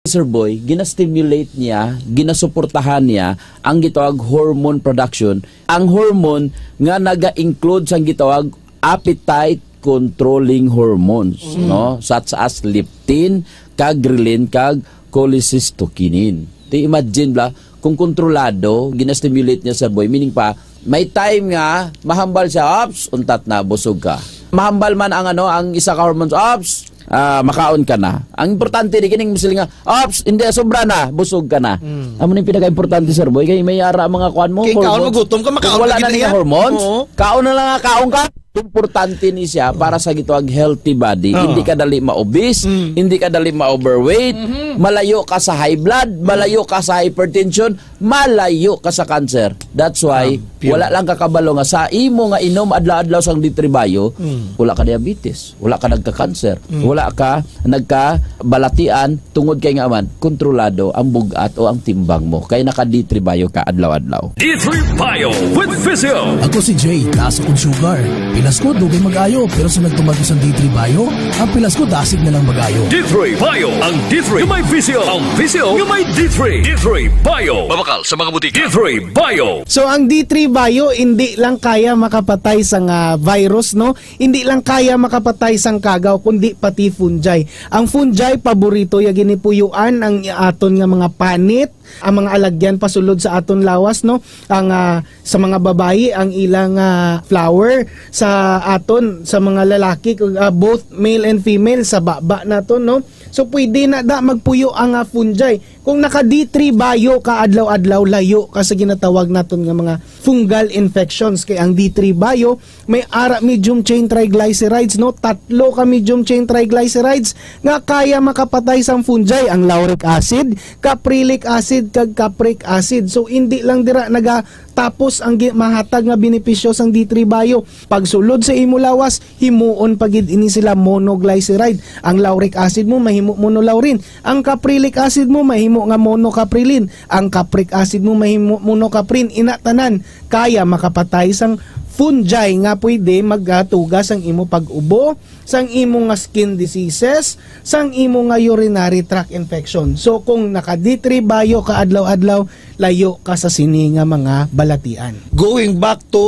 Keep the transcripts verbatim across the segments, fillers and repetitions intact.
Sir Boy, ginastimulate niya, ginasuportahan niya ang gitawag hormone production, ang hormone nga naga-include sang gitawag appetite controlling hormones, Mm. no? Such as leptin, kag ghrelin, kag cholecystokinin. Ti imagine bala, kung kontrolado, ginastimulate niya, Sir Boy, meaning pa, may time nga mahambal siya, "Ops, untat na, busog ka." Mahambal man ang, ano, ang isa ka hormones, "Ops, ah, makaon ka na." Ang importante di kining masiling nga, "Ops, hindi, sobra na, busog ka na." Mm. Amo ni pinaka-importante, Sir Boy, kay may ara mga kuan mo, Kay kaon mo, hormones. Gutom ka, Kung makaon wala ka na gid niya niya. Hormones, Oo. Kaon na lang nga, kaon ka. Importante ni siya para sa gitawag healthy body. Oo. Hindi ka dali ma-obese, Mm. hindi ka dali ma-overweight, Mhm. malayo ka sa high blood, malayo ka sa hypertension, malayo ka sa cancer. That's why, Ah, pure. Wala lang kakabalo nga sa imo nga inom adlaw-adlaw sang D three Bio, Mm. wala ka diabetes, wala ka nagka-cancer, Mm. wala ka nagkabalatian, tungod kay nga man, kontrolado ang bug-at o ang timbang mo, kay naka D three Bio ka adlaw-adlaw. D three Bio with Physio. Ako si Jay, taas akong sugar. Pilas ko, dugay mag-ayo, pero sa nagtumag ko sa D three Bio, ang pilas ko, dasig na lang mag-ayo. D three Bio, ang D three nga may Physio, ang Physio nga may D three. D three Bio. Mabakal sa mga butika. D three Bio. So, ang D three Bio, hindi lang kaya makapatay sa nga virus, no? Hindi lang kaya makapatay sang kagaw, kundi pati fungi. Ang fungi, paborito ya ginipuyuan ang aton nga mga panit, ang mga alagyan pasulod sa aton lawas, no? Ang, ah, sa mga babayi, ang ilang, ah, flower, sa aton, sa mga lalaki, ah, both male and female, sa baba naton, no? So, pwede na da magpuyo ang, ah, fungi. Kung naka D three Bio ka adlaw-adlaw, layo ka sa ginatawag naton nga mga fungal infections. Kay ang D three Bio, may ara medium chain triglycerides, no? Tatlo ka medium chain triglycerides nga kaya makapatay sang fungi, ang lauric acid, caprylic acid, kag capric acid. So, hindi lang dira nagatapos ang gi-, mahatag nga benepisyo sang D three Bio. Pagsulod sa imo lawas, himuon pa gid ini sila monoglyceride. Ang lauric acid mo mahimo monolaurin. Ang caprylic acid mo mahimo nga monocaprilin. Ang capric acid mo mahimo monocaprin. Ina tanan kaya makapatay sang fungi nga pwede magatuga sang imo pag-ubo, sang imo nga skin diseases, sang imo nga urinary tract infection. So, kung naka D three Bio ka adlaw-adlaw, layo ka sa sini nga mga balatian. Going back to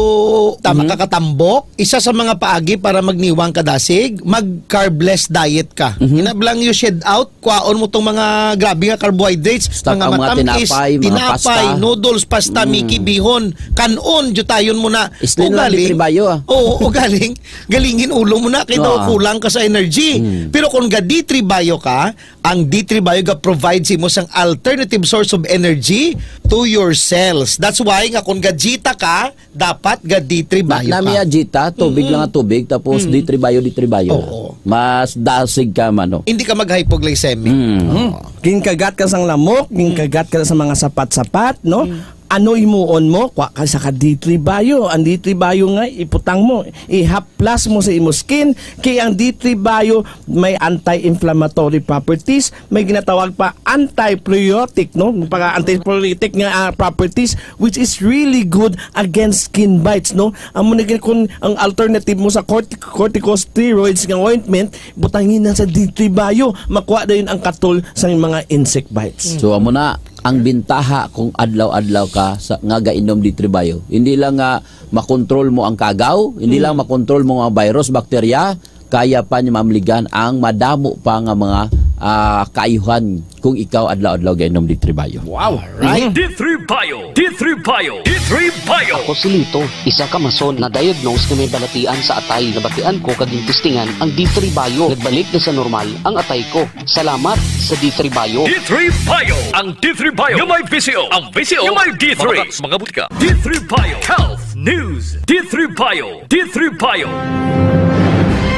tama Mhm. ka katambok, isa sa mga paagi para magniwang ka dasig, mag carbless diet ka. Mhm. Inablang you shed out, kwaon mo tong mga grabe nga carbohydrates, Stock mga ang mga matamis, tinapay, mga tinapay, pasta. Noodles, pasta, Mm. Mickey, bihon, kanon, jutayon mo na. Slim lang, Ugaling, D three Bio, ah. Oo, ugaling, galingin ulo mo na, kay daw Oo. kulang ka sa energy. Mm. Pero kung ga D three Bio ka, ang D three Bio ga provide sa imo sang alternative source of energy to your cells. That's why nga kung ga Jita ka, dapat ga D three Bio Na, ka. Nami ya Jita, tubig Mm. lang ang tubig, tapos Mm. D three Bio, D three Bio. Oo. Mas dasig ka, mano. Hindi ka mag-hypoglycemic. Mm. Oo. Ginkagat ka sang lamok, ginkagat ka sa mga sapat-sapat, no? Mm. Ano himuon mo? Kwa ka sa ka D three Bio. Ang D three Bio nga, iputang mo, ihaplas mo sa imo skin. Kay ang D three Bio may anti-inflammatory properties, may ginatawag pa anti-pruritic, no? Pag anti-pruritic nga, ah, properties, which is really good against skin bites, no? Amo na gid kung ang alternative mo sa cortic-, corticosteroids nga ointment, butangi na sa D three Bio, makuha dayon ang katol sa mga insect bites. So, amo na ang bintaha kung adlaw-adlaw ka sa, nga gainom D three Bio. Hindi lang nga makontrol mo ang kagaw, hindi Hmm. lang makontrol mo ang virus, bakterya, kaya pa ni mamligan ang madamo pa nga mga, ah, kaayuhan kung ikaw adlaw-adlaw gainom D three Bio. Wow! Right? D three Bio! D three Bio! D three Bio! Ako si Lito, isa ka mason na diagnose nga may balatian sa atay. Nabatian ko kag gintistingan ang D three Bio. Nagbalik na sa normal ang atay ko. Salamat sa D three Bio. D three Bio! Ang D three Bio nga may Visio. Ang Visio nga may D three. Mabakal sa mga butika. D three Bio Health News. D three Bio. D three Bio.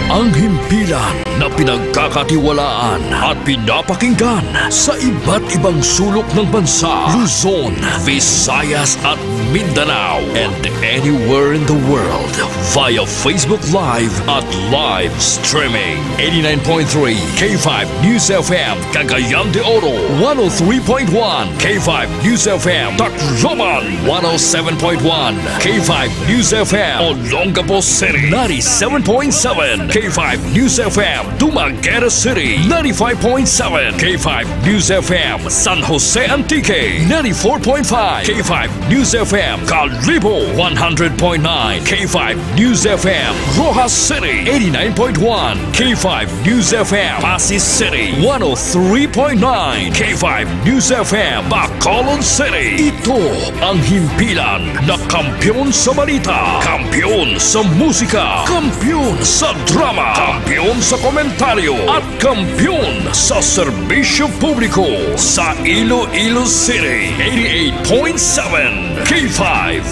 Ang himpilan na pinagkakatiwalaan at pinapakinggan sa iba't ibang sulok ng bansa, Luzon, Visayas at Mindanao, and anywhere in the world via Facebook Live at live streaming. Eighty-nine point three K five News F M, Cagayan de Oro, one oh three point one K five News F M, Tacloban, one oh seven point one K five News F M, Olongapo City, ninety-seven point seven K five News F M, Dumaguete City, ninety-five point seven K five News F M, San Jose Antique, ninety-four point five K five News F M, Kalibo, one hundred point nine K five News F M, Roxas City, eighty-nine point one K five News F M, Passi City, one oh three point nine K five News F M, Bacolod City. Ito ang himpilan na kampiyon sa balita, kampiyon sa musika, kampiyon sa drama, kampiyon sa komentaryo, at kampiyon sa serbisyo publiko sa Iloilo City. Eighty-eight point seven K five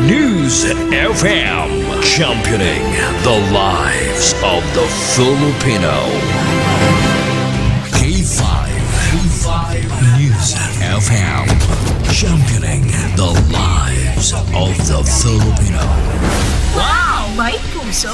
News F M, championing the lives of the Filipino. K five, K five News F M, championing the lives of the Filipino. Wow! May puso!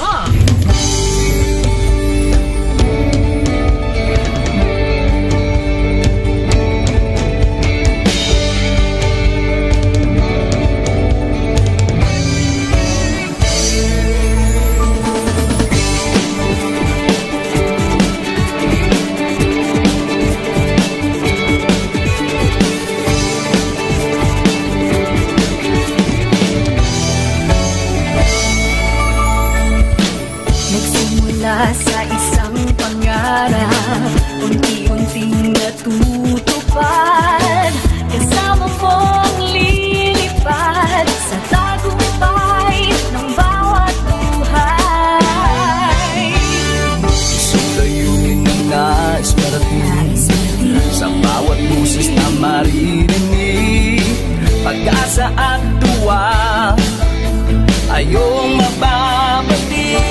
Nagsimula sa isang pangarap, unti-unting natutupad. Kasama mong lilipad sa tagumpay ng bawat buhay. Isang layunin na nais marating, sa bawat boses na maririnig. Pag-asa at tuwa ay iyong mababati.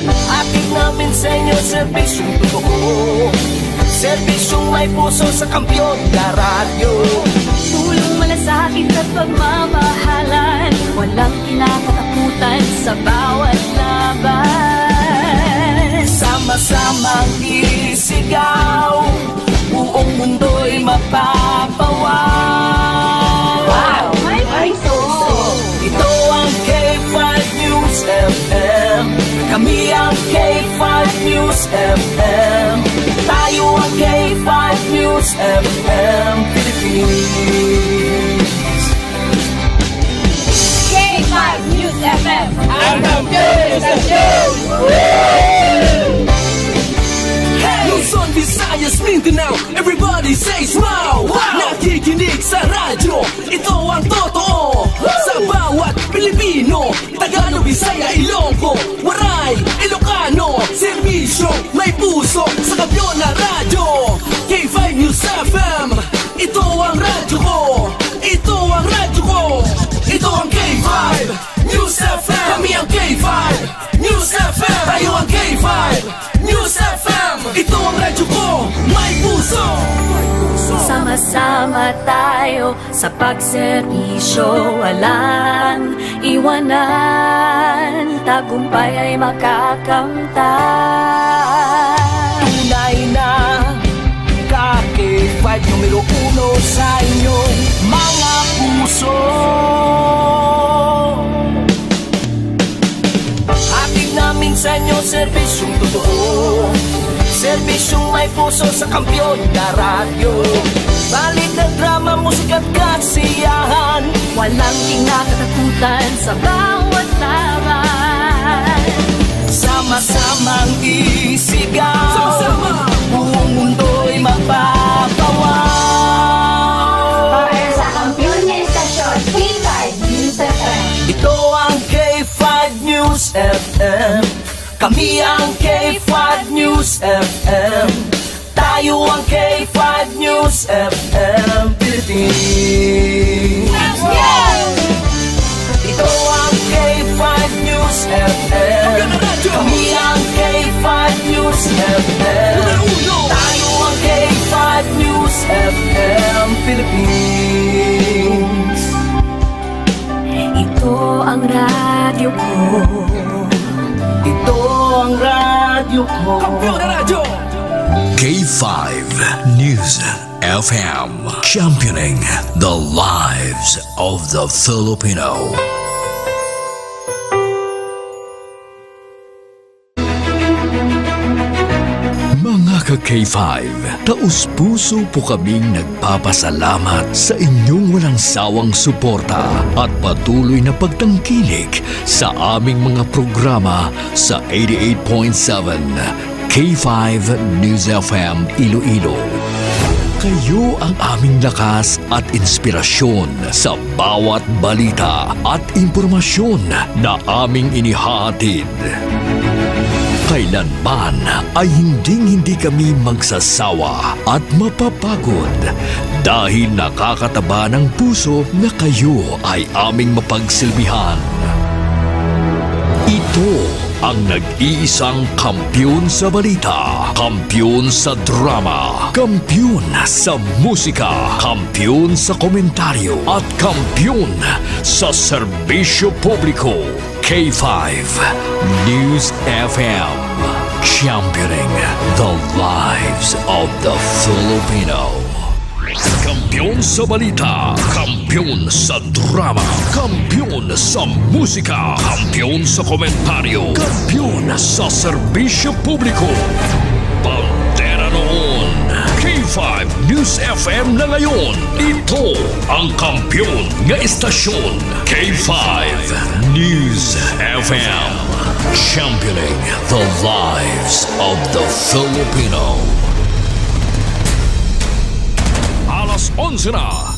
Hatid namin sa inyo serbisyong totoo, serbisyong may puso sa Kampiyon na Radyo. Pulong, malasakit at pagmamahalan, walang kinakatakutan sa bawat laban. Sama-samang isigaw, buong mundo'y mapapawaw. Wow! May puso! Ito ang K five News F M. Kami ang K five News F M. Tayo ang K five News F M Philippines. K five News F M. Ang kampiyon sa kampiyon! Luzon, Visayas, Mindanao, everybody says wow! Wow! Nakikinig sa radyo, ito ang totoo. Sa bawat Pilipino, Tagalog, Bisaya, Ilonggo, Waray, Ilocano, serbisyo, may puso sa Kampiyon na Radyo. K five News F M, ito ang radyo ko. Ito ang radyo ko. Ito ang K five News F M. Kami ang K five News F M. Tayo ang K five News F M. Ito ang radyo ko. May puso. Sama-sama tayo sa pagserbisyo, walang iwanan. Tagumpay ay makakamtan. Tunay na ka K five numero uno sa inyong mga puso. Hatid namin sa inyo serbisyong totoo, serbisyong may puso sa Kampiyon na Radyo. Balita, drama, musika at kasiyahan, walang kinakatakutan sa bawat laban. Sama-samang isigaw, sama-sama, buong mundo'y mapapawaw. Para sa kampiyon nga istasyon, K five News F M. Ito ang K five News F M. Kami ang K five News F M. Tayo ang K five News F M Philippines. Ito ang K five News F M. Kami ang K five News F M. Tayo ang K five News F M Philippines. Ito ang radyo ko. Ito ang radyo ko. Kampiyon na Radyo! K five News F M, championing the lives of the Filipino. Ka K five, taus-puso po kaming nagpapasalamat sa inyong walang sawang suporta at patuloy na pagtangkilik sa aming mga programa sa eighty-eight point seven K five News F M Iloilo. Kayo ang aming lakas at inspirasyon sa bawat balita at impormasyon na aming inihahatid. Kailanman ay hinding-hindi kami magsasawa at mapapagod dahil nakakataba ng puso na kayo ay aming mapagsilbihan. Ito ang nag-iisang kampiyon sa balita, kampiyon sa drama, kampiyon sa musika, kampiyon sa komentaryo, at kampiyon sa serbisyo publiko. K five News F M, championing the lives of the Filipino. Kampiyon sa balita, kampiyon sa drama, kampiyon sa musika, kampiyon sa komentaryo, kampiyon sa serbisyo publiko. Bandera noon, K five News F M na ngayon. Ito ang kampiyon nga istasyon, K five News F M. Championing the lives of the Filipino. Alas onse na.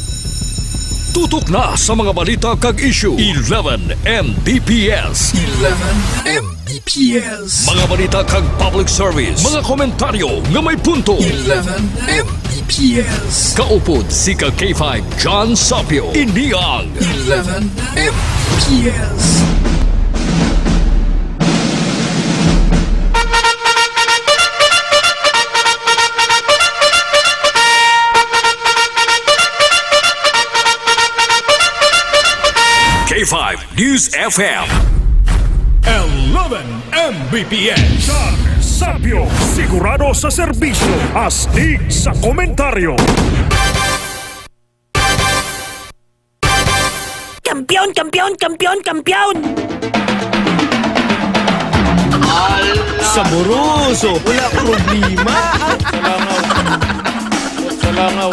Tutok na sa mga balita kag issue. Eleven M B P S. Eleven M B P S. Mga balita kag public service. Mga komentaryo nga may punto. Eleven M B P S. Kaupod si ka K five John Sapio. Ini ang Eleven M B P S. K five News F M. Eleven M B P S. John Sapio, sigurado sa serbisyo, astig sa komentaryo. Kampiyon, kampiyon, kampiyon, kampiyon! Saboroso, wala problema. Sa langaw. Sa langaw.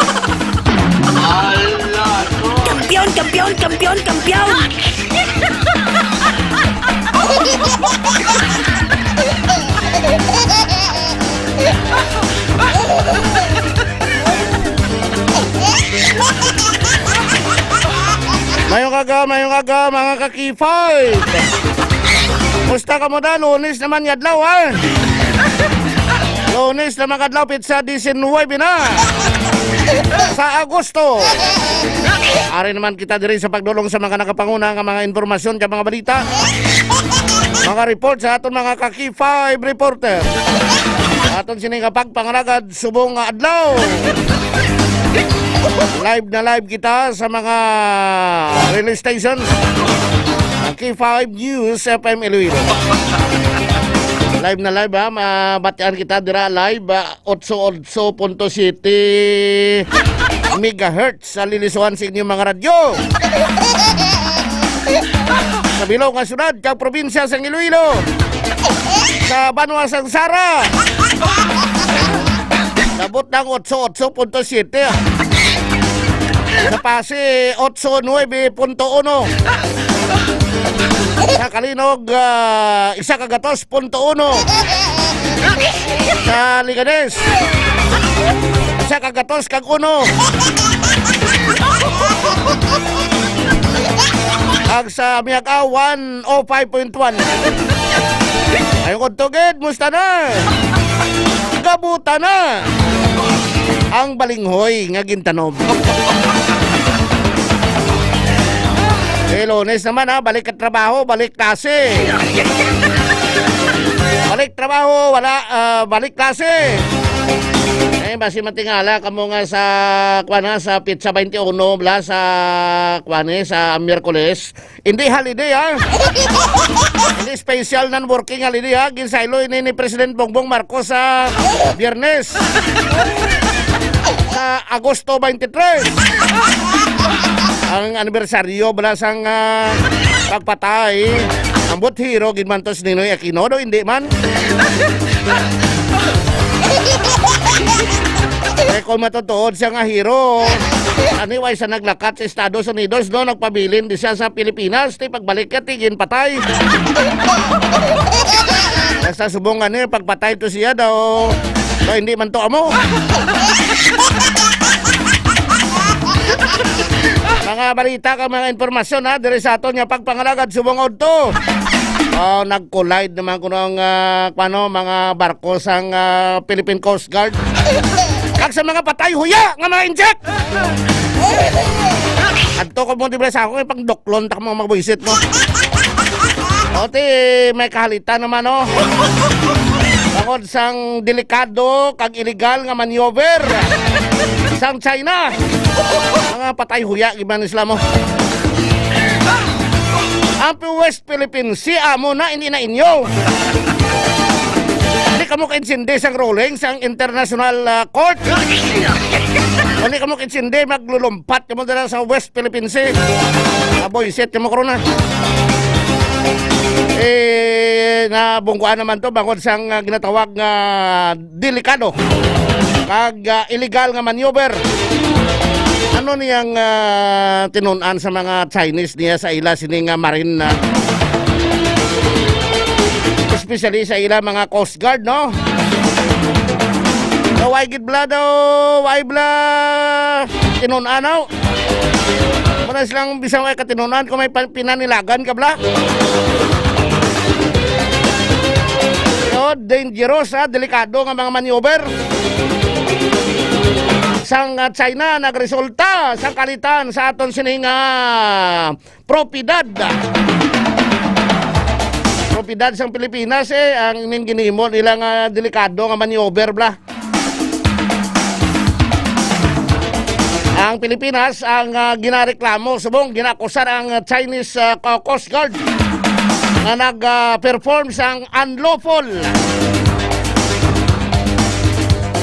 Ala, no. Kampiyon, kampiyon, kampiyon, kampiyon! Mayong aga, mayong aga, mga ka-K five. Musta kamo da? Lunes naman nga adlaw, ha? Lunes naman nga adlaw, petsa diecinuebe na sa Agosto. Ari naman kita diri sa pagdulong sa mga nakapanguna nga mga impormasyon kag mga balita. Mga report sa aton mga ka-K five reporter. Aton sini nga pagpangalagad subong nga adlaw. Live na live kita sa mga relay stations. Ang K five News F M Iloilo. Live na live, ha. Mabatian kita dira live, ha. Otso otso punto siyete megahertz sa lilisuan sa inyong mga radyo. Sa bilog nga syudad kag probinsya sang Iloilo. Sa banwa sang Sara. Nabot ang otso otso punto siyete. Sa Passi, otso nuebe punto uno. Sa Calinog, ah, isa ka gatos punto uno. Sa Leganes, isa ka gatos kag uno. Ag sa Miag-ao, one oh five point one. Ay, kung tugid, musta na? Gabuta na ang balinghoy nga gintanom. Eh, Lunes naman, ha, balik ka trabaho, balik klase. Balik trabaho, wala, ah, balik klase. Eh, basi matingala kamo nga sa, kuwan, ha, sa petsa twenty-one, bala, sa, kuwan, eh, sa Miyerkules. Hindi holiday, ha? Hindi special non-working holiday, ha? Ginsaylo ini ni President Bongbong Marcos sa Biyernes. Sa Agosto twenty-three. Ang anibersaryo bala sang, ah, pagpatay. Ambot hero gid man to si Ninoy Aquino, do hindi man? Kung matutuod siya nga hero, anyway, sa naglakat sa Estados Unidos, no, nagpabilin di siya sa Pilipinas, ti pagbalik niya, ti ginpatay. Basta subong nga ni, pagpatay to siya daw, daw hindi man to amo. Mga balita ka, mga impormasyon, ha, diri sa aton nga pagpangalagad subong udto. Oh, nag-collide naman kuno ang, ah, kuno, mga barko sang, ah, Philippine Coast Guard. Kag sa mga patay huya nga mga injek. Adto ko mo di ba sa ako, eh, pang doklon ta mo, mga buisit mo. O, ti, may kahalitan naman, no? Bangod sang delikado kag illegal nga maneuver sang China. Mga patay huya, giban sila mo. Ang West Philippine Sea, amo na, hindi na inyo. Hindi kamo kaintindi sang ruling sang International, ah, Court. Hindi kamo kaintindi, maglulumpat kamo dira sa West Philippine Sea. Aboy, set kamo korona. Eh, nabungguan naman to bangod sang, ah, ginatawag nga delikado kag, ah, illegal nga maneuver. Ano niyang, ah, tinun-an sa mga Chinese niya sa ila sini nga marine na, especially sa ila mga Coast Guard, no? So, why gid bla daw, why bla tinun-an, no? Muna silang bisang way katinunan kung may pa-, pinanilagan ka bla. Yo, dangerous, ha, delikado nga mga maneuver. Sang, ah, China nagresulta sa kalitan sa aton sining, ah, propiedad. Propiedad sang Pilipinas, eh, ang ining ginhimo nila nga delikado nga maneuver bla. Ang Pilipinas ang, ah, ginareklamo, subong ginakusar ang Chinese, ah, Co-, Coast Guard nga nag, ah, perform sang unlawful,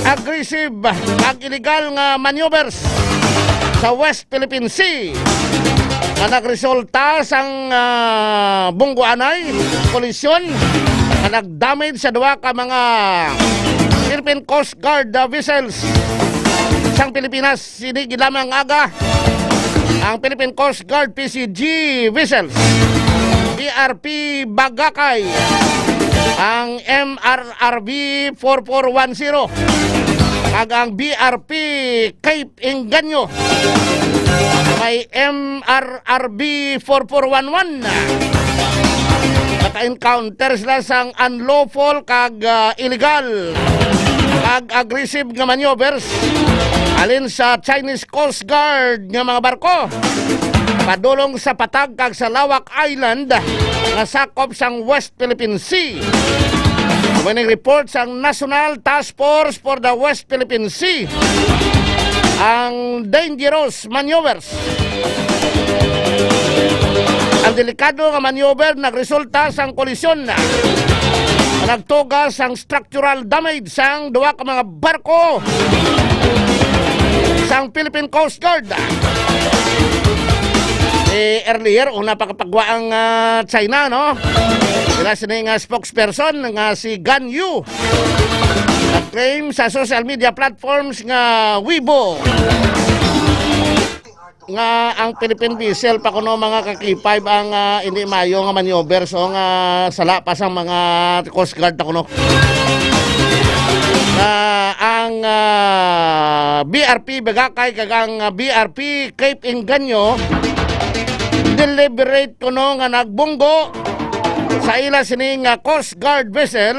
aggressive, ag illegal nga maneuvers sa West Philippine Sea nga nagresulta sang, ah, bungguanay kolisyon nga nag-damage sa duha ka mga Philippine Coast Guard, ah, vessels sang Pilipinas. Sini gid lamang aga ang Philippine Coast Guard P C G vessels, B R P Bagakay, ang M R R B four four one zero, kag ang B R P Cape Engaño, may M R R B four four one one. Naka-encounter sila sang unlawful kag, ah, illegal kag aggressive nga maneuvers halin sa Chinese Coast Guard nga mga barko padulong sa Patag kag sa Laoc Island nga sakop sang West Philippine Sea. Amo ning report sang National Task Force for the West Philippine Sea, ang dangerous maneuvers. Ang delikado nga maneuver nagresulta sang kolisyon nga nagtuga sang structural damage sang duha ka mga barko sang Philippine Coast Guard. Eh, earlier, una pa kapagwa ang, ah, China, no? Sila sini nga spokesperson nga si Gan Yu nag-claim sa social media platforms nga Weibo nga ang Philippine vessel pa kuno, mga ka-K five, ang, ah, hindi maayo nga maneuver, so nga sala pa sang mga Coast Guard ta kuno. Ah, ang, ah, B R P Bagakay kag ang, ah, B R P Cape Engaño deliberate kuno nga nagbunggo sa ila sini nga Coast Guard vessel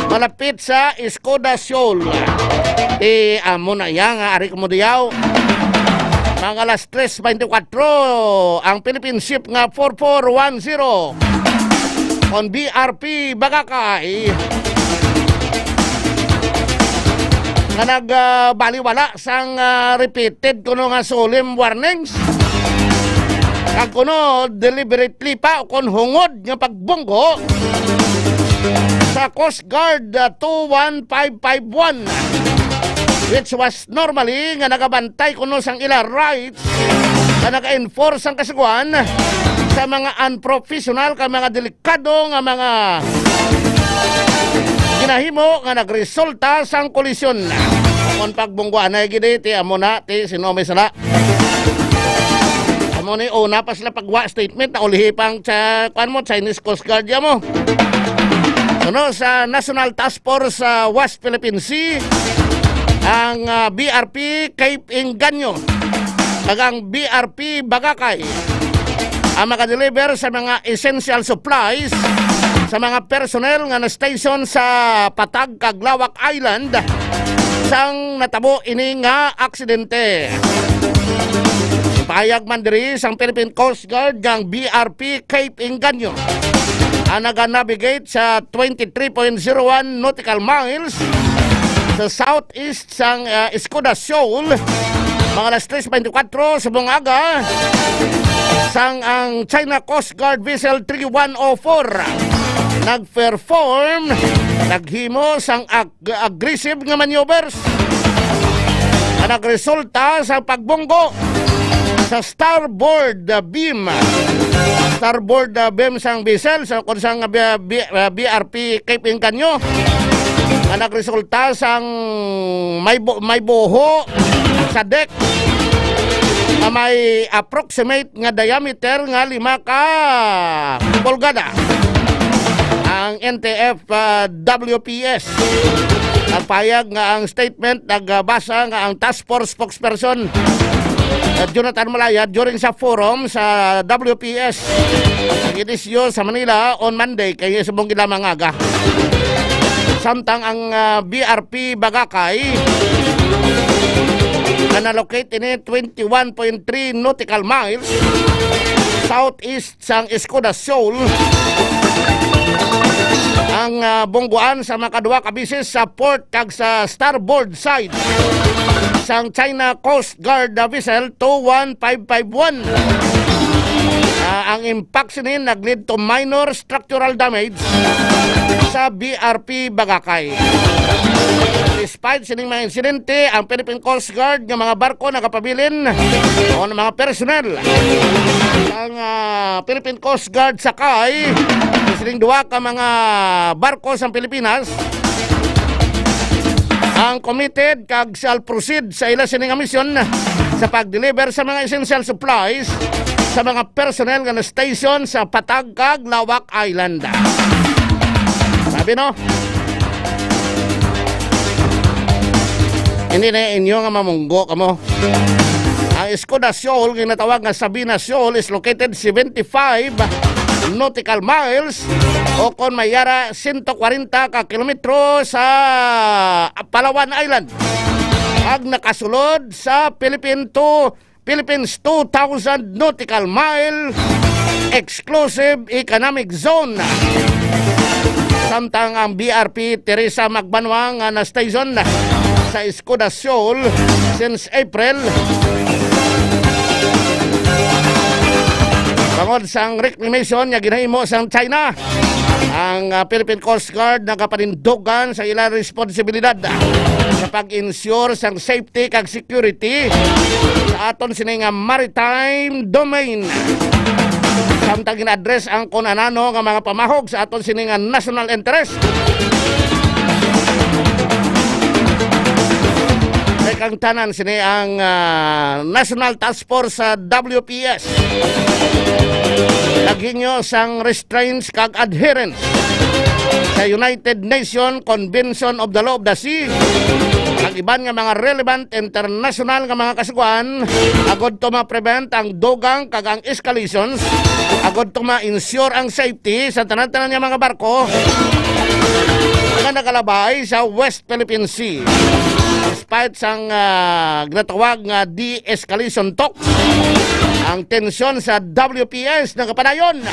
malapit sa Escuda Shoal. Ti amo na iya nga ari kamo diyaw. Mga alas tres twenty-four, ang Philippine ship nga four four one zero kon B R P Bagakay nga nag, ah, baliwala sang, ah, repeated kuno nga solemn warnings kag kuno deliberately pa o kon hungod nga pagbunggo sa Coast Guard, ah, two one five five one, which was normally nga nagabantay kuno sang ila rights nga nag-enforce sang kasiguan sa mga unprofessional kag mga delikado nga mga ginahimo nga nagresulta sang kolisyon. Kon pagbungguanay gid, eh, ti amo na, ti sino may sala. Amo ni una pa sila pagwa statement, naulihi pang sa, kuwan mo, Chinese Coast Guard ya mo. Ano, sa National Task Force sa West Philippine Sea, ang, ah, B R P Cape Engaño kag ang B R P Bagakay ang makadeliver sa mga essential supplies sa mga personnel nga na-station sa Patag kag Lawak Island sang natabo ini nga aksidente. Pahayag man diri sang Philippine Coast Guard nga ang B R P Cape Engaño ang naga-navigate sa twenty-three point zero one nautical miles sa southeast sang, ah, Escuda Shoal, mga alas tres beintikwatro sa bungaga, sang ang China Coast Guard Vessel three one oh four nag-perform, naghimo sang ag-, aggressive nga maneuvers nga nagresulta sa pagbunggo sa starboard, ah, beam. Starboard, ah, beam sang vessel, sa kung sang, ah, B-, B-, ah, B R P Cape Engaño, nga nagresulta sang may bu-, may buho sa deck nga may approximate nga diameter nga lima ka pulgada. Ang N T F, ah, W P S nagpahayag nga ang statement nagbasa nga ang task force spokesperson, ah, Jonathan Malaya, during sa forum sa W P S, ang inisyu sa Manila on Monday, kay sa mong gila mangaga. Samtang ang, ah, B R P Bagakay na na-locate ini twenty-one point three nautical miles southeast sang Escuda Shoal ang, ah, bungguan sa makaduha ka bisis sa port kag sa starboard side sang China Coast Guard, ah, vessel two one five five one. Ah, ang impact sini nag-lead to minor structural damage sa B R P Bagakay. Despite sining mga insidente, ang Philippine Coast Guard nga mga barko nagapabilin o ang mga personnel ang, ah, Philippine Coast Guard sakay sining duha ka mga barko sa Pilipinas ang committed kag shall proceed sa ila sini nga misyon sa pag-deliver sa mga essential supplies sa mga personnel nga na-station sa Patag kag Lawak Island. Sabi, no? Hindi na inyo nga mamunggo kamo. Ang Escuda Shoal, ginatawag nga Sabina Shoal, is located seventy-five nautical miles o kon may yara sento kwarenta ka kilometro sa Palawan Island. Ag nakasulod sa Philippine two, Philippines two thousand nautical mile exclusive economic zone. Samtang ang B R P Teresa Magbanwa nga na-station sa Escuda Shoal since April, bangod sang reclamation nga ginahimo sang China, ang, ah, Philippine Coast Guard nagapanindugan sa ila responsibilidad sa pag-ensure sang safety kag security sa aton sini nga maritime domain. Samtang gina-address ang kun anano nga mga pamahog sa aton sini nga national interest, kay kang tanan sini ang, ah, National Task Force sa W P S naghingyo sang restraints kag adherence sa United Nations Convention of the Law of the Sea kag iban nga mga relevant international nga mga kasugoan, agod to ma-prevent ang dugang kag ang escalations, agod to ma-ensure ang safety sa tanan-tanan nga mga barko nga nagalabay sa West Philippine Sea. Despite sang, ah, ginatawag nga de-escalation talks, ang tensyon sa W P S nagapadayon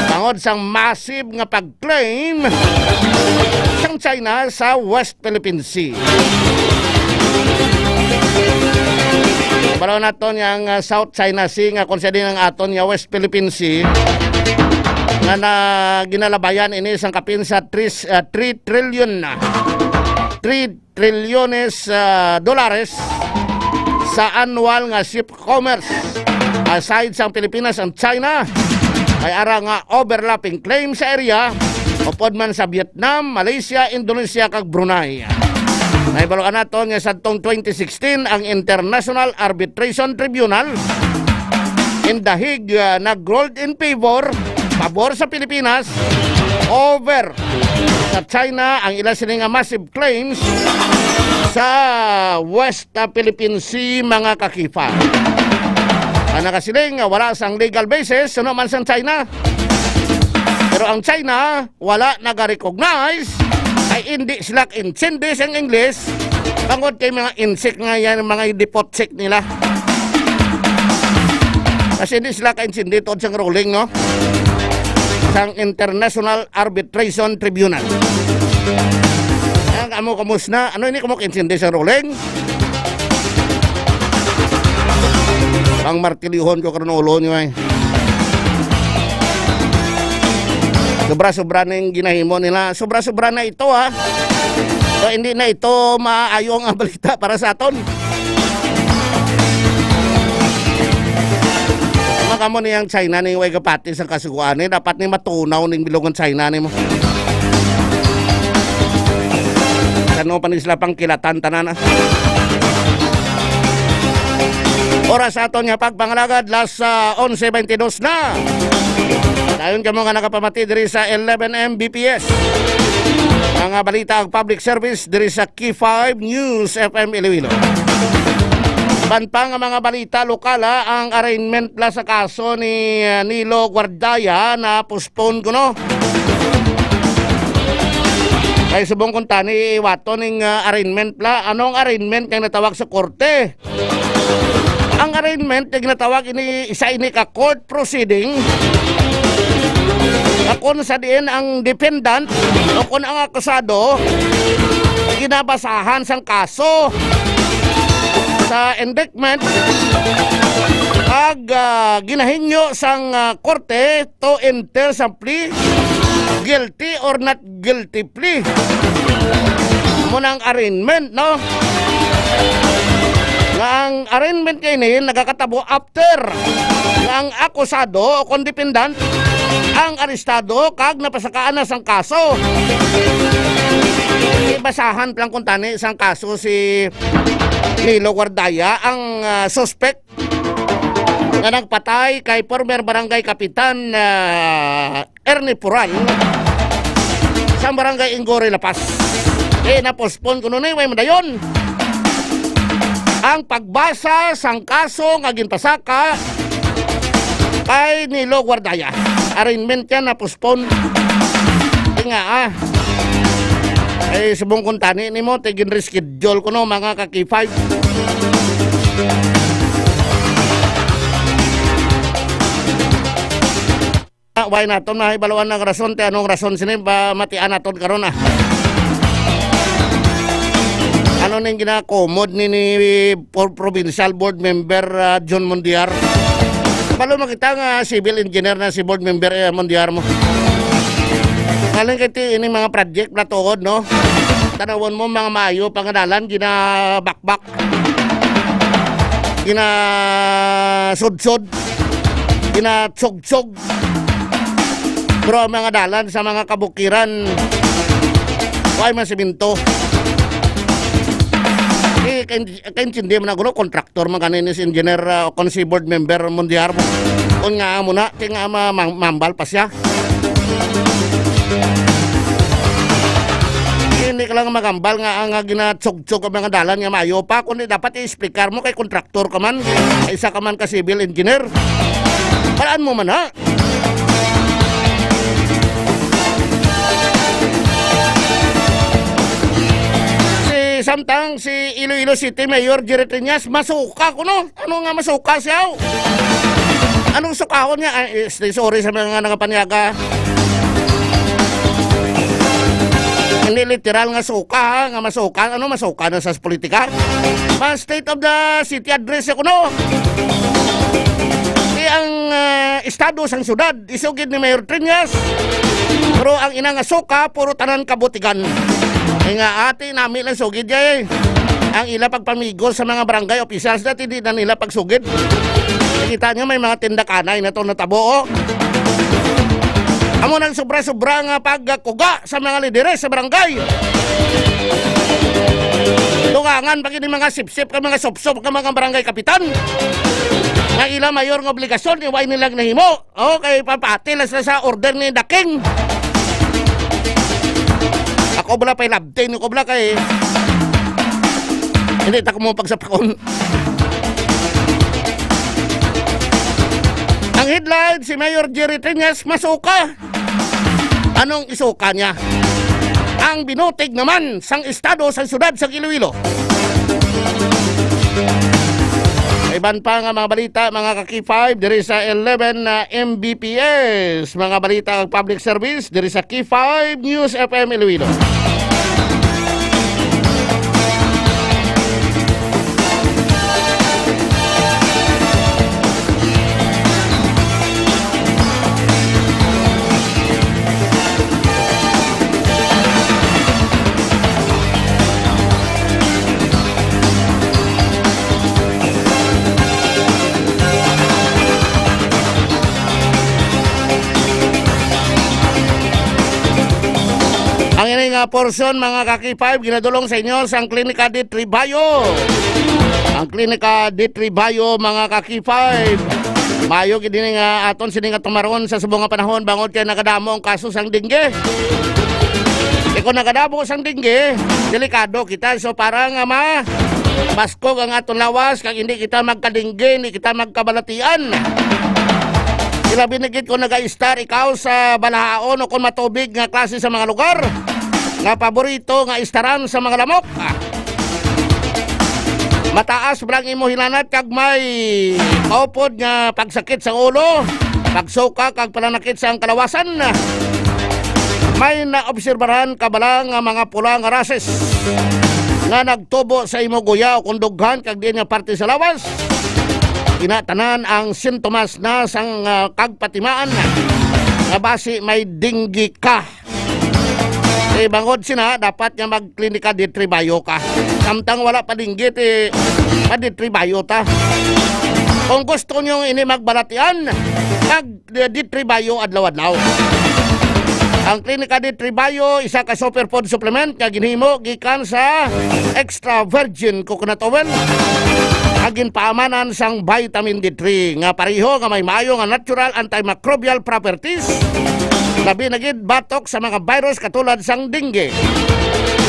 tungod sang massive nga pag-claim sang China sa West Philippine Sea. Balo naton yang, ah, South China Sea nga kung siya din ang aton nga West Philippine Sea nga na ginalabayan ini sang kapin sa three, ah, three trillion na. Three trilyones, ah, dolares sa annual nga ship commerce. Aside sang Pilipinas and China, may ara nga overlapping claim sa area, upod man sa Vietnam, Malaysia, Indonesia, kag Brunei. Nahibaluan naton nga sadtong twenty sixteen, ang International Arbitration Tribunal in The Hague, ah, nag-ruled in favor, pabor sa Pilipinas over sa China ang ila sini nga massive claims sa West, ah, Philippine Sea, mga kakifa. Ang nakasiling nga wala sang legal basis, suno man sang China. Pero ang China, wala nag-recognize, ay hindi sila kaintindi sang English, bangod kay mga insik nga yan, mga dipot sik nila. Kasi hindi sila kaintindi tod sang ruling, no? Sang International Arbitration Tribunal. Ang amo, kamus na? Ano ini, kamo kaintindi sa ruling? Ang martilyuhon ko karon ulo niyo, ay. Sobra-sobra na yung ginahimo nila. Sobra-sobra na ito, ha. So, hindi na ito maayo nga balita para sa aton. Makamo niyang China ni way kapati sa kasuguan, eh. Dapat ni matunaw ning bilog nga China nimo. Ano pa ni sila pangkilatan tanan, ah. Oras sa aton nga pagpangalagad, las, ah, onse bentidus na. Dayon kamo nga nakapamati diri sa eleven M B P S. Mga balita ug public service diri sa K five News F M Iloilo. Ban pa nga mga balita lokal, ah, ang arraignment la sa kaso ni, ah, Nilo Guardaya na postpone kuno. Kay subong kuntani iwaton ning, ah, arraignment la. Anong arraignment kay natawag sa korte? Ang arraignment, yung ginatawag ini, isa ini ka court proceeding, nga kung sa diin ang defendant o kung ang akusado ginabasahan sang kaso sa indictment, ag, ah, ginahingyo sang, ah, korte to enter sa plea, guilty or not guilty plea. Amo na ang arraignment, no? Nga ang arraignment kay ini nagakatabo after nga ang akusado o kon defendant ang arestado kag napasakaan na sang kaso. Ibasahan lang kuntani sang kaso si Nilo Guardaya, ang, ah, suspect nga nagpatay kay former barangay kapitan, ah, Ernie Pural sa barangay Ingory, La Paz. Eh, na-postpone kuno ni, way madayon ang pagbasa sang kaso nga ginpasaka kay Nilo Guardaya. Arraignment yan, na-postpone. Di nga, ah. Ay, subong kuntani nimo, ti ginreschedule ko, no, mga ka-K five. Ah, why naton na hibaluan ang rason, te, anong rason sini ba matian naton karon, ah? Ano ning ginakomod ni, ni por-, provincial board member, ah, John Mondiar? Balo makita nga civil engineer na si board member, eh, Mondiar mo. Galing kay ti-, ining mga project na tuod, no? Tanawon mo, mga maayo pa nga dalan, ginabakbak, ginasudsod, ginatsugtsog. Pero ang mga dalan sa mga kabukiran, way man semento. Eh, kain-, kaintindi man ako, no? Kontraktor man kanini si engineer, ah, o kon si board member Mondiar. Kon nga amo na, kay nga ma-, ma-, mambal pa siya. Hindi ka lang magambal nga ang, ah, ginatsugtsog ang mga dalan nga maayo pa, kundi dapat i-explicar mo kay kontraktor ka man, isa ka man ka civil engineer. Palaan mo man, ha? Si, samtang si Iloilo City Mayor Jerry Triñas, masuka kuno. Ano nga masuka siya? Anong sukahon niya? Ay, eh, sorry sa mga nakapanyaga. Hindi literal nga suka, ha, nga masuka. Ano, masuka na sa politika? Mas State of the City Address ako, no? Di ang, ah, estado sang syudad, isugid ni Mayor Triñas. Pero ang ina nga suka, puro tanan kabutigan. Kay nga ati nami lang sugid, eh. Ang ila pagpamigos sa mga barangay officials dati, di na nila pagsugid. Kita nyo, may mga tindakanay na to natabo, oh. Amo nang sobra-sobra nga pagkuga sa mga lideres sa barangay. Tugangan pa gid ni mga sipsip ka mga supsop ka mga barangay kapitan. Nga ila mayor nga obligasyon, iway nila nahimo. Okay, papati lang sila sa order ni The King. Ako bala pa'y labte ni ko bala kay hindi ta ko mo pagsapakon. Ang headline, si Mayor Jerry Triñas masuka. Anong isuka niya? Ang binutig naman sang estado sa siyudad sa Iloilo. Iban pa nga mga balita, mga ka-K five, diri sa eleven na M B P S. Mga balita ang public service, diri sa K five News F M Iloilo. Ang ini nga portion, mga ka-K five, ginadulong sa inyo sang Klinika D three Bio. Ang Klinika D three Bio, mga ka-K five. Maayo gid ini nga aton sini nga tumaron sa subong nga panahon, bangod kay nagadamo ang kaso sang dengue. E kung nagadamo sang dengue, delikado kita. So, para nga ma-, maskog ang aton lawas, kag hindi kita magkadingge, hindi kita magkabalatian. Ilabi na gid kung naga-estar ikaw sa balahaon o kung matubig nga klase sa mga lugar nga paborito nga istaran sa mga lamok. Mataas ba ang imo hinanat kag may maupod nga pagsakit sa ulo, pagsuka kag pananakit sa ang kalawasan? May naobserbahan ka bala nga mga pula nga rashes nga nagtubo sa imo guya o kung dughan kag diin nga parte sa lawas? Ina tanan ang sintomas na sang, ah, kagpatimaan nga basi may dengue ka. Eh, bangod sina, dapat nga magklinika D three Bio ka. Samtang wala pa dengue, ti, pa D three Bio ta. Kung gusto nyo ini magbalatian, mag D three Bio adlaw-adlaw. Ang Klinika D three Bio, isa ka superfood supplement nga ginhimo gikan sa extra virgin coconut oil nga ginpaamanan sang vitamin D three nga pareho nga may maayo nga natural antimicrobial properties, labi na gid batok sa mga virus katulad sang dengue.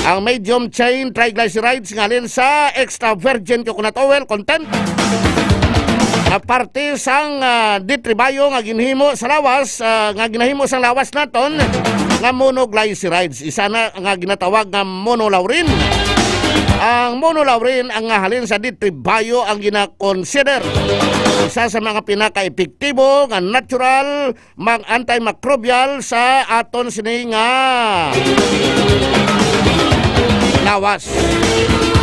Ang medium chain triglycerides nga halin sa extra virgin coconut oil content nga parte sang, ah, D three Bio nga ginhimo sa lawas, ah, nga ginahimo sang lawas naton nga monoglycerides, isa na nga ginatawag nga monolaurin. Ang monolaurin ang nga halin sa D three Bio ang gina-consider isa sa mga pinaka-epektibo nga natural mag-antimicrobial sa aton sini nga lawas.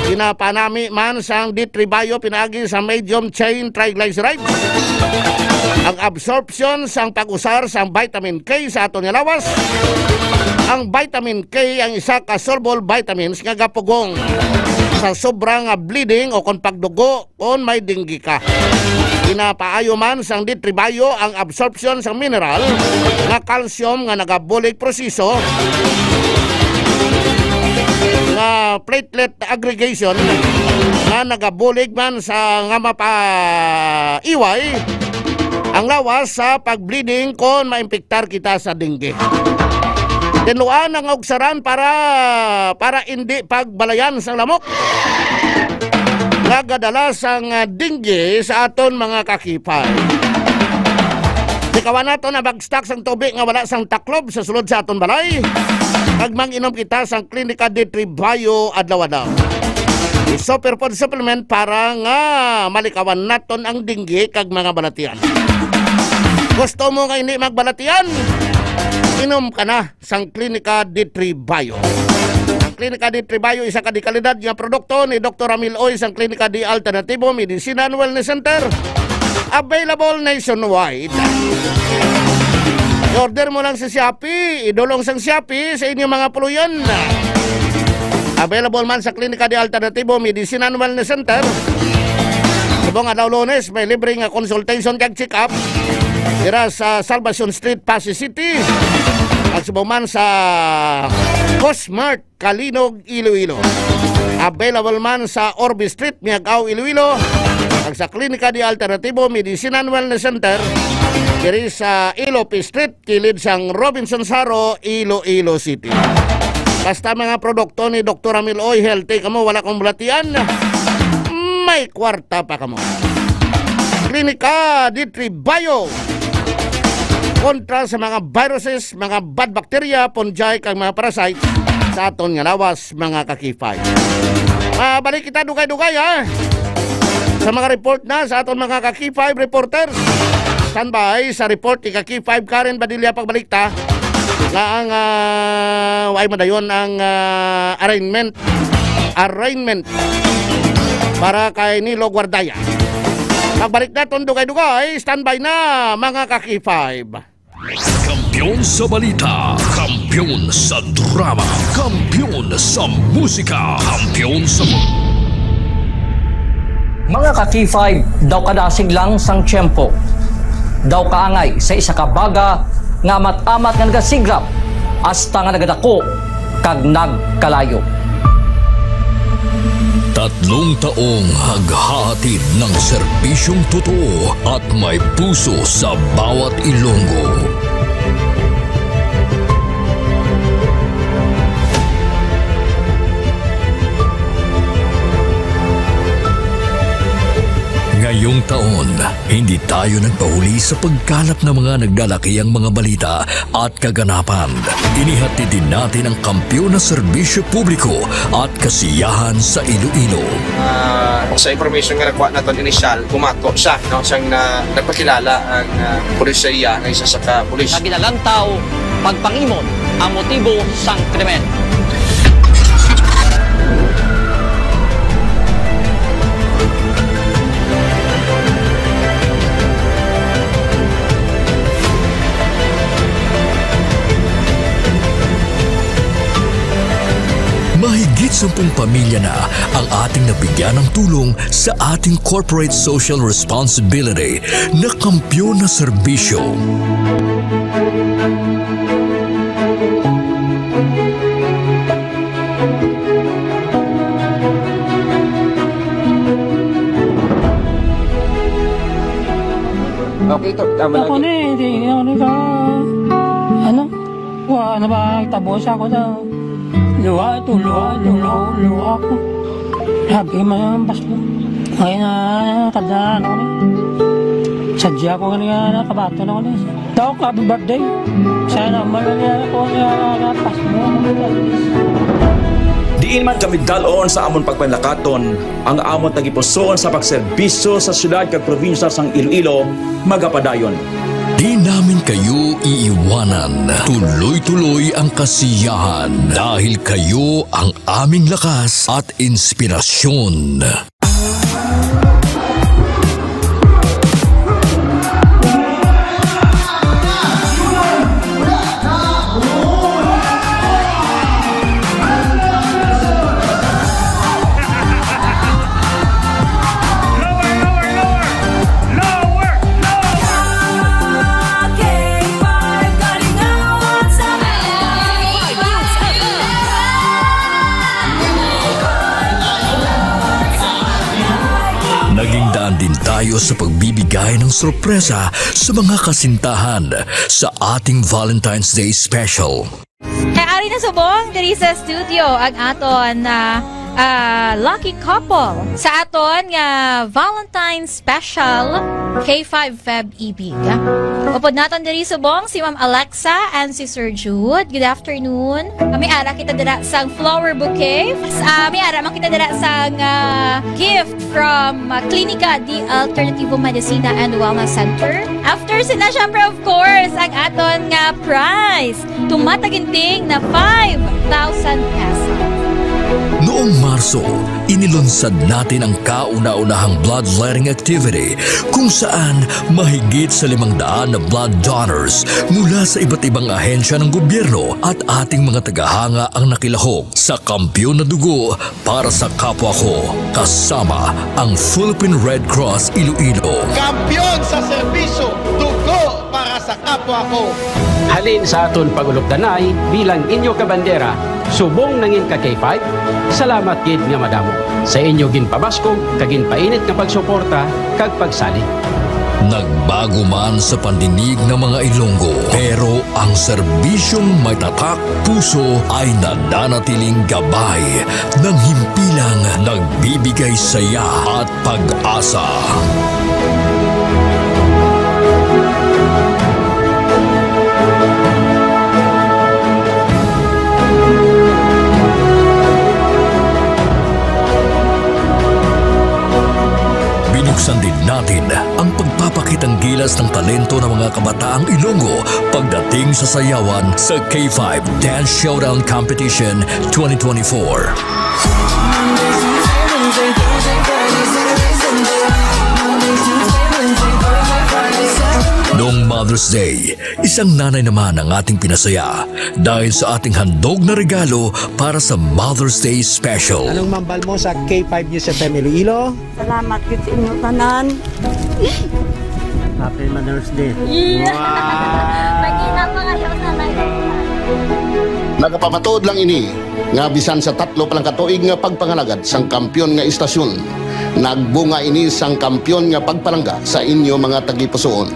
Ginapanami man sang D three Bio pinaagi sa medium chain triglycerides ang absorption sang pag-usar sang vitamin K sa aton nga lawas. Ang vitamin K ang isa ka soluble vitamins nga gapugong sa sobra nga bleeding o kon pagdugo kon may dengue ka. Ginapaayo man sang D three Bio ang absorption sang mineral nga calcium nga nagabulig proseso nga platelet aggregation nga nagabulig man sa nga mapaiway ang lawas sa pag-bleeding kon maimpiktar kita sa dengue. Tinluan ang ugsaran para, para indi pagbalayan sang lamok nga gadala sang, ah, dengue sa aton mga kakipay. Likawan naton ang bagstock sang tubig nga wala sang taklob sa sulod sa aton balay. Kag mang-inom kita sang Klinika D three Bio adlaw-adlaw. Superfood supplement para nga malikawan naton ang dengue kag mga balatian. Gusto mo nga hindi magbalatian? Inom ka na sang Klinika D three Bio. Ang Klinika D three Bio, isa ka dekalidad nga produkto ni Doktor Ramil Oy sang Klinika D Alternativo Medicine and Wellness Center. Available nationwide. I-order mo lang sa Shopee, idulong sang Shopee sa inyong mga puloy-on. Available man sa Klinika de Alternativo Medicine and Wellness Center. Subong adlaw Lunes, may libre nga consultation kag check-up dira sa Salvacion Street, Passi City. Kag subong man sa Cosmart, Calinog, Iloilo. Available man sa Orbe Street, Miag-ao, Iloilo, kag sa Klinika de Alternativo Medicine and Wellness Center, diri sa Ilope Street, kilid sang Robinsons Haro, Iloilo City. Basta mga produkto ni Doktor Amil Oy, healthy kamo, wala kamo bulatian, may kwarta pa kamo. Klinika D three Bio, kontra sa mga viruses, mga bad bacteria, fungi, kag mga parasites sa aton nga lawas, mga ka-K five. Mabalik kita dugay-dugay, ha, sa mga report na sa aton mga ka-K five reporters. Standby sa report ni ka-K five Karen Badilla, pagbalik ta nga ang, ah, way madayon ang, ah, arraignment. Arraignment para kay Nilo Guardaya. Pagbalik naton dugay-dugay, standby na, mga ka-K five. Kampiyon sa balita, kampiyon sa drama, kampiyon sa musika, kampiyon sa Mga ka-K five, daw kadasig lang sang tiyempo, daw kaangay sa isa ka baga nga amat-amat nga nagasigrap hasta nga nagadako kag nagkalayo. Tatlong taong naghahatid ng serbisyong totoo at may puso sa bawat Ilonggo. Ngayong taon, hindi tayo nagpahuli sa pagkalat ng mga naglalakihang mga balita at kaganapan. Inihatid din natin ang kampiyon na serbisyo publiko at kasiyahan sa Iloilo. Ah, sa information nga nakuha naton initial, bumato siya, no, siyang na, nagpakilala ang, ah, pulis sa iya nga isa sa ka pulis. Nga ginalantaw pagpangimot ang motibo sang krimen. Mahigit sampung pamilya na ang ating nabigyan ng tulong sa ating corporate social responsibility na kampiyon na serbisyo. Okay to, tama lang. Ako ni, hindi ako ni ka, ano? Wa na ba, tabo siya ko daw. Luha to, luha, luha, luha ko. Happy man ang Pasko. Ngayon na, tanda na ako ni. Sadya ko nga nakabato na ako ni. Doc, happy birthday. Sana malaya ako nga Pasko. Diin man kami dalon sa amon pagpanlakaton, ang amon tagipusoon sa pagserbisyo sa siyudad kag probinsya sang Iloilo magapadayon. Di namin kayo iiwanan. Tuloy-tuloy ang kasiyahan dahil kayo ang aming lakas at inspirasyon. Lower, lower, lower! Lower, lower! K five Kalingawan sa Naging daan din tayo sa pagbibigay ng sorpresa sa mga kasintahan sa ating Valentine's Day special. Kay ari na subong diri sa studio ang aton na, ah, lucky couple sa aton nga Valentine's Special K five Feb Ibig. Upod naton diri subong si Ma'am Alexa and si Sir Jude. Good afternoon. May ara kita dira sang flower bouquet. Ah, may ara man kita dira sang, ah, gift from, ah, Klinika de Alternativo Medicina and Wellness Center. After sina, syempre, of course, ang aton nga prize. Tumataginting na five thousand pesos. Noong Marso, inilunsad natin ang kauna-unahang bloodletting activity kung saan mahigit sa limang daan na blood donors mula sa iba't ibang ahensya ng gobyerno at ating mga tagahanga ang nakilahok sa kampiyon na dugo para sa kapwa ko, kasama ang Philippine Red Cross Iloilo. Kampiyon sa serbisyo, dugo para Sa kapwa ko. Halin sa aton pag-ulupdanay bilang inyo kabandera, subong nangin ka K five, salamat gid nga madamo sa inyo ginpabaskog kag ginpainit nga pagsuporta kag pagsalig. Nagbago man sa pandinig ng mga Ilonggo, pero ang serbisyong may tatak puso ay nananatiling gabay ng himpilang nagbibigay saya at pag-asa. Binuksan din natin ang pagpapakitang gilas ng talento ng mga kabataang Ilonggo pagdating sa sayawan sa K five Dance Showdown Competition twenty twenty-four. Noong Mother's Day, isang nanay naman ang ating pinasaya dahil sa ating handog na regalo para sa Mother's Day Special. Anong mambal mo sa K five News F M Iloilo? Salamat gid sa inyo tanan. Happy Mother's Day. Yeah. Wow. Mag-ina pa kayo, nanay. Nagapamatuod lang ini nga bisan sa tatlo pa lang ka tuig nga pagpangalagad sang kampiyon nga istasyon, nagbunga ini sang kampiyon nga pagpalangga sa inyo mga tagipusoon.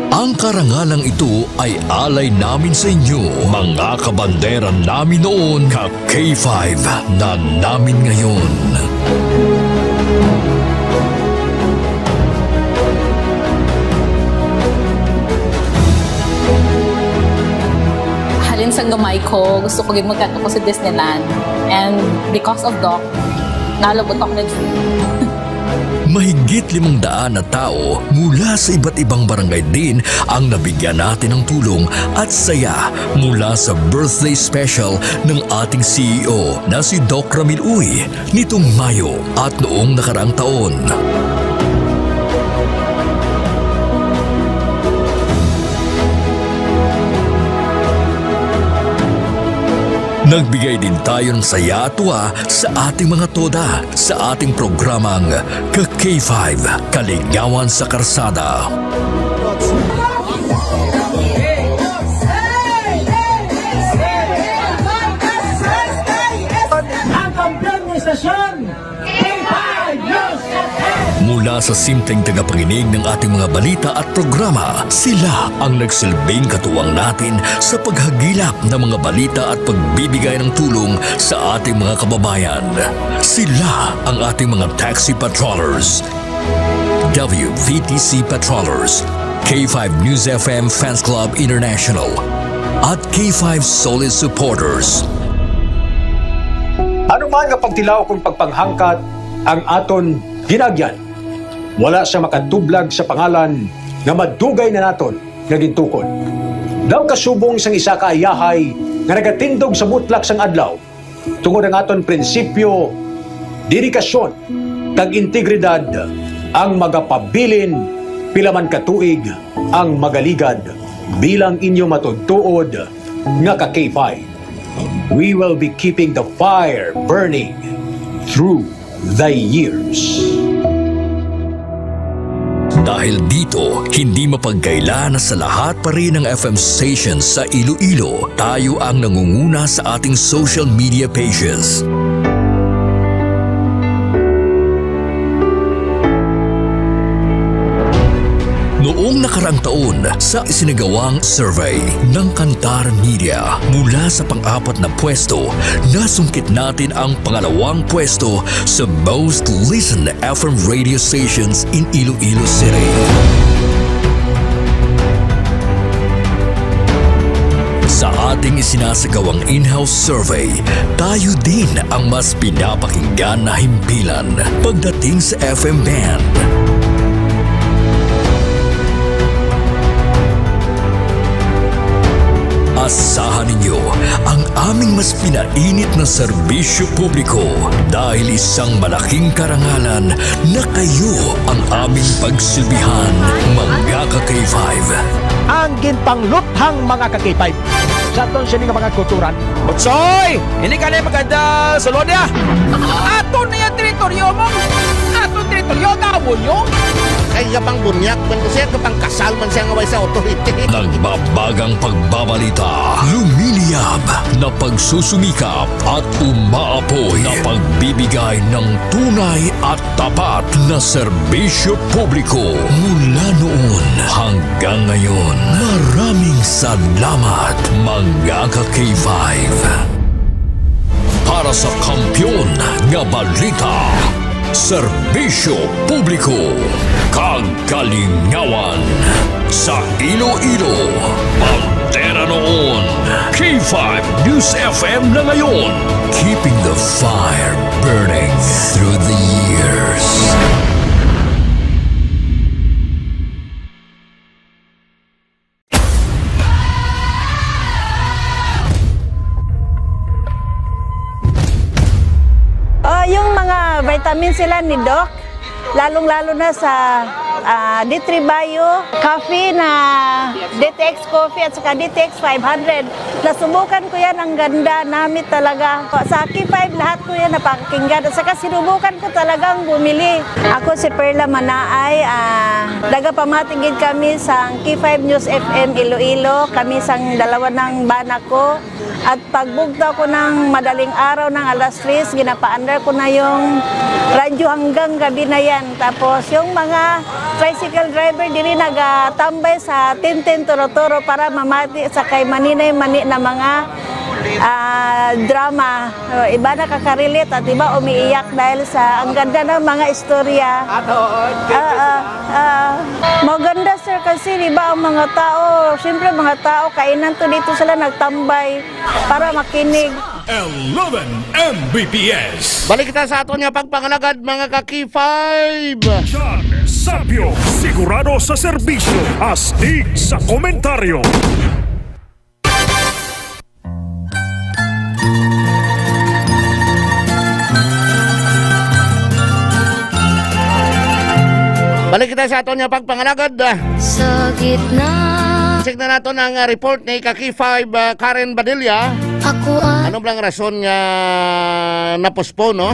Ang karangalang ito ay alay namin sa inyo, mga kabandera namin noon, ka K five na namin ngayon. Halin sang gamay ko, gusto ko gid magkadto ko sa Disneyland. And because of Doc, nalabot ako na dream. Mahigit limang daan na tao mula sa iba't ibang barangay din ang nabigyan natin ng tulong at saya mula sa birthday special ng ating C E O na si Doc Ramil Uy nitong Mayo at noong nakaraang taon. Nagbigay din tayo ng saya at tuwa sa ating mga toda sa ating programang Ka K five, Kaligawan sa Karsada. Ang kampiyon ng istasyon, K five News F M. Mula sa simpleng tagapakinig ng ating mga balita at programa, sila ang nagsilbing katuwang natin sa paghagilap ng mga balita at pagbibigay ng tulong sa ating mga kababayan. Sila ang ating mga taxi patrollers, W V T C patrollers, K five News F M Fans Club International, at K five Solid Supporters. Ano man nga pagtilaw kung pagpanghangkat ang aton ginagyan, wala siya makatublag sa pangalan nga madugay na naton nga gintukod. Daw kasubong sang isa ka ayahay nga nagatindog sa butlak sang adlaw, tungod ang aton prinsipyo, dedikasyon, kag integridad ang magapabilin pila man ka tuig ang magaligad bilang inyo matuod-tuod nga ka K five. We will be keeping the fire burning through the years. Dahil dito, hindi mapagkaila na sa lahat pa rin ng F M stations sa Iloilo, tayo ang nangunguna sa ating social media pages. Noong nakaraang taon, sa isinagawang survey ng Kantar Media, mula sa pang-apat na pwesto, nasungkit natin ang pangalawang pwesto sa most listened F M radio stations in Iloilo City. Sa ating isinasagawang in-house survey, tayo din ang mas pinapakinggan na himpilan pagdating sa F M band. Asahan ninyo ang aming mas pinainit na serbisyo publiko dahil isang malaking karangalan na kayo ang aming pagsilbihan, mga ka-K five. Ang ginpangluthang mga ka-K five. Sa aton sini nga mga kulturan. Utsoy! Hindi ka na maganda sulod niya. Aton na yung teritoryo mo. Aton teritoryo, gawon nyo. Ay, gapang bunyag man ko siya, gapang kasal man siya nga way sa authority. Nagbabagang pagbabalita, lumiliyab na pagsusumikap at umaapoy na pagbibigay ng tunay at tapat na serbisyo publiko mula noon hanggang ngayon. Maraming salamat, mga ka-K five. Para sa kampiyon nga balita, serbisyo publiko, kag kalingawan sa Iloilo, bandera noon, K five News F M na ngayon, keeping the fire burning through the years. Oh, yung mga vitamin sila ni Doc, lalong-lalo na sa ah, D three Bio, coffee na D T X coffee at saka D T X five hundred. Nasubukan ko yan, ang ganda, namit talaga. Sa K five, lahat ko yan napakinggan. At saka sinubukan ko talagang bumili. Ako si Perla Manaay, ah, nagapamati gid kami sa K five News F M Iloilo, kami sang dalawa ng bana ko. At pagbugtaw ko ng madaling araw ng alas tres, ginapaandar ko na yung radyo hanggang gabi na yan. Tapos yung mga tricycle driver diri nagatambay sa Tintin Turo-Turo para mamati sa kay maninay mani na mga ah, drama. Oh, iba nakaka-relate at iba umiiyak dahil sa ang ganda ng mga istorya. Ato, ah, ah, ah. Maganda, sir, kasi di ba ang mga tao, siyempre mga tao, kainan to dito sila nagtambay para makinig. Eleven M B P S. Balik kita sa aton nga pagpangalagad, mga ka-K five. John Sapio, sigurado sa serbisyo, astig sa komentaryo. Balik kita sa aton nga pagpangalagad. Sa gitna. Check na nato ang ah, report ni Kaki five ah, Karen Badilla. Ako ang Ano bang rason nga na-postpone, no?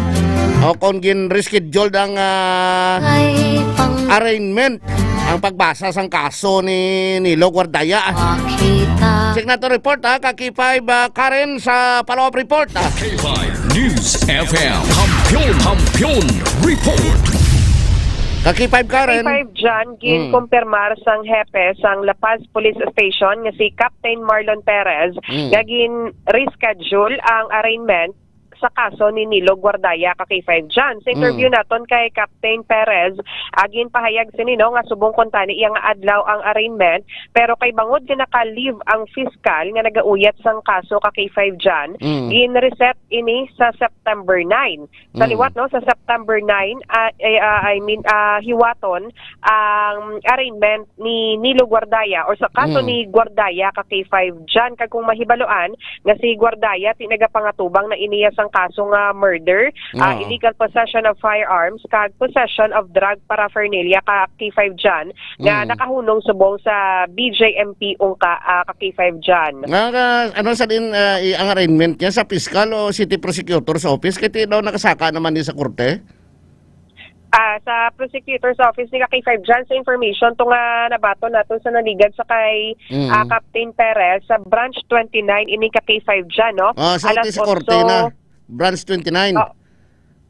O kung gin-reschedule ang ah, ay pang arraignment ang pagbasa sang kaso ni Nilo Guardaya. Makita. Check na to report ha, Kaki five ah, Karen sa follow-up report. Ah. K five News F M, Kampiyon, Kampiyon Report. Kaki five Karen. K five John, ginkumpirmar sang hepe sang La Paz Police Station nga si Captain Marlon Perez nga gin-reschedule ang arraignment sa kaso ni Nilo Guardaya ka K five John. Sa interview naton kay Captain Perez, ah, ginpahayag sini, no, nga subong kuntani iya nga adlaw ang arraignment, pero kay bangod nga naka-leave ang fiskal nga nagauyat sang kaso ka K five John, gin-reset ini sa September nine. Sa liwat, no, sa September nine, ah, eh, ah, I mean, ah, hiwaton ang arraignment ni Nilo Guardaya or sa kaso ni Guardaya ka K five John. Kag kung mahibaluan nga si Guardaya ti nagapangatubang na iniya sang kaso nga murder, ah, illegal possession of firearms kag possession of drug paraphernalia ka K five John nga nakahunong subong sa B J M P ungka, ah, ka K five John. Nga, nga, ano sa din ah, i- ang arraignment niya sa piskal o city prosecutor's office kay ti daw nakasaka naman ni sa korte? Ah, sa prosecutor's office ni ka K five John, sa information to nga nabaton naton sa naligan sa kay Mm. ah, Captain Perez sa branch twenty-nine ini ka K five John, no? Ah, sa Alas Ortiz Corte otso. Na. Branch twenty-nine. Oh.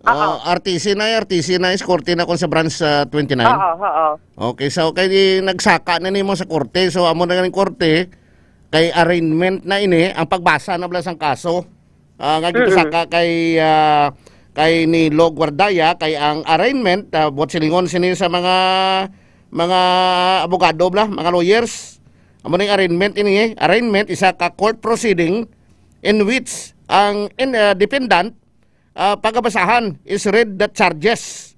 Oo. Ah, R T C na, R T C na is korte na kung sa branch ah, twenty-nine. Oo, oo. Okay, so kay di nagsaka na nimo sa korte. So amo na ganing korte kay arraignment na ini ang pagbasa na bala sang kaso. Ah, nga gipasaka kay ah, kay ni Lo Guardaya kay ang arraignment ah, buot silingon sini sa mga mga abogado bla, mga lawyers. Amo ning arraignment ini, eh. Arraignment isa ka court proceeding in which ang in, ah, defendant ah, pagabasahan is read the charges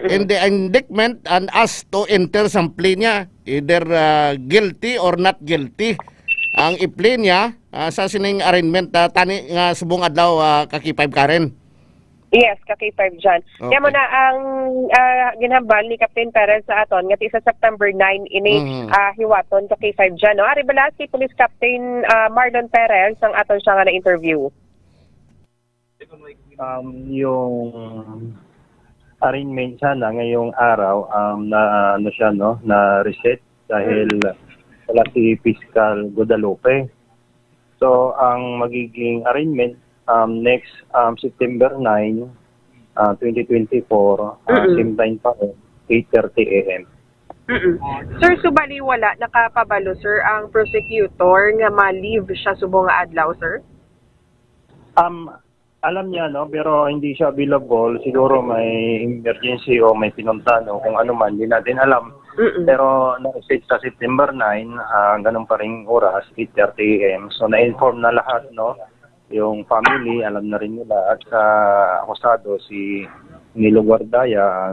in the indictment and asked to enter sa plea niya, either ah, guilty or not guilty. Ang i-plea niya ah, sa sining arraignment ah, tani nga subong adlaw ah, ka K five Karen. Yes, ka K five John. Okay. Kaya mo na ang ah, ginhambal ni Captain Perez sa aton nga ti sa September nine ini Mm. ah, hiwaton ka K five John. No? Ari bala si Police Captain ah, Marlon Perez ang aton siya nga na-interview. Um, yung arraignment sana ngayong araw, um, na, ano siya, no, na reset dahil Mm. wala si Fiscal Guadalupe. So, ang magiging arraignment, um, next, um, September nine, ah, twenty twenty-four, ah, Mm-mm. same time pa rin, eight thirty a m. Mm-mm. Sir, so bali wala nakapabalo, sir, ang prosecutor nga ma-leave siya subong nga adlaw, sir? Um, alam niya, no, pero hindi siya available. Siguro may emergency o may pinuntahan o kung ano man, di natin alam. Mm-mm. Pero na-set sa September nine, ah, ganun pa ring oras, eight thirty a m. So, na-inform na lahat, no? Yung family, alam na rin nila. At sa akusado, si Nilo Guardaya,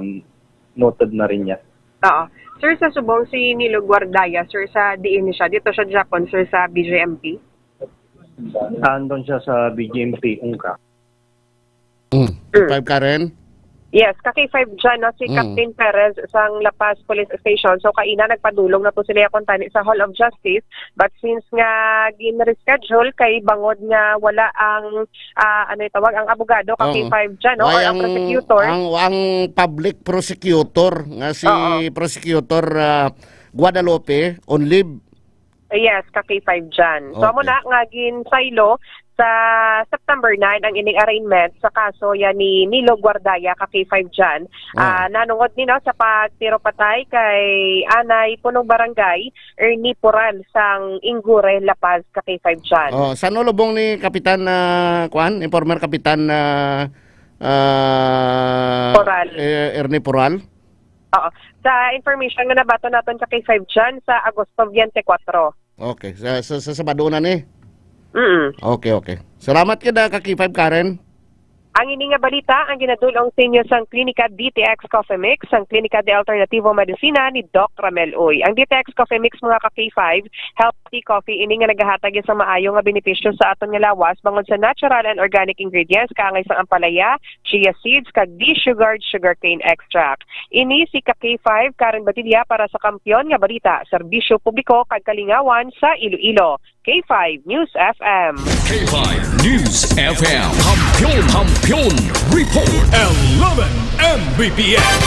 noted na rin niya. Oo. Sir, sa subong si Nilo Guardaya, sir, sa diin siya? Dito siya, Japon, sir, sa B J M P? Andun siya sa B J M P, Ungka. Mm. Mm. Five, Karen? Yes, ka K five dyan, no, si Mm. Captain Perez sang La Paz Police Station. So, kaina nagpadulong na po sila yakon tani sa Hall of Justice. But since nga gin-reschedule kay bangod nga wala ang, ah, ano itawag, ang abogado, ka Oo. K five dyan, no, Why or ang ang, prosecutor. ang, ang public prosecutor nga si Oo. Prosecutor, ah, Guadalupe on leave? Yes, ka K five dyan. So, amo Okay. na nga ginsaylo sa September nine ang ining arraignment sa kaso yan ni Nilo Guardaya, ka K five dyan. Oh. Ah, nanungod ni, no, sa pagtiro patay kay Anay Punong Barangay Ernie Pural sang Ingure, La Paz, ka K five dyan. Oh, sa nulubong ni Kapitan, ah, kuan, ni former Kapitan, ah, ah, Pural. eh, Ernie Pural? Oo. Sa information nga nabaton naton ka K five dyan, sa Agosto twenty-four. Okay. Sa, sa, sa Sabado na ni? Mm. Okay, okay. Salamat kita, ka K five, Karen. Ang ini nga balita ang ginadulong sa inyo sang Klinika D T X Coffee Mix, sang Klinika de Alternativo Medicina ni Doc Ramel Uy. Ang D T X Coffee Mix, mga ka K five, healthy coffee ini nga nagahatag sa maayo nga benepisyo sa aton nga lawas bangod sa natural and organic ingredients kaangay sang ampalaya, chia seeds, kag desugared sugarcane extract. Ini si ka K five, Karen Badilla para sa Kampiyon nga Balita, Serbisyo Publiko kag Kalingawan sa Iloilo. K five News F M. K five News F M. Kampiyon, Kampiyon Report. Eleven M B P S.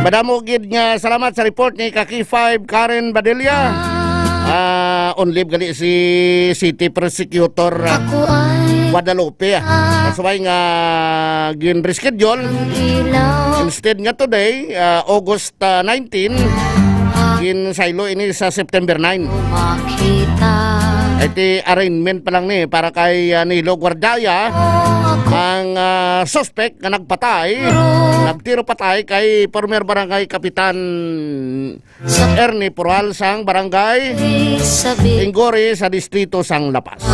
Madamo gid nga salamat sa report ni ka K five Karen Badilla. Ah, on leave gali si City Prosecutor, ah, Guadalupe, ah. Kasubay nga gin-reschedule. Instead nga today, ah, August, ah, nineteen, ginsaylo ini sa September nine. Iti arraignment pa lang ni para kay, ah, Nilo Guardaya, ang, ah, suspect nga nagpatay, nagtiro patay kay former barangay kapitan Ernie Pural sang barangay Ingori sa distrito sang La Paz.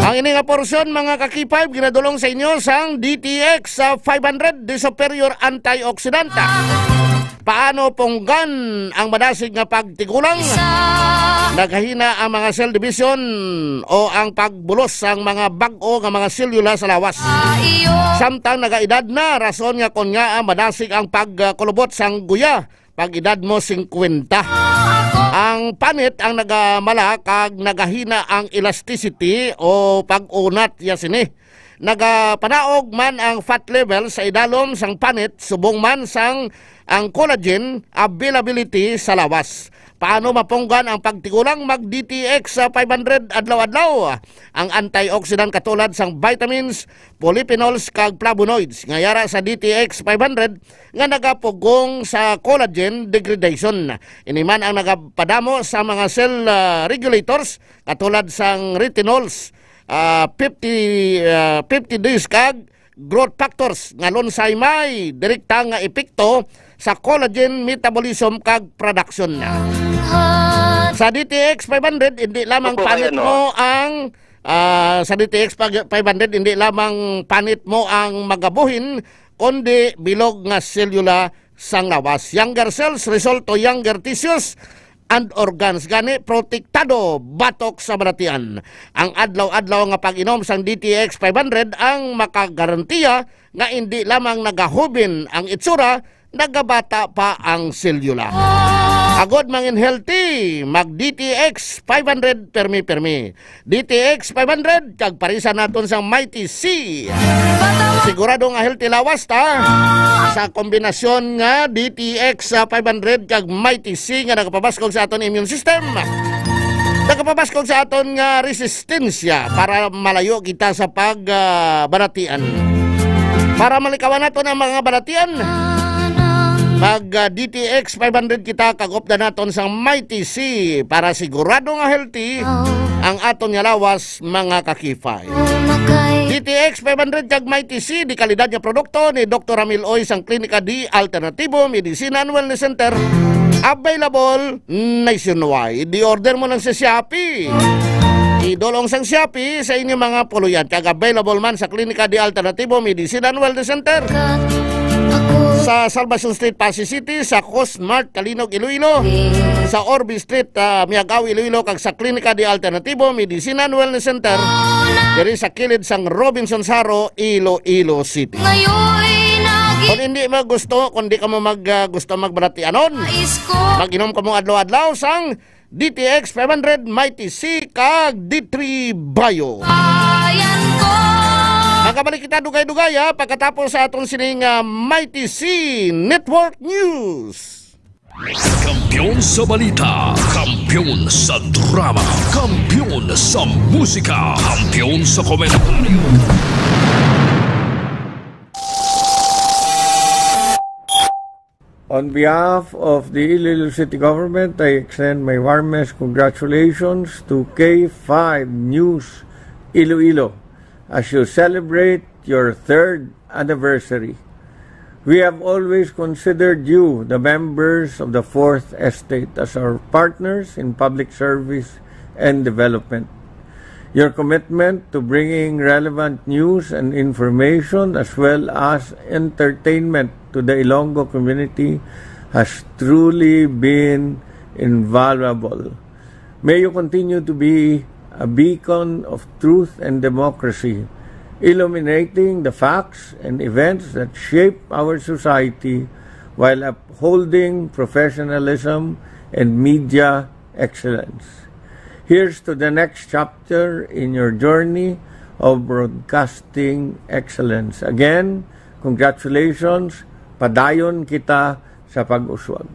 Ang ini nga porsyon, mga ka K five, ginadulong sa inyo sang D T X sa five hundred de Superior Antioxidant. Paano punggan ang madasig nga pagtigulang? Naghahina ang mga cell division o ang pagbulos sang mga bag-o nga mga selula sa lawas. Samtang nagaedad na, rason nga kon ngaa madasig ang pagkulubot sang guya pag edad mo singkwenta. Ang panit ang nagamala kag nagahina ang elasticity o pag-unat ya sini. Nagapanaog man ang fat level sa idalom sang panit, subong man sang ang collagen availability sa lawas. Paano mapunggan ang pagtigulang? Mag D T X sa five hundred adlaw-adlaw. Ang antioxidant katulad sang vitamins, polyphenols, kag flavonoids nga yara sa D T X five hundred nga nagapugong sa collagen degradation. Ini man ang nagapadamo sa mga cell, ah, regulators katulad sang retinols, ah, fifty, ah, fifty days kag growth factors nga lunsay may direkta nga epekto sa collagen metabolism kag production. Sa D T X five hundred, hindi lamang Opo, panit ayan, oh. mo ang, ah, sa D T X pag-, five hundred, hindi lamang panit mo ang magabuhin, kundi bilog nga selula sang lawas. Younger cells result to younger tissues and organs. Gani, protektado batok sa balatian. Ang adlaw-adlaw nga pag-inom sang D T X five hundred ang makagarantiya nga indi lamang nagahubin ang itsura, nagabata pa ang selula. Agod mangin healthy, mag D T X five hundred permi-permi. D T X five hundred, kag parisan naton sang Mighty C. Sigurado nga healthy lawas ta sa kombinasyon nga D T X, ah, five hundred kag Mighty C nga nagapabaskog sa aton immune system. Nagapabaskog sa aton nga resistensya para malayo kita sa pag, ah, balatian. Para malikawan naton ang mga balatian, mag, ah, D T X five hundred kita, kag updan naton sang Mighty C para sigurado nga healthy ang aton nga lawas, mga ka-K five. D T X five hundred kag Mighty C, de kalidad nga produkto ni Doktor Ramil Oy sang Klinika D Alternativo Medicina and Wellness Center. Available nationwide. I-order mo lang sa Shopee. Idulong sang Shopee sa inyong mga puluyan. Kag available man sa Klinika de Alternativo Medicine and Wellness Center, sa Salvacion Street, Passi City, sa Cosmart, Calinog, Iloilo, sa Orbe Street, ah, Miagao, Iloilo, kag sa Klinika de Alternativo Medicine and Wellness Center, diri sa kilid sang Robinsons Jaro, Iloilo City. Kung hindi mo gusto, kung di ka mo mag, ah, gusto magbalatianon, mag-inom ka mo adlaw-adlaw sang D T X five hundred, Mighty C, kag D three Bio. Ayan ko. Makabalik kita dugay-dugay, ha, pagkatapos sa aton sining, ah, Mighty C Network News. Kampiyon sa balita, kampiyon sa drama, kampiyon sa musika, kampiyon sa komentaryo. On behalf of the Iloilo City Government, I extend my warmest congratulations to K five News Iloilo as you celebrate your third anniversary. We have always considered you, the members of the Fourth Estate, as our partners in public service and development. Your commitment to bringing relevant news and information as well as entertainment to the Ilonggo community has truly been invaluable. May you continue to be a beacon of truth and democracy, illuminating the facts and events that shape our society while upholding professionalism and media excellence. Here's to the next chapter in your journey of broadcasting excellence. Again, congratulations. Padayon kita sa pag-uswag.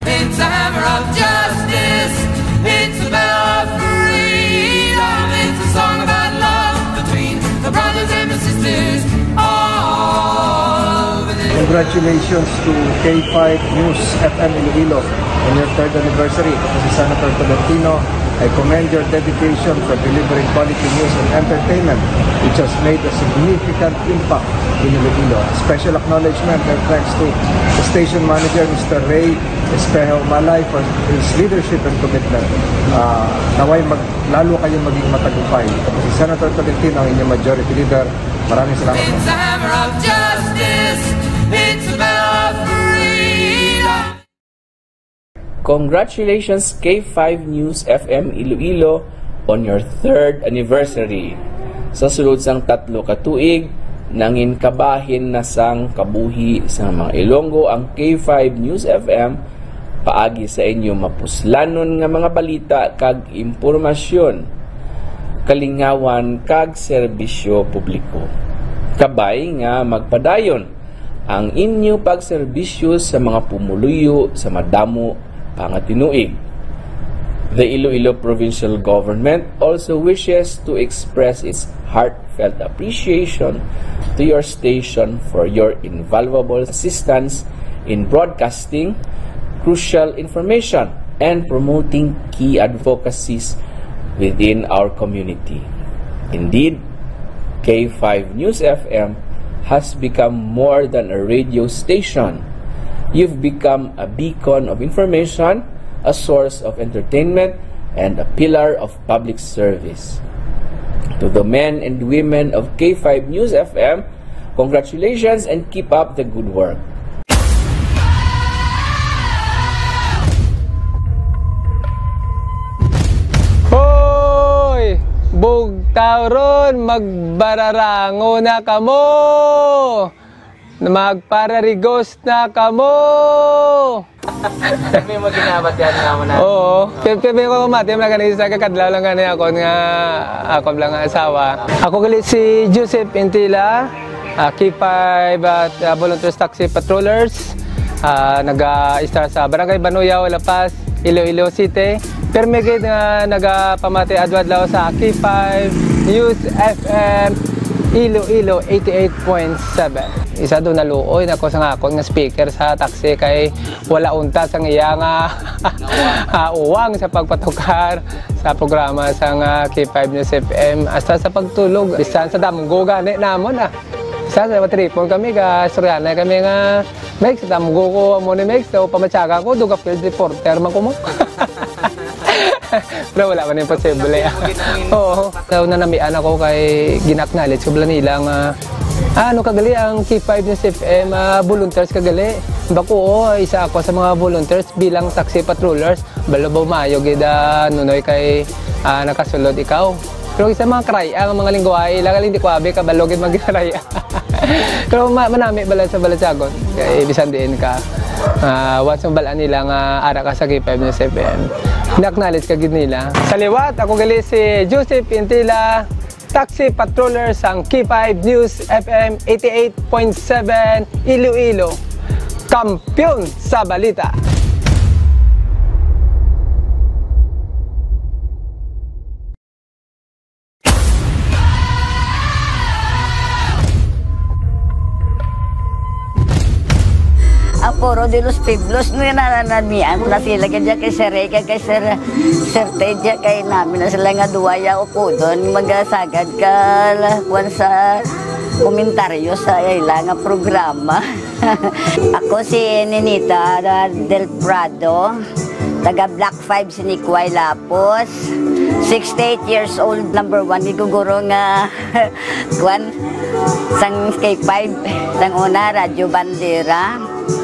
It's a hammer of justice. It's a bell of freedom. It's a song about love between the brothers and the sisters all over this. Congratulations to K five News F M Iloilo on your third anniversary. Ako si Senator Tolentino. I commend your dedication for delivering quality news and entertainment, which has made a significant impact in Iloilo. Special acknowledgement and thanks to the station manager, Mister Ray Espejo Malay, for his leadership and commitment. Ah, naway mag-, lalo kayong maging matagumpay. Ako si Senator Tolentino, ang inyong majority leader. Maraming salamat po. It's a hammer of justice. It's a bell of freedom. Congratulations, K five News F M Iloilo, on your third anniversary. Sa sulod sang tatlo ka tuig, nangin kabahin na sang kabuhi sang mga Ilonggo ang K five News F M paagi sa inyo mapuslanon nga mga balita kag impormasyon, kalingawan kag serbisyo publiko. Kabay nga magpadayon ang inyo pagserbisyo sa mga pumuluyo sa madamo pa nga tinuig. The Iloilo Provincial Government also wishes to express its heartfelt appreciation to your station for your invaluable assistance in broadcasting crucial information and promoting key advocacies within our community. Indeed, K five News F M has become more than a radio station. You've become a beacon of information, a source of entertainment, and a pillar of public service. To the men and women of K five News F M, congratulations and keep up the good work. Hoy! Bug Tawron, magbararango na kamo! Magpararigos na kamo! May mga ginabat yan nga mo na. Oo. Pero, pero may mga mati, mga ganun, sa kakadlaw lang gani ako nga, ako lang nga asawa. Ako gali si Joseph Intila, ah, K five at, ah, Volunteers Taxi Patrollers. Ah, naga-istar sa Barangay Banuyaw, La Paz, Iloilo City. Permi gid nga nagapamati adlaw-adlaw sa K five News F M Iloilo eighty-eight point seven. Isa do naluoy na ko sa akon nga speaker sa taxi kay wala unta sang iya nga ah, uwang sa pagpatukar sa programa sang K five News F M hasta sa pagtulog. Bisan sa damgo gani namon, ah. Sa, sa matripon kami, ga istoryahanay kami nga, "Mex, damgo ko amo ni Mex, so pamatyaga ko, duga field reporter man ko mo." Pero wala man imposible. Oo. So, nanamian ako kay gina-acknowledge ko bala nila nga, "Ah, ano ka gali ang K five News F M, ah, volunteers ka gali?" Bako, oo, isa ako sa mga volunteers bilang taxi patrollers. Balo ba maayo gid, ah, Nunoy, kay, ah, nakasulod ikaw? Pero sa mga karaya, ang mga lingwahe, ila galing di ko abi kabalo gid magkaraya. Pero ma-, manami bala sa balatyagon. Kay bisan diin ka, ah, once mabalaan nila nga ara ka sa K five News F M, na-acknowledge ka gid nila. Sa liwat, ako gali si Joseph Intila, taxi patroller sang K five News F M eighty-eight point seven Iloilo. Kampiyon sa balita. Ang Foro de los Pueblos, no, nananamian na sila, kaya kay Sir Rey, kay Sir, Sir Ted, kay namin na sila nga duwa ya upodon, magasagad ka, kuwan sa komentaryo sa ila nga programa. Ako si Ninita Del Prado, taga Block five, Siniquay, Lapos. Sixty-eight years old, number one, giguguro nga, kwan, sang K five, sang una, Radyo Bandera.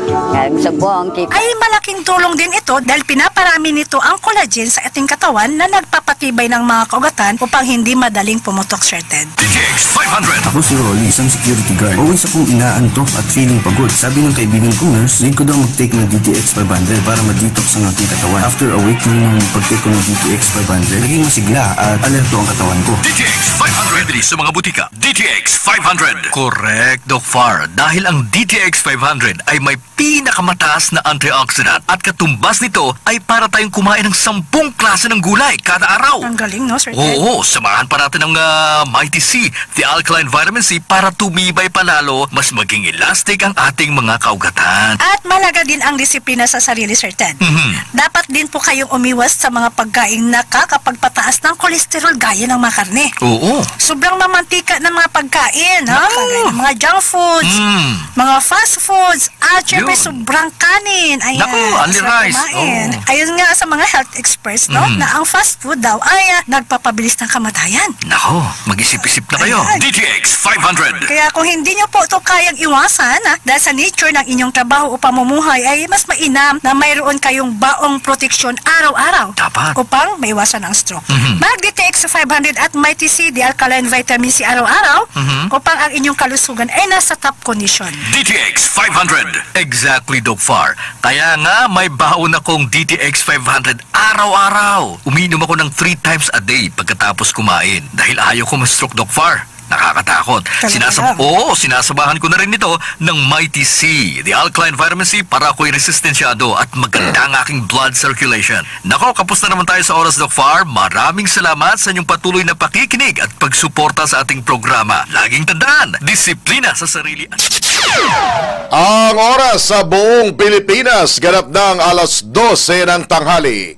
Ang subong, K five. Ay malaking tulong din ito dahil pinaparami nito ang collagen sa ating katawan na nagpapatibay ng mga kaugatan upang hindi madaling pumutok, Sir Ted. D T X five hundred. Ako si Rolly, isang security guard. Always akong inaantok at feeling pagod. Sabi ng kaibigan kong nurse, need ko daw mag-take ng D T X five hundred para ma-detox ang aking katawan. After a week ng pag-take ko ng D T X five hundred, naging masigla at alerto ang katawan ko. D T X five hundred. Bibili sa mga butika. D T X five hundred. Correct, Doc Far. Dahil ang D T X five hundred ay may pinakamataas na antioxidant at katumbas nito ay para tayong kumain ng sampung klase ng gulay kada araw. Ang galing, no, Sir Ted? Oo, samahan pa natin ng, ah, Mighty C, the alkaline vitamin C, para tumibay pa lalo, mas maging elastic ang ating mga kaugatan. At mahalaga din ang disiplina sa sarili, Sir Ted. Mhm. Dapat din po kayong umiwas sa mga pagkaing nakakapagpataas ng cholesterol gaya ng mga karne. Oo. Sobrang mamantika ng mga pagkain, ha? Naku. Kagaya ng mga junk foods, Mm. mga fast foods, at syempre Yun. sobrang kanin. Ayan, Naku, only sarap rice. kumain. Oo. Ayun nga sa mga health experts, no, Mm. na ang fast food daw ay, ah, nagpapabilis ng kamatayan. Nako, mag-isip-isip na kayo. Ayan. D T X five hundred. Kaya kung hindi nyo po ito kayang iwasan, ah, dahil sa nature ng inyong trabaho o pamumuhay, ay mas mainam na mayroon kayong baong proteksyon araw-araw Dapat. upang maiwasan ang stroke. Mhm. Mag D T X five hundred at Mighty C, the alkaline vitamin C araw-araw Mhm. upang ang inyong kalusugan ay nasa top condition. D T X five hundred. Exactly, Doc Far. Kaya nga, may baon akong D T X five hundred araw-araw. Umiinom ako ng three times a day pagkatapos kumain dahil ayaw ko ma-stroke, Doc Far. Nakakatakot. Talaga Sinasab-, lang. Oo, sinasamahan ko na rin ito ng Mighty C, the alkaline vitamin C, para ako'y resistensyado at maganda ang aking blood circulation. Nako, kapos na naman tayo sa oras, Doc Far. Maraming salamat sa inyong patuloy na pakikinig at pagsuporta sa ating programa. Laging tandaan, disiplina sa sarili. Ang oras sa buong Pilipinas, ganap na ang alas dose ng tanghali.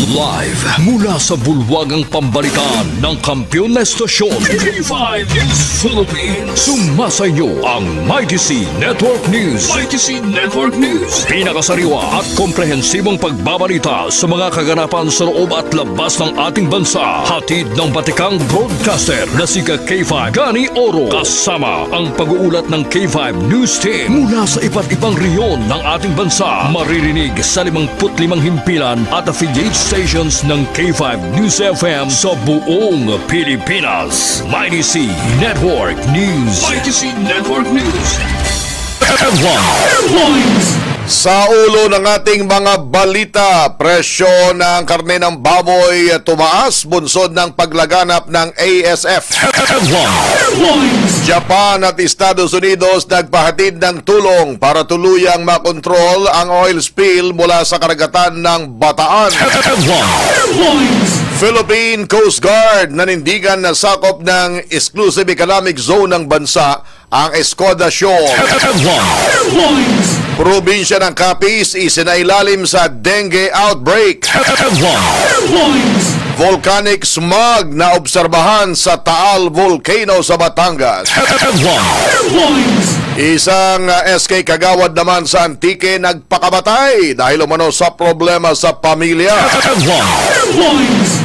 Live mula sa bulwagang pambalitaan ng kampiyon na estasyon, K five News Philippines. Sumasa inyo ang Mighty C Network News. Mighty C Network News. Pinakasariwa at komprehensibong pagbabalita sa mga kaganapan sa loob at labas ng ating bansa. Hatid ng batikang broadcaster na si ka K five Gani Oro. Kasama ang pag-uulat ng K five News Team mula sa iba't ibang rehiyon ng ating bansa. Maririnig sa limangput limang himpilan at affiliates Stations ng K five News F M sa buong Pilipinas. Mighty C Network News. Mighty C Network News. Headlines. Sa ulo ng ating mga balita, presyo ng karne ng baboy tumaas bunsod ng paglaganap ng A S F. Headlines. Japan at Estados Unidos nagpahatid ng tulong para tuluyang makontrol ang oil spill mula sa karagatan ng Bataan. Headlines. Philippine Coast Guard nanindigan na sakop ng exclusive economic zone ng bansa ang Escoda Shoal. Headlines. Probinsya ng Capiz isinailalim sa dengue outbreak. Headlines. Volcanic smog na obserbahan sa Taal Volcano sa Batangas. Headlines. Isang, uh, S K kagawad naman sa Antique nagpakamatay dahil umano sa problema sa pamilya. Headlines.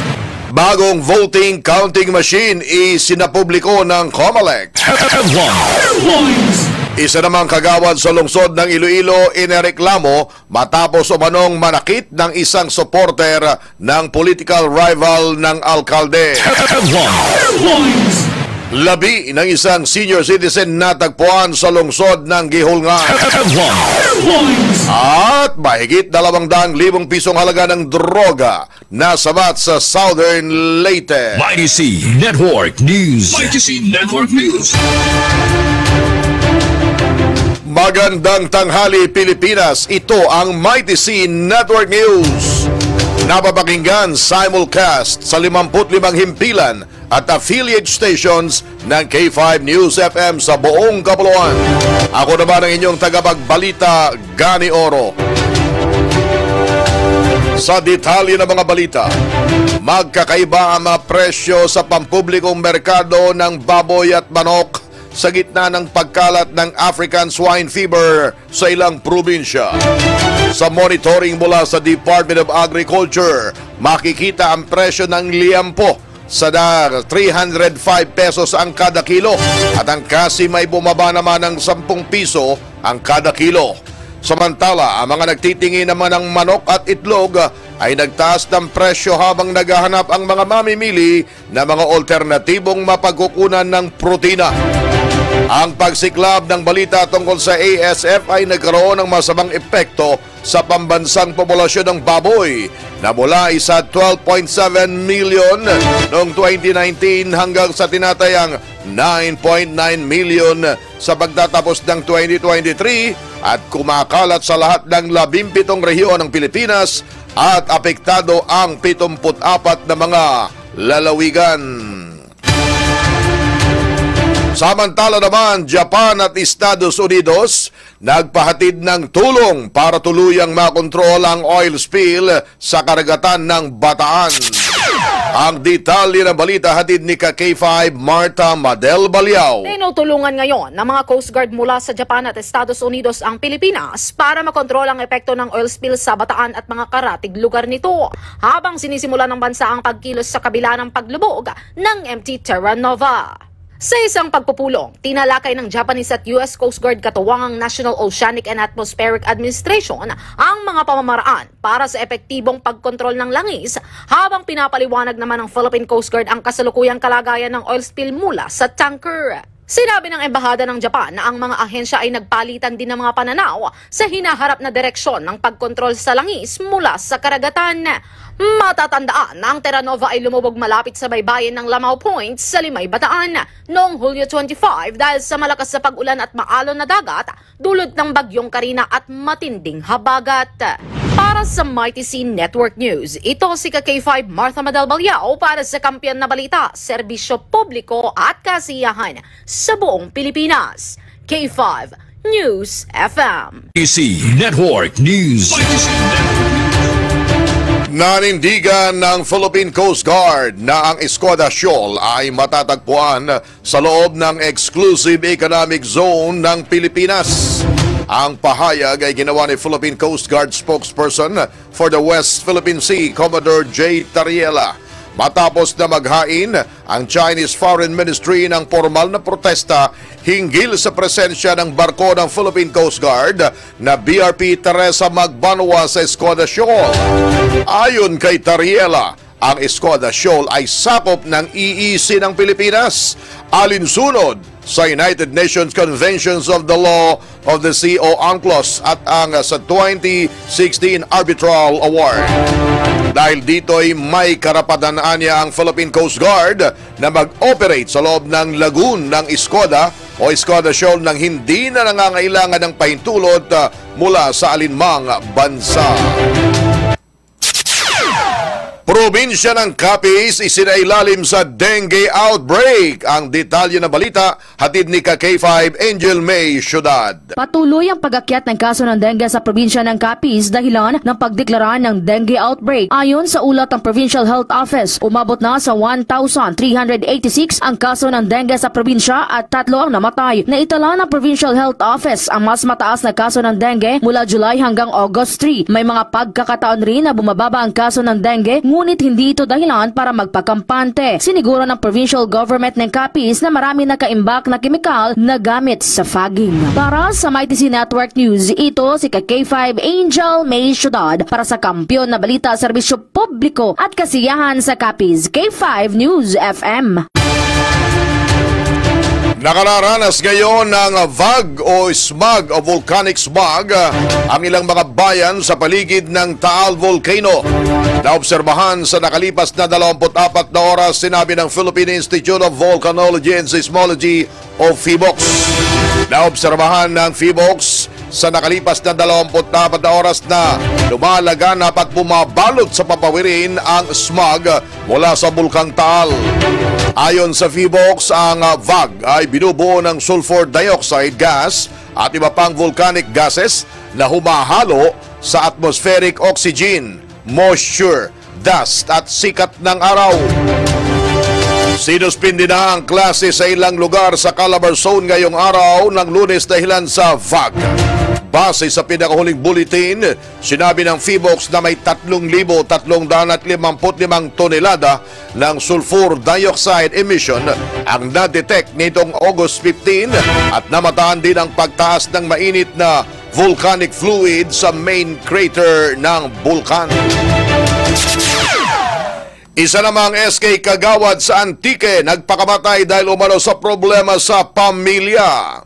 Bagong voting counting machine isinapubliko ng Comelec. Headlines. Isa namang kagawad sa lungsod ng Iloilo inireklamo matapos umanong manakit ng isang supporter ng political rival ng alkalde. Headlines. Labi ng isang senior citizen natagpuan sa lungsod ng Guihulngan. Headlines. At mahigit dalawang daang libong pisong halaga ng droga nasabat sa Southern Leyte. Mighty C Network News. Mighty C Network News. Magandang tanghali, Pilipinas. Ito ang Mighty C Network News. Napapakinggan simulcast sa limampu't limang himpilan at affiliate stations ng K five News F M sa buong kapuluan. Ako naman ang inyong tagapagbalita, Gani Oro. Sa detalye ng mga balita, magkakaiba ang mga presyo sa pampublikong merkado ng baboy at manok sa gitna ng pagkalat ng African Swine Fever sa ilang probinsya. Sa monitoring mula sa Department of Agriculture, makikita ang presyo ng liempo sa da-, three hundred five pesos ang kada kilo, at ang kasi may bumaba naman ng sampung piso ang kada kilo. Samantala, ang mga nagtitingi naman ng manok at itlog ay nagtaas ng presyo habang naghahanap ang mga mamimili ng mga alternatibong mapagkukunan ng protina. Ang pagsiklab ng balita tungkol sa A S F ay nagkaroon ng masamang epekto sa pambansang populasyon ng baboy na mula sa twelve point seven million noong twenty nineteen hanggang sa tinatayang nine point nine million sa pagtatapos ng twenty twenty-three, at kumakalat sa lahat ng labimpitong rehiyon ng Pilipinas at apektado ang pitumput apat na mga lalawigan. Samantala naman, Japan at Estados Unidos nagpahatid ng tulong para tuluyang makontrol ang oil spill sa karagatan ng Bataan. Ang detalye ng balita hatid ni ka K five Martha Madel Baliao. Tinutulungan ngayon ng mga Coast Guard mula sa Japan at Estados Unidos ang Pilipinas para makontrol ang epekto ng oil spill sa Bataan at mga karatig lugar nito, habang sinisimula ng bansa ang pagkilos sa kabila ng paglubog ng M T Terra Nova. Sa isang pagpupulong, tinalakay ng Japanese at U S Coast Guard katuwang ang National Oceanic and Atmospheric Administration ang mga pamamaraan para sa epektibong pagkontrol ng langis, habang pinapaliwanag naman ng Philippine Coast Guard ang kasalukuyang kalagayan ng oil spill mula sa tanker. Sinabi ng Embahada ng Japan na ang mga ahensya ay nagpalitan din ng mga pananaw sa hinaharap na direksyon ng pagkontrol sa langis mula sa karagatan. Matatandaan na ang Terra Nova ay lumubog malapit sa baybayin ng Lamao Point sa Limay, Bataan noong Hulyo twenty-five dahil sa malakas na pag-ulan at maalon na dagat dulot ng Bagyong Karina at matinding habagat. Para sa Mighty C Network News, ito si ka K five Martha Madal Balyao para sa Kampiyon na Balita, Serbisyo Publiko at Kasiyahan sa buong Pilipinas. K five News F M. Mighty C Network News. Nanindigan ng Philippine Coast Guard na ang Escuadra Shoal ay matatagpuan sa loob ng Exclusive Economic Zone ng Pilipinas. Ang pahayag ay ginawa ni Philippine Coast Guard Spokesperson for the West Philippine Sea, Commodore J Tariela. Matapos na maghain ang Chinese Foreign Ministry ng pormal na protesta hinggil sa presensya ng barko ng Philippine Coast Guard na B R P Teresa Magbanwa sa Escoda Shoal. Ayon kay Tariela, ang Escoda Shoal ay sakop ng E E C ng Pilipinas, alinsunod sa United Nations Conventions of the Law of the Sea o UNCLOS at ang sa twenty sixteen Arbitral Award. Dahil dito'y may karapatan anya ang Philippine Coast Guard na mag-operate sa loob ng lagoon ng Escoda o Escoda Shoal nang hindi na nangangailangan ng pahintulot, ah, mula sa alinmang bansa. Probinsya ng Capiz isinailalim sa dengue outbreak. Ang detalye ng balita hatid ni ka K five Angel May Ciudad. Patuloy ang pag-akyat ng kaso ng dengue sa probinsya ng Capiz dahilan ng pagdeklara ng dengue outbreak. Ayon sa ulat ng Provincial Health Office, umabot na sa one thousand three hundred eighty-six ang kaso ng dengue sa probinsya at tatlo ang namatay. Naitala ng Provincial Health Office ang mas mataas na kaso ng dengue mula July hanggang August three. May mga pagkakataon rin na bumababa ang kaso ng dengue, ngunit hindi ito dahilan para magpakampante. Siniguro ng provincial government ng Capiz na marami na kaimbak na kemikal na gamit sa fogging. Para sa Mighty C Network News, ito si ka K five Angel May Ciudad para sa Kampiyon na Balita, Serbisyo Publiko at Kasiyahan sa Capiz, K five News F M. Nakararanas ngayon ng vag o smog o volcanic smog, ah, ang ilang mga bayan sa paligid ng Taal Volcano. Naobserbahan sa nakalipas na dalawampu't apat na oras, sinabi ng Philippine Institute of Volcanology and Seismology o PHIVOLCS. Naobserbahan ng PHIVOLCS sa nakalipas na dalawampu't apat na oras na lumalaganap at bumabalot sa papawirin ang smog mula sa Bulkang Taal. Ayon sa PHIVOLCS, ang, ah, vag ay binubuo ng sulfur dioxide gas at iba pang volcanic gases na humahalo sa atmospheric oxygen, moisture, dust at sikat ng araw. Sinuspindi na ang klase sa ilang lugar sa Calabarzon ngayong araw ng Lunes dahilan sa vag. Base sa pinakahuling bulletin, sinabi ng PHIVOLCS na may tatlong libo tatlong daan at limampu't limang tonelada ng sulfur dioxide emission ang na-detect nitong August fifteen at namataan din ang pagtaas ng mainit na volcanic fluid sa main crater ng bulkan. Isa namang S K kagawad sa Antique nagpakamatay dahil umano sa problema sa pamilya.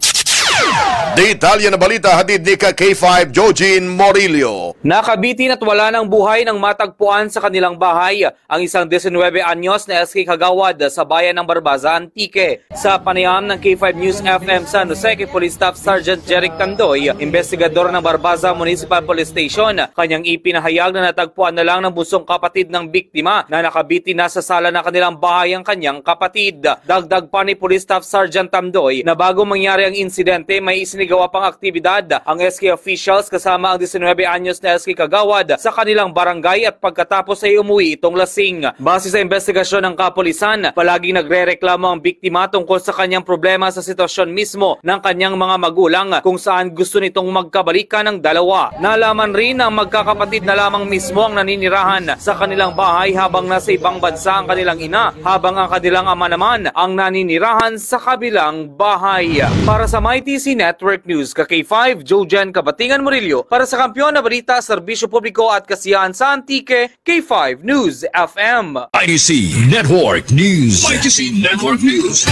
Detalye na balita hatid ni ka K five Jojin Morillo. Nakabitin at wala ng buhay nang matagpuan sa kanilang bahay ang isang diecinuebe anyos na S K kagawad sa bayan ng Barbaza, Antique. Sa panayam ng K five News F M San Jose kay Police Staff Sergeant Jeric Tandoy, investigador ng Barbaza Municipal Police Station, kanyang ipinahayag na natagpuan na lang ng bunsong kapatid ng biktima na nakabitin na sa sala ng kanilang bahay ang kanyang kapatid. Dagdag pa ni Police Staff Sergeant Tandoy na bago mangyari ang insidente, may isinigawa pang aktibidad ang S K officials kasama ang diecinuebe anyos na S K kagawad sa kanilang barangay at pagkatapos ay umuwi itong lasing. Base sa investigasyon ng kapulisan, palaging nagrereklamo ang biktima tungkol sa kanyang problema sa sitwasyon mismo ng kanyang mga magulang, kung saan gusto nitong magkabalikan ang dalawa. Nalaman rin na magkakapatid na lamang mismo ang naninirahan sa kanilang bahay habang nasa ibang bansa ang kanilang ina, habang ang kanilang ama naman ang naninirahan sa kabilang bahay. Para sa Mighty C Network News, ka K five, Joe Jen Kabatingan Murillo, para sa Kampiyon na Balita, Serbisyo Publiko at Kasiyahan sa Antique, K five News F M. I T C Network News. I T C Network News.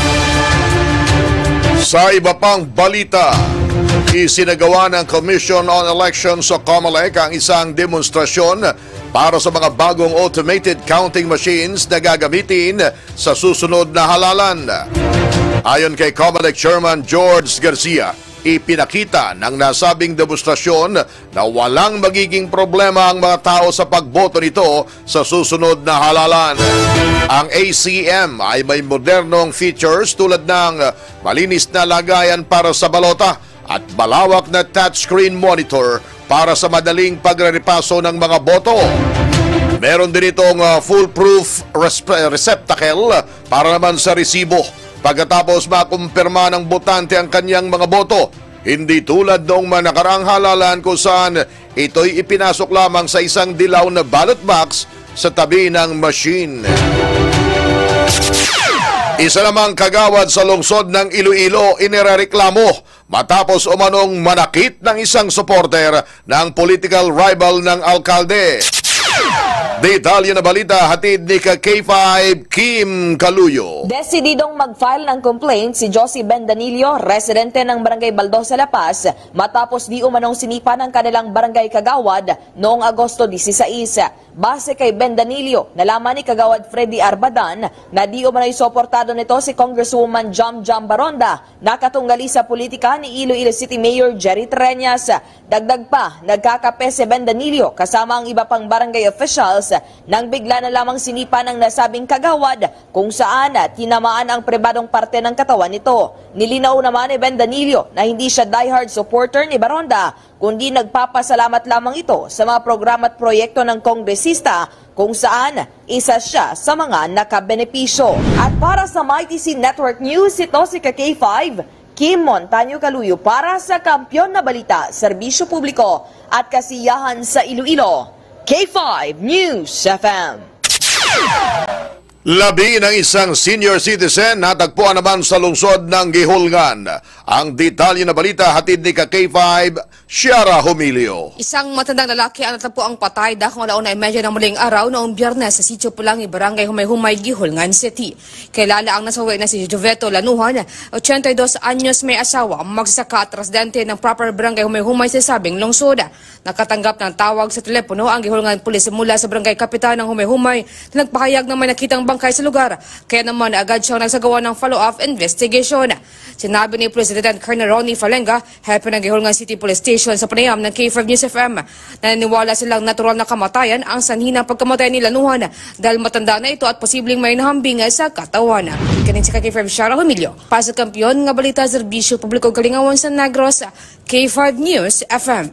Sa iba pang balita, isinagawa ng Commission on Elections o COMELEC ang isang demonstrasyon para sa mga bagong automated counting machines na gagamitin sa susunod na halalan. Ayon kay COMELEC Chairman George Garcia, ipinakita ng nasabing demonstrasyon na walang magiging problema ang mga tao sa pagboto nito sa susunod na halalan. Ang A C M ay may modernong features tulad ng malinis na lagayan para sa balota at malawak na touchscreen monitor para sa madaling pagrerepaso ng mga boto. Meron din itong, ah, foolproof resp-, receptacle para naman sa resibo. Pagkatapos makumpirma ng botante ang kanyang mga boto, hindi tulad noong mga nakaraang halalan kung saan ito'y ipinasok lamang sa isang dilaw na ballot box sa tabi ng machine. Isa namang kagawad sa lungsod ng Iloilo inirereklamo matapos umanong manakit ng isang supporter ng political rival ng alkalde. Detalye na balita hatid ni ka K five Kim Kaluyo. Desididong mag-file ng complaint si Josie Ben Danilio, residente ng Barangay Baldosa, La Paz, matapos di umanong sinipa ng kanilang barangay kagawad noong Agosto dieciséis. Base kay Ben Danilio, nalaman ni Kagawad Freddy Arbadan na di umano'y suportado nito si Congresswoman Jam Jam Baronda, nakatunggali sa politika ni Iloilo City Mayor Jerry Treñas. Dagdag pa, nagkakape si Ben Danilio kasama ang iba pang barangay officials nang bigla na lamang sinipa ng nasabing kagawad, kung saan tinamaan ang pribadong parte ng katawan nito. Nilinaw naman ni Ben Danilio na hindi siya diehard supporter ni Baronda, kundi nagpapasalamat lamang ito sa mga programa at proyekto ng kongresista, kung saan isa siya sa mga nakabenepisyo. At para sa Mighty C Network News, ito si ka K five, Kim Montaño Kaluyo para sa Kampiyon na Balita, Serbisyo Publiko at Kasiyahan sa Iloilo, K five News F M. Labi ng isang senior citizen natagpuan naman sa lungsod ng Guihulngan. Ang detalye na balita hatid ni ka K five, Shara Humilio. Isang matandang lalaki ang natagpo ang patay dakong alauna imedya ng maling araw noong Biyernes sa Sitio Pulangi, Barangay Humay-Humay, Guihulngan City. Kilala ang nasawi na si Joveto Lanuhan, ochenta y dos anyos, may asawa, magsasaka at residente ng proper Barangay Humay-Humay sa sabing lungsod. Nakatanggap ng tawag sa telepono ang Guihulngan Police mula sa barangay kapitan ng Humay-Humay na nagpahayag na may nakitang bangkay sa lugar. Kaya naman agad siyang nagsagawa ng follow-up investigation. Sinabi ni Police Lieutenant Colonel Ronnie Falenga, hepe ng Guihulngan City Police Station, sa panayam ng K five News F M, naniniwala silang natural na kamatayan ang sanhi ng pagkamatay ni Lanuhan dahil matanda na ito at posibleng may nahambing sa katawan. Kanin sa K five Shara Humilio, para sa Kampiyon nga Balita, Serbisyo Publiko, Kalingawan sa Negros, K five News F M.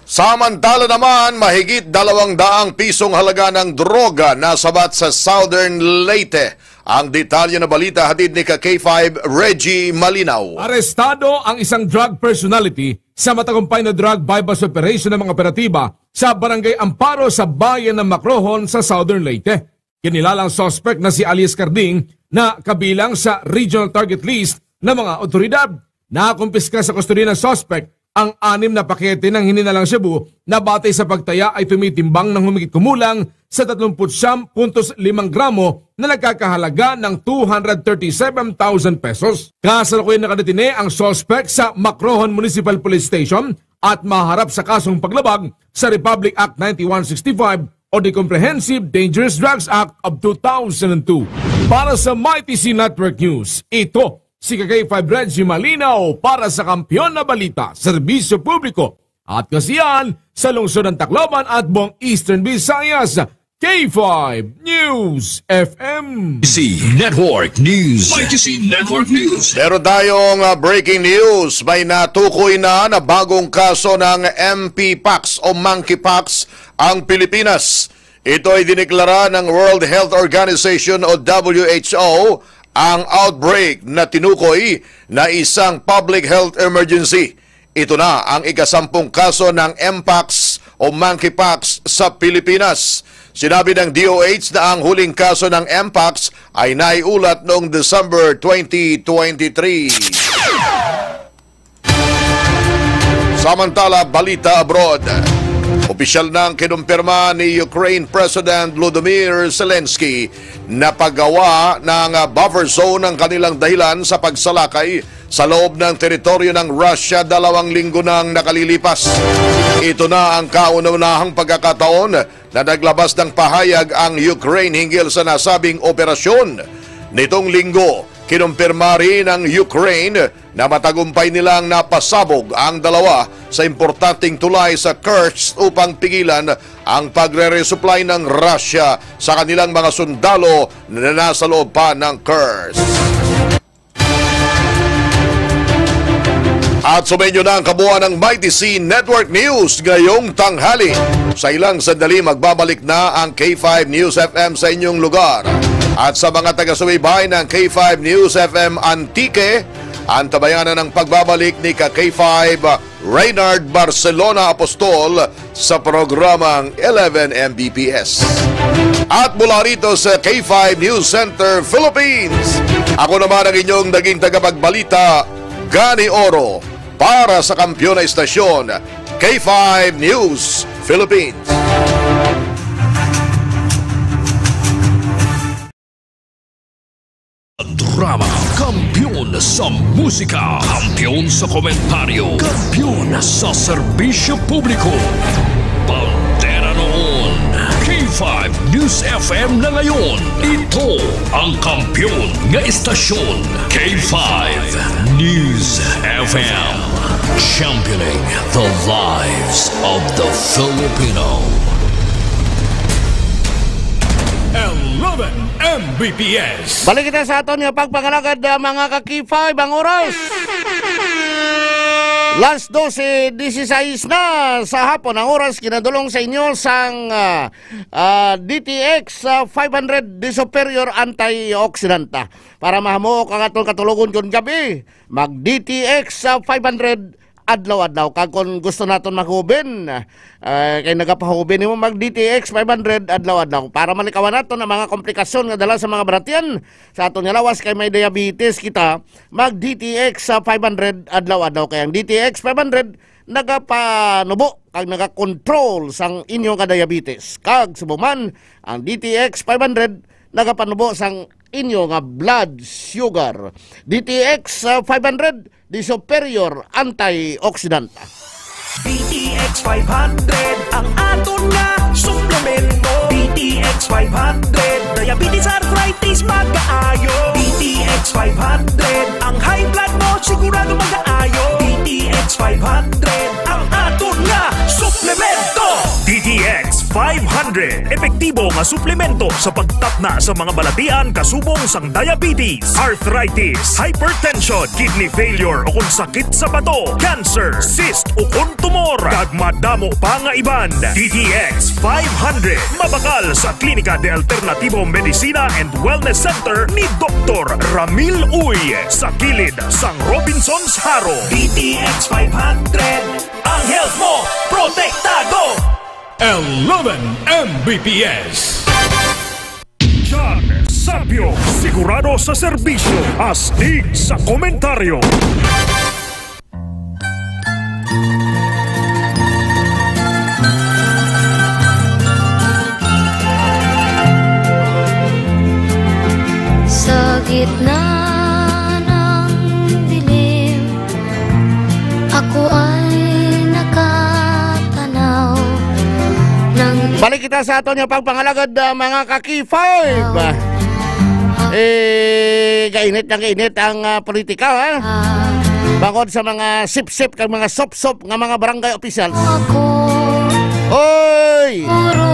Samantala naman, mahigit dalawang daang pisong halaga ng droga nasabat sa Southern Leyte. Ang detalye na balita hatid ni ka K five Reggie Malinaw. Arestado ang isang drug personality sa matagumpay na drug buy-bust operation ng mga operatiba sa Barangay Amparo sa bayan ng Macrohon sa Southern Leyte. Kinilalang suspect na si alias Carding na kabilang sa regional target list ng mga otoridad. Nakumpiska sa kustodiya ng suspect ang anim na pakete ng hininalang shabu na batay sa pagtaya ay tumitimbang ng humigit kumulang sa tatlumpu't siyam puntos limang gramo na nagkakahalaga ng two hundred thirty-seven thousand pesos. Kasalukuyan nakadetine ang suspect sa Macrohon Municipal Police Station at maharap sa kasong paglabag sa Republic Act ninety-one sixty-five o the Comprehensive Dangerous Drugs Act of two thousand and two. Para sa Mighty C Network News, ito si ka K five Reggie Malinaw para sa Kampiyon na Balita, Serbisyo Publiko at Kasiyahan sa lungsod ng Tacloban at buong Eastern Visayas. K five News F M. C Network News. Mighty C Network News. Meron tayong, ah, breaking news. May natukoy na na bagong kaso ng M P pox o monkeypox ang Pilipinas. Ito ay dineklara ng World Health Organization o W H O ang outbreak na tinukoy na isang public health emergency. Ito na ang ikasampung kaso ng mpox o monkeypox sa Pilipinas. Sinabi ng D O H na ang huling kaso ng mpox ay naiulat noong December twenty twenty-three. Samantala, balita abroad. Opisyal nang kinumpirma ni Ukraine President Volodymyr Zelensky na paggawa ng buffer zone ang kanilang dahilan sa pagsalakay sa loob ng teritoryo ng Russia dalawang linggo nang nakalilipas. Ito na ang kauna-unahang pagkakataon na naglabas ng pahayag ang Ukraine hinggil sa nasabing operasyon. Nitong linggo, kinumpirma rin ng Ukraine na matagumpay nilang napasabog ang dalawa sa importanteng tulay sa Kursk upang pigilan ang pagre-resupply ng Russia sa kanilang mga sundalo na nasa loob pa ng Kursk. At sumainyo na ang kabuuan ng Mighty C Network News ngayong tanghali. Sa ilang sandali, magbabalik na ang K five News F M sa inyong lugar. At sa mga taga-subaybay ng K five News F M Antique, Antabayanan ang pagbabalik ni ka K five Reynard Barcelona Apostol sa programang eleven M B P S. At mula rito sa K five News Center Philippines, ako naman ang inyong naging tagapagbalita, Gani Oro, para sa Kampiyon na Istasyon, K five News Philippines. Drama, kampiyon sa musika, kampiyon sa komentaryo, kampiyon sa serbisyo publiko. Bandera noon, K five News F M na ngayon. Ito ang kampiyon nga istasyon, K five News F M. Championing the lives of the Filipino. Eleven M B P S. Balik kita sa aton nga pagpangalagad, ah, mga ka-K five, ang oras. Las dose dieciséis na sa hapon ang oras, ginadulong sa inyo sang, ah, ah, D T X, ah, five hundred de Superior Antioxidant. Para mahamuok ang aton katulogon kon gabi, mag D T X, ah, five hundred adlaw-adlaw. Kag kon gusto naton maghubin, ah, kay nagapahubin nimo, mag D T X five hundred adlaw-adlaw. Para malikawan naton ang mga komplikasyon nga dala sa mga balatyan sa aton nga lawas, kay may diabetes kita, mag D T X sa five hundred adlaw-adlaw. Kay ang D T X five hundred nagapanubo kag nagakontrol sang inyo nga diabetes. Kag subong man, ang D T X five hundred nagapanubo sang inyo nga blood sugar. D T X, ah, five hundred, the superior antioxidant. D T X five hundred, ang aton nga suplemento. D T X five hundred, diabetes, arthritis, magaayo. D T X five hundred, ang high blood mo sigurado magaayo. D T X five hundred, ang aton nga suplemento. D T X five hundred, epektibo nga suplemento sa pagtapna sa mga balatian kasubong sang diabetes, arthritis, hypertension, kidney failure, o kon sakit sa bato, cancer, cyst, o kon tumor, kag madamo pa nga iban. D T X five hundred, mabakal sa Klinika de Alternativo Medicina and Wellness Center ni Doktor Ramil Uy, sa kilid sang Robinsons Jaro. D T X five hundred, ang health mo protektado. Eleven M B P S. John Sapio, sigurado sa serbisyo, astig sa komentaryo. Sa gitna ng dilim, ako ay nakatanaw ng Balik kita sa aton nga pagpangalagad, ah, mga ka-K five. Eh, kainit na kainit ang, ah, politika, ha? Bangod sa mga sipsip kag mga sopsop nga mga barangay officials. Ako. Hoy! Puro.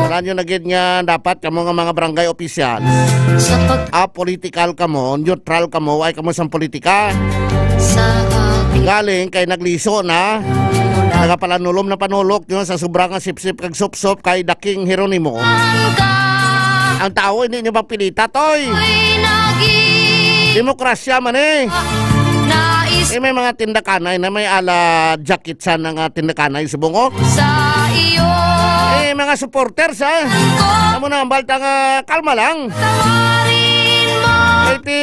Wala nyo na gid nga dapat kamo nga mga barangay officials. Sa pag- Apolitical kamo, neutral kamo, ay kamo sang politika. Sa akin. Galing kay nagliso na. Nagapalanulom na panulok nyo sa sobra nga sipsip kag sopsop kay The King Jeronimo. Ang ka- Ang tao, hindi nyo mapilita, toy. Ako'y naging Demokrasya man eh. Nais Eh, may mga tindakanay na may ala Jackie Chan nga tindakanay subong, oh. Sa iyo. Eh, mga supporters, ha? Ko. Amo na ang balta nga kalma lang. Tawarin mo. Eh, ti,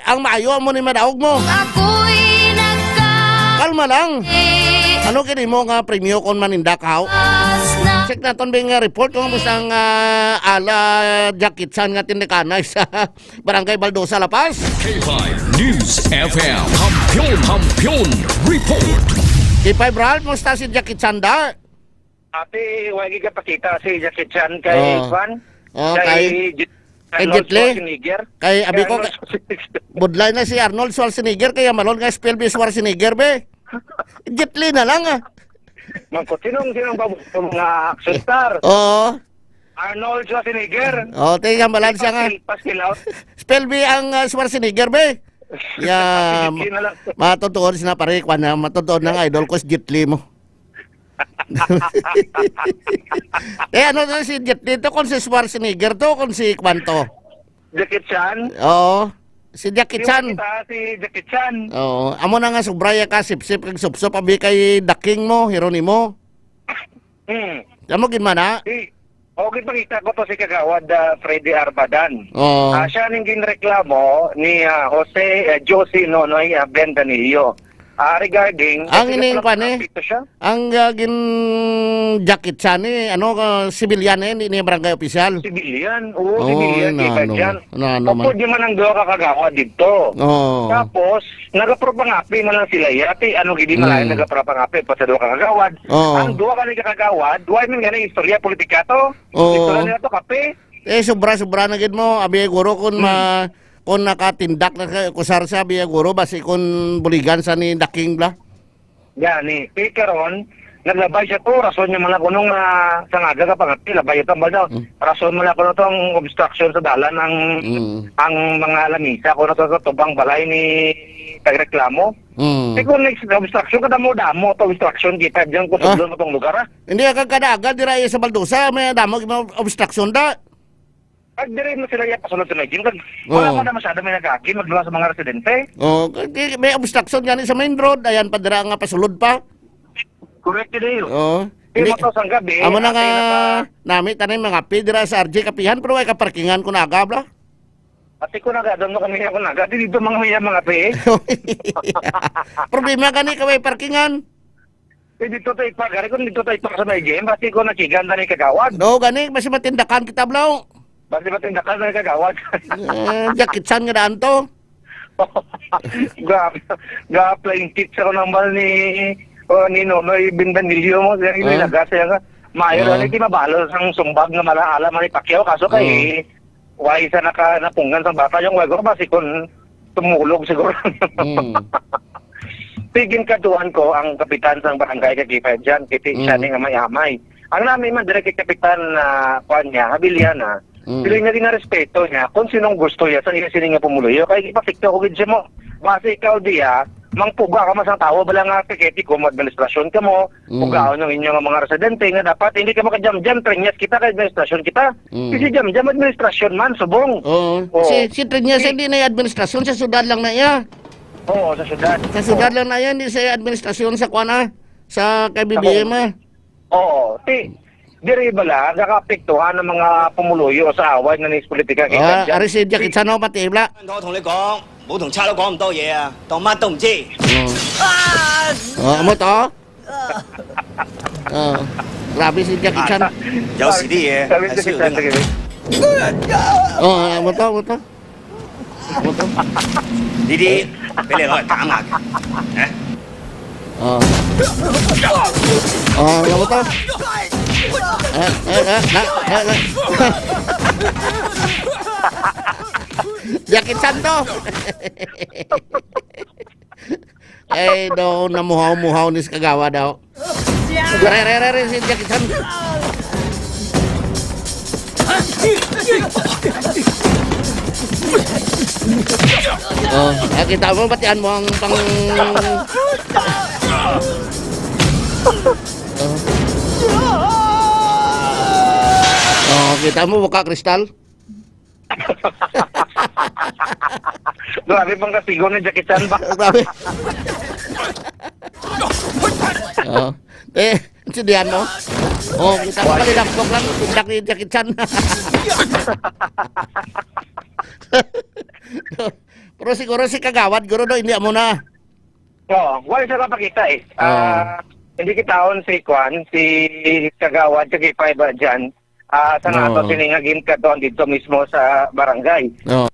ang maayo mo ni madaog mo. Ako'y nagka- Kalma lang. Eh. Ano gini mo nga premyo kung maninda ka, haw? As na- Check naton bing, uh, report kung basta ang, uh, ala Jackie Chan nga tindakanay sa Barangay Baldosa, La Paz. K five News F M, Kampiyon, Kampiyon Report. K five Ralph, musta si Jackie Chan da? Ate, wa gyud kapakita si Jackie Chan kay Oh. Kwan, Oh, kay kay, Jet-, kay Arnold Jet Li? Schwarzenegger. Kay abi Kay ko, Arnold Schwarzenegger. Budlay na si Arnold Schwarzenegger, kaya malon nga spell bi Schwarzenegger, be. Jet Li na lang, ah. Mangkot, sinong, sinong paborito mo nga action star? Oo. Arnold Schwarzenegger. Oh, tingnan, balansa nga. Paskil, paskil out. Spell bi ang, ah, Schwarzenegger, be. Ya, Sige na lang. Matutuon sina pare, kwan na, matutuon na nga idol ko si Jet Li mo. Eh, ano to si Jet Li to? Kung si Schwarzenegger to, kung si kwan to? Jackie Chan? Oo. Si Jackie Di Chan. Kita si Jackie Chan. Oo. Amo na nga, sobra ya ka sipsip kag supsop abi kay The King mo, Jeronimo. Hmm. Amo gid man na. Si, o, gipangita ko to si Kagawad, ah, Freddy Arbadan. Oo. Ah, siya ning ginreklamo ni, ah, Jose, ah, Josie Nonoy, ah, Ben Danillo. Ah, regarding, Ang kasi ining nagpapalapit kwan, eh. to siya. Ang, ah, gin-jacket siya ni, ano, ah, civilian, eh, hindi niya barangay official. Civilian, oo, Oo, civilian, na, di ba ano, dyan? na, ano man. Upod naman ang duha ka kagawad dito. Oo. Tapos, nagapropangapi man lang sila, yati, ano, gidi man lang Mm. nagapropangapi pa sa duha ka kagawad. Oo. Ang duha ka nagkakagawad, why man gani istorya politika to? Oo. Istorya nila to, kape. Eh, sobra-sobra na gid mo. Abi, guro, kung Hmm. ma-, kung nakatindak na ka, kusar siya, abi, guro, basi kung buligan sa ni The King, bla? Gani. Kay karon, naglabay siya to. Rason niya man ako nung, ah, sa ngaga ka pangati, labay ito, bala. Hmm. Rason man ako na to ang obstruction sa dalan ang, Hmm. ang mga lamisa ko na to sa tubang balay ni tagreklamo. Hmm. Eh, kung next obstruction, kadamo-damo to obstruction kita dyan kung Ah. Sudlon mo tong lugar, ah. Hindi, ang kagkadaagan, dira iya sa Baldosa, may damo, may obstruction da. Pag diri mo sila iya pasulod sa may gym, kag wala Oo. pa na masyado may nag-aagi, magduwa sa mga residente. Oo, kay, kay may obstruction gani sa main road, ayan pa dira nga pasulod pa. Correct, Deo. Oo. Kay Hindi. mo to sang gabi, Amo na ate, nga, naka- nami, tanay, mga pi, dira sa R J Kapihan, pero way ka parkingan ko na aga, bla? Ate ko na gadon mo kami ako na gadi dito mga miya, mga pi. Problema gani ka way parkingan. Eh, dito tayo pa, gari ko dito tayo pa sa may gym, pati ko nakigan na ni kagawad. No, gani, basi matindakan kita, bla. Basi matindakan na ni kagawad. Eh, Jackie Chan nga daan to. Ga, ga playing kids ako ng bal ni, oh, ni Nonoy Bindanilio mo, siya Ah. Ilaga siya nga. Mayo Ah. na ni, di mabalo sang sumbag nga mala-, ala man ni Pacquiao, kaso kay, Ah. why sa naka, napungan sang bata yung wag ko, basi kung tumulog siguro. Hmm. Tigin kaduan ko ang kapitan sang barangay kag K five dyan, kiti siya Mm. ni nga may amay. Ang nami man, dire kay kapitan na, kuwan niya, Habiliana, Mm. Pero nga ginarespeto niya kung sinong gusto niya sa iya sini nga pumuluyo. Kay ipasikto ko gid siya mo. Basi ikaw diya, mangpuga ka man sang tawo, bala nga tiketi ko, administrasyon ka mo, Mm. pugaon ang inyo nga mga residente nga dapat hindi ka makajamjam, trenyas kita kay administrasyon kita. Mm. Kasi jamjam administrasyon man, subong. Oo. Oo. Si, si Trenyas Si hindi na administrasyon, sa syudad lang na iya. Oo, sa syudad. Sa syudad Oo. lang na iya, hindi sa administrasyon sa kuwan, ah, sa kay B B M, ah. Oo, ti, diri bala, nakaapektuhan ang mga pumuluyo sa away na nis politika kay Ah, Ganjan. Ari si Jackie Chan, oh, pati, bla. 我同你講，冇同差佬講咁多嘢啊，當乜都唔知。嗯。啊！ Oh, amo to? Oh, grabe si Jackie Chan. 有時啲嘢係需要啲毅力。 Oh, amo to, amo to. Amo to. 呢啲俾你攞嚟打壓嘅，啊？ Oh. Oh, amo to. Eh, eh, eh, na, na, na. Jackie Chan to. Ay, daw, namuhaw-muhaw ni sa kagawa daw. Re, re, re, re, si Jackie Chan. Oh, nakita mo, batian mo ang pang-, oh. Oh, kita mo, buka kristal? Grabe pang kasigo ni Jackie Chan ba? Grabe. Oh. Eh, intindihan mo? Oh, kita mo, palilampok lang, tindak ni Jackie Chan. Pero siguro si Kagawad, guro, no, hindi mo na. Oo, wala siya kapakita eh. Oo. Ah, hindi kitaon si Kwan, si Kagawad, si K five dyan. Ah, sa nga Oo. ato sini nga ginkaton dito mismo sa barangay. Oo.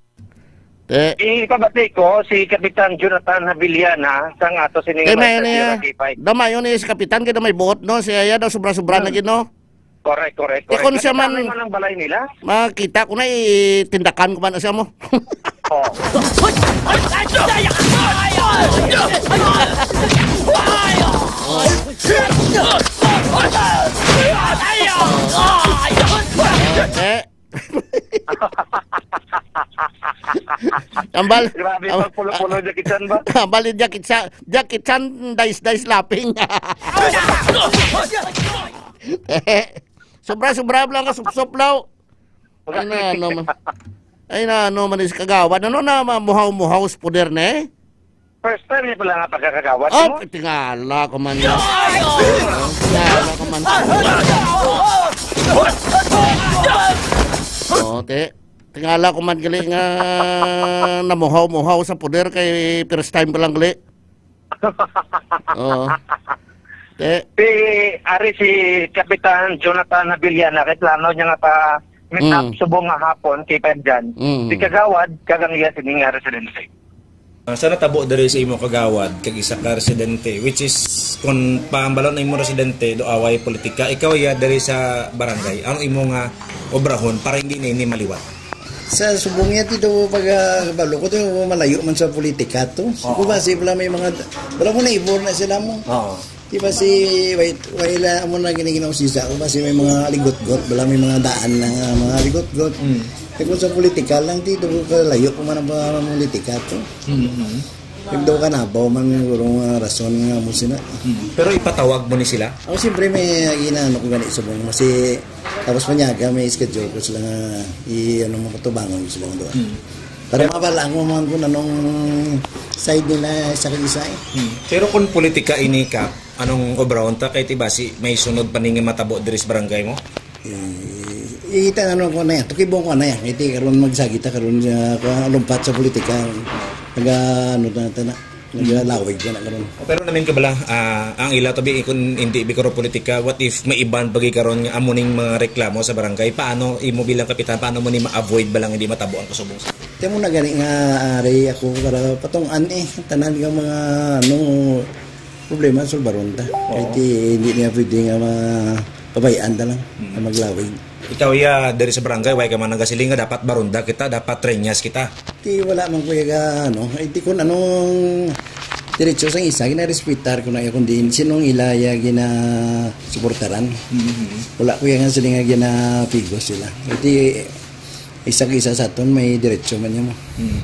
Eh. Ipabati ko si Kapitan Jonathan Habiliana sa nga ato sini Eh, nga may ano barangay niya? K five. Damayo ni si Kapitan, kaya may buot, no? Siya ya daw sobra-sobra na Hmm. gid, no? Correct, correct, Eh, correct. kung siya Nakita man, mo man ang balay nila? Makita ko na, eh, tindakan ko man na siya mo. Oh. Eh. Ambal, Grabe, am-, pagpulo-pulo, Jackie Chan ba? Ambal ni Jackie Chan, Jackie Chan, dice, dice laughing. Sobra-sobra lang ka, supsop law. Ano, ano, ma-, Ay, na ano man si Kagawad? Ano na mamuhaw-muhaw sa poder na eh? First time niya pala nga pagkakagawad Oh, mo? Tingala ko man. Tingala ko man. Oh, te. Tingala ko man gali nga namuhaw-muhaw sa poder kay first time ko lang gali. Oo. Te. Si, ari si Kapitan Jonathan Habiliana, kay plano niya nga pa meet up Mm. subong nga hapon kay Pedjan. Mm. Si Kagawad, kag ang iya sini nga residente. Ah, sa natabo diri sa imo kagawad, kag isa ka residente, which is, kung pahambalon na imo residente, do away politika, ikaw iya diri sa barangay, ano imo nga obrahon para hindi na ini maliwat? Sa subong niya, tito, pag, ah, kabalo ko, to, malayo man sa politika to. So, Oo. Kung basi, wala may mga, wala mo na ibor na sila mo. Oo. Di ba si, wait, wala mo na giniginaw sisa. Kung basi may mga ligotgot, wala may mga daan na nga mga ligotgot. Mm. Eh, kung sa politika lang, tito, kalayo ko man ang mga politika to. Mm-hmm. Yung daw kanabaw man, siguro nga rason nga mo sila. Mm. Pero ipatawag mo ni sila? Ako, siyempre, may ginano ko gani subong. Kasi, tapos manyaga, may schedule ko sila nga, i-, ano mo, patubangon ko sila nga doon. Mm. Para Pero mabalaan mo man kung anong side nila sa kag-isa eh. Hmm. Pero kung politika ini ka, anong obrahon ta kay ti basi may sunod pa ni nga matabo diri sa barangay mo? Eh, ita ano ko na yan, tukibong ko na yan. Iti karon magsagi ta karon sa, sa lumpat sa politika. Naga, ano na, ta na, nagalawig na, na karon. Pero namin ka bala, ah, ang ila tabi kung hindi bikuro politika, what if may iban pagi karon nga amo ning mga reklamo sa barangay? Paano imo bilang kapitan, paano mo ni ma-avoid ba lang hindi matabo ang kasubong sa Kaya mo na gani nga, ari ako para patungan eh, tanan nga mga, ano, problema, sulbaron ta. Oo. Kaya ti, hindi niya pwede nga ma-, pabayaan ta lang, Mm. na maglawig. Ikaw, iya, diri sa barangay, way ka man nagasiling nga dapat baronda kita, dapat renyas kita. Ti, wala man ko iya, ano, eh, ti kung anong diretso sang isa, ginarespetar ko na iya, kung diin, sinong ila iya ginasuportaran. Mhm. Wala ko iya nga siling nga ginapigos sila. Eh, ti, isa-isa sa aton, may diretso man niya mo. Mhm.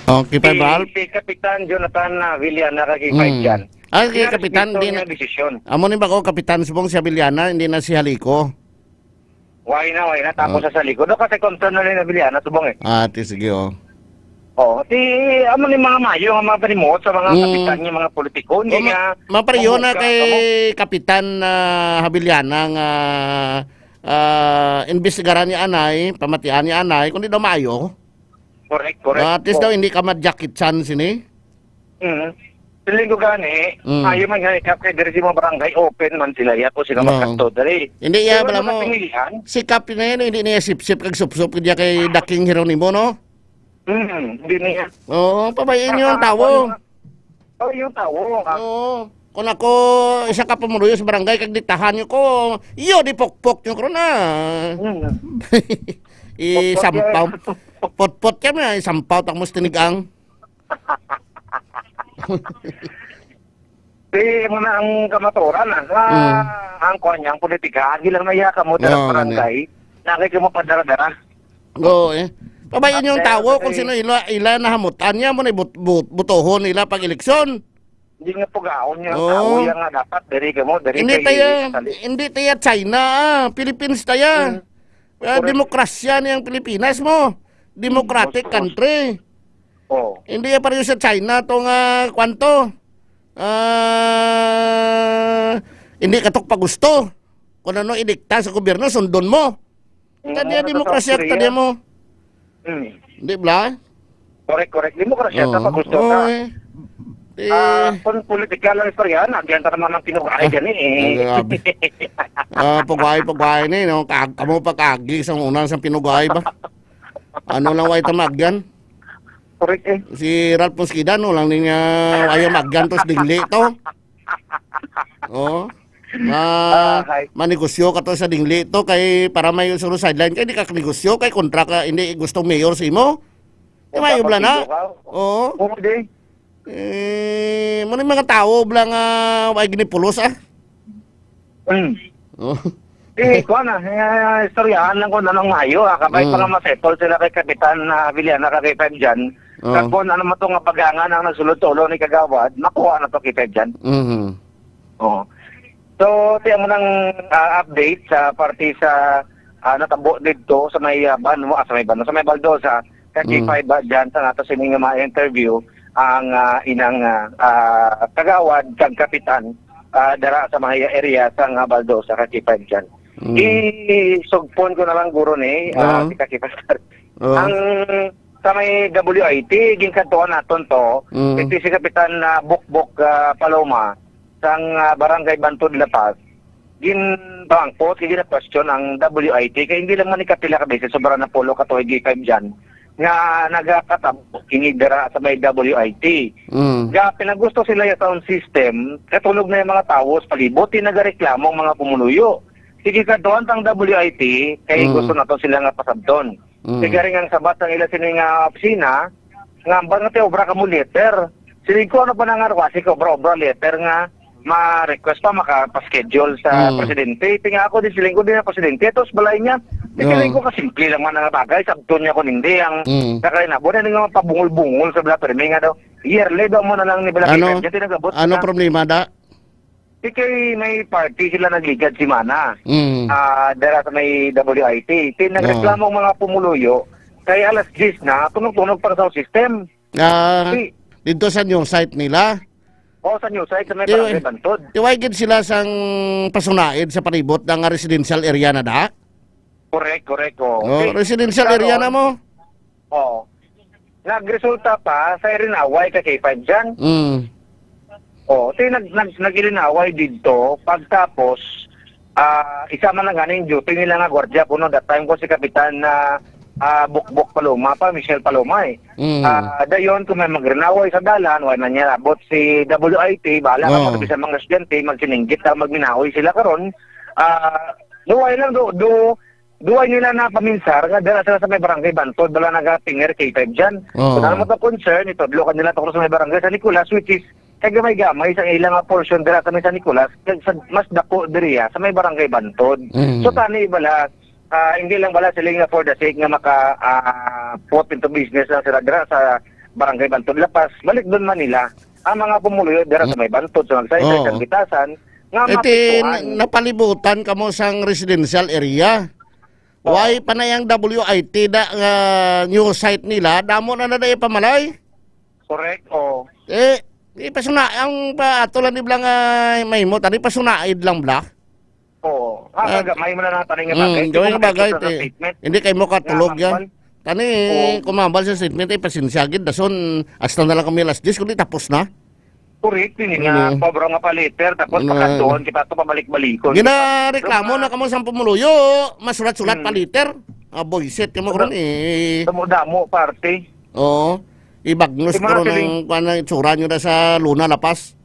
Okay, Five Si, Ralph? Si Kapitan Jonathan, ah, Villana, kag kay Mm. Five dyan. Ah, kay Kaya Kapitan, respeto di niya na, desisyon. Amo ni ba ko, Kapitan, subong si Villana, hindi na si Haliko? Why na, why na? Tapos Oh. sa Saliko. No, kasi concern na rin na Villana, subong eh. Ah, ti, sige, oh. Oh, ti, amo ni mga mayo nga mga panimuot sa mga Mm. kapitan niya, mga politiko. Hindi O, ma-, nga mapareho na mamuka, kay kamo. Kapitan, ah, Habiliana nga, ah, imbestigaran niya anay, pamatian niya anay, kundi daw maayo. Correct, correct. Ah, at least Oh. daw hindi ka ma-Jackie Chan sini. Mm. Feeling ko gani, Mm. ayo man gani, Kap, kay diri sa mga barangay, open man sila, ya, kung sila Oo. magkakto diri. Hindi, ya, Pero bala ano mo, sa pinilihan? Si Kap na yan, hindi niya sip-sip kag sup-sup, kaya kay Daking Jeronimo, no? Mm, hindi niya. Oo, pabayin niyo ang Baka tawo. ano, oh, yung tawo, ah. Oo. Kung ako, isa ka pumuruyo sa barangay, kag ditahan niyo ko, iyo, di pokpok niyo ko na. Mm. Isampaw. Pokpok yan. Potpot ka na, isampaw, takmos tinigang. Di mo na ang kamaturan, ah. Nga, Mm. ang kuwan niya, ang politika, agi lang na iya kamo, Oo, dala barangay, gani. Nakay ka mo padara-dara. Oo, eh. Pabayin yung After, tawo kung okay. sino ila, ila nahamutan niya mo na but, but, butohon nila pag eleksyon. Hindi nga pugaon niya ang Oo. tawo niya nga dapat, diri ka mo, diri Hindi kay tayo, Sali. hindi tayo China, ah. Philippines tayo. Hmm. Ah, Correct. Demokrasya niyang Pilipinas mo. Democratic Boss, boss. country. Oh. Hindi ya pareho sa China to nga kwanto. Ah, hindi ka to pagusto. Kung ano idikta sa gobyerno, sundon mo. Mm, Kanya ano demokrasya sa ka Korea? Mo. Mm. Hindi bla? Correct, correct. Demokrasya, Oo. Tama gusto Oo, ka. Eh. Eh. Ah, kung political ang istorya, nagyan ka naman ng pinugay Ah, gani eh. Grabe. Ah, pugay, pugay ni, no? Kag-, kamo pa kagi sa una sa pinugay ba? Ano lang way tamagyan? Correct eh. Si Ralph Mosqueda, no? Lang ni nga way magyan to sa dingli to. Oh. Ma-, Ah, okay. manegosyo ka to sa dingli to kay para may solo sideline kay di ka negosyo kay kontra ka hindi gusto mayor sa imo. Di ba, Kontra ibla na? partido ka? Oo. Oo, di. Eh, mo ni mga tao bla nga way ginipulos, ah. Mm. Oh. Eh, kuwan na, eh, istoryahan lang kung anong maayo, ah. Kabay Mm. pa nga ma-settle sila kay Kapitan, ah, Villana, kag kay Five dyan. Oh. Kag kung ano man to nga bagangan ang nagsulod sa ulo ni Kagawad, makuha na to kay Five dyan. Mhm. Oh. So, tiyan mo nang, ah, update sa parte sa ah, natabo didto sa may, ah, Banwa, ah, sa may Banwa, sa may Baldosa, kag Mm. K five ba dyan sa nato sini nga mga interview ang, ah, inang, ah, ah, kagawad kag kapitan, ah, dara sa mga area sa nga Baldosa, kag K five dyan. Mm. Isugpon ko na lang guro ni, ah, Oo. si Kaki Pastor. Oo. Ang sa may W I T, ginkadtuan naton to, Mm. iti si Kapitan, ah, Bukbok, ah, Paloma, sang, ah, Barangay Bantod, La Paz, ginbangkot, kay gina-question ang W I T, kay hindi lang man ikapila ka beses, sobra na pulo ka tuig, K five dyan, nga nagakatabo kini dira sa may W I T. Mm. Ga, pinagusto sila yung sound system, katulog na yung mga tawo sa palibot, yung nagareklamo ang mga pumuluyo. Sige, kadtuan tang W I T, kay Mm. gusto nato sila nga pasabton. Mm. Kay garing ang sabat sang ila sini nga opisina, nga ambal nga ti obra kamo letter. Siling ko, ano pa na nga, wasi ka obra-obra letter nga ma-request pa, makapaschedule sa Mm. presidente. Ti nga ako, di siling ko, di na presidente. Tapos balay niya, di No. siling ko, kasimple lang man ang bagay. Sabton niya ko nindi ang Mm. kakainabo na nga pabungol-bungol sa bala permi nga daw. Yearly daw mo na lang ni bala Ano? Peter. Diyan tinagabot Ano na. problema, da? Di kay may party sila nagligad semana. Mm. Ah, dara sa may W I T. Ti nagreklamo ang mga pumuluyo kay alas diyes na, tunog-tunog pa ang sound system. Ah, Di dito sa new site nila? O, sa new site, sa may Di, Barangay Bantod. Di, why gid sila sang pasunaid sa palibot na nga residential area na da? Correct, correct, o. Oh, Di, residential karon, area na mo? Oo. Nagresulta pa sa irinaway ka K five dyan. Mm. Oh, ti nag, nag, nag-irinaway didto, pagtapos, ah, isa man lang ganing duty nila nga gwardiya kuno that time ko si Kapitan na, ah, Bukbok Paloma pa, Michelle Paloma, eh. Mm. Ah, dayon kung may magrinaway sa dalan, wala na niya abot si W I T, bahala ka Oo. sa bisan mga estudyante, magsininggit ka, magminahoy sila karon. Ah, duway lang, do, do, duway nila na paminsar nga dala sila sa may barangay Bantod, wala nagapinger K five dyan. Oo. So, ano mo to concern, itudlo ka nila to sa may barangay sa Nicolas, which is kay gamay-gamay sa ilang nga portion dira sa may San Nicolas, kag sa mas dako diri, ah, sa may Barangay Bantod. Mm. So, tani bala, ah, hindi lang bala sila nga for the sake nga maka, ah, put into business lang sila dira sa Barangay Bantod, La Paz, balik doon man nila ang mga pumuluyo dira sa may Bantod, sa Magsaysay, Oo. sa Bitasan, nga Eh, ti, mapiktuhan. na-, napalibutan kamo sang residential area. Oo. Why pa na yang W I T da, nga new site nila? Damo na na da ipamalay. Correct, oo. Eh, ipasuna ang pa ato lang ni bala nga mahimo, tani pasunaid lang bala. Oo. Ah, Ah, kagamay mo na lang tani nga mm, bagay. Di gamay ko nga bagay, makikita sa ti-, statement. Hindi kay mo katulog Nga yan. hambal. Tani, Oo. kung mahambal sa statement, eh, pasensya gid, dason, hasta na lang kami alas diyes, kundi tapos na. Correct, yun nga, Mm. pabra nga pa letter, tapos Mm. pakaduhon kita to, pabalik-balikon kita. Ginareklamo Pero na kamo sa pumuluyo, masulat-sulat pa Mm. letter. Ah, boyset, kamo Ano? karon, eh. Damo-damo, parte. Oo. Ibagnos Si mga karon siling ang, kuwan, ang itsura nyo na sa Luna, La Paz.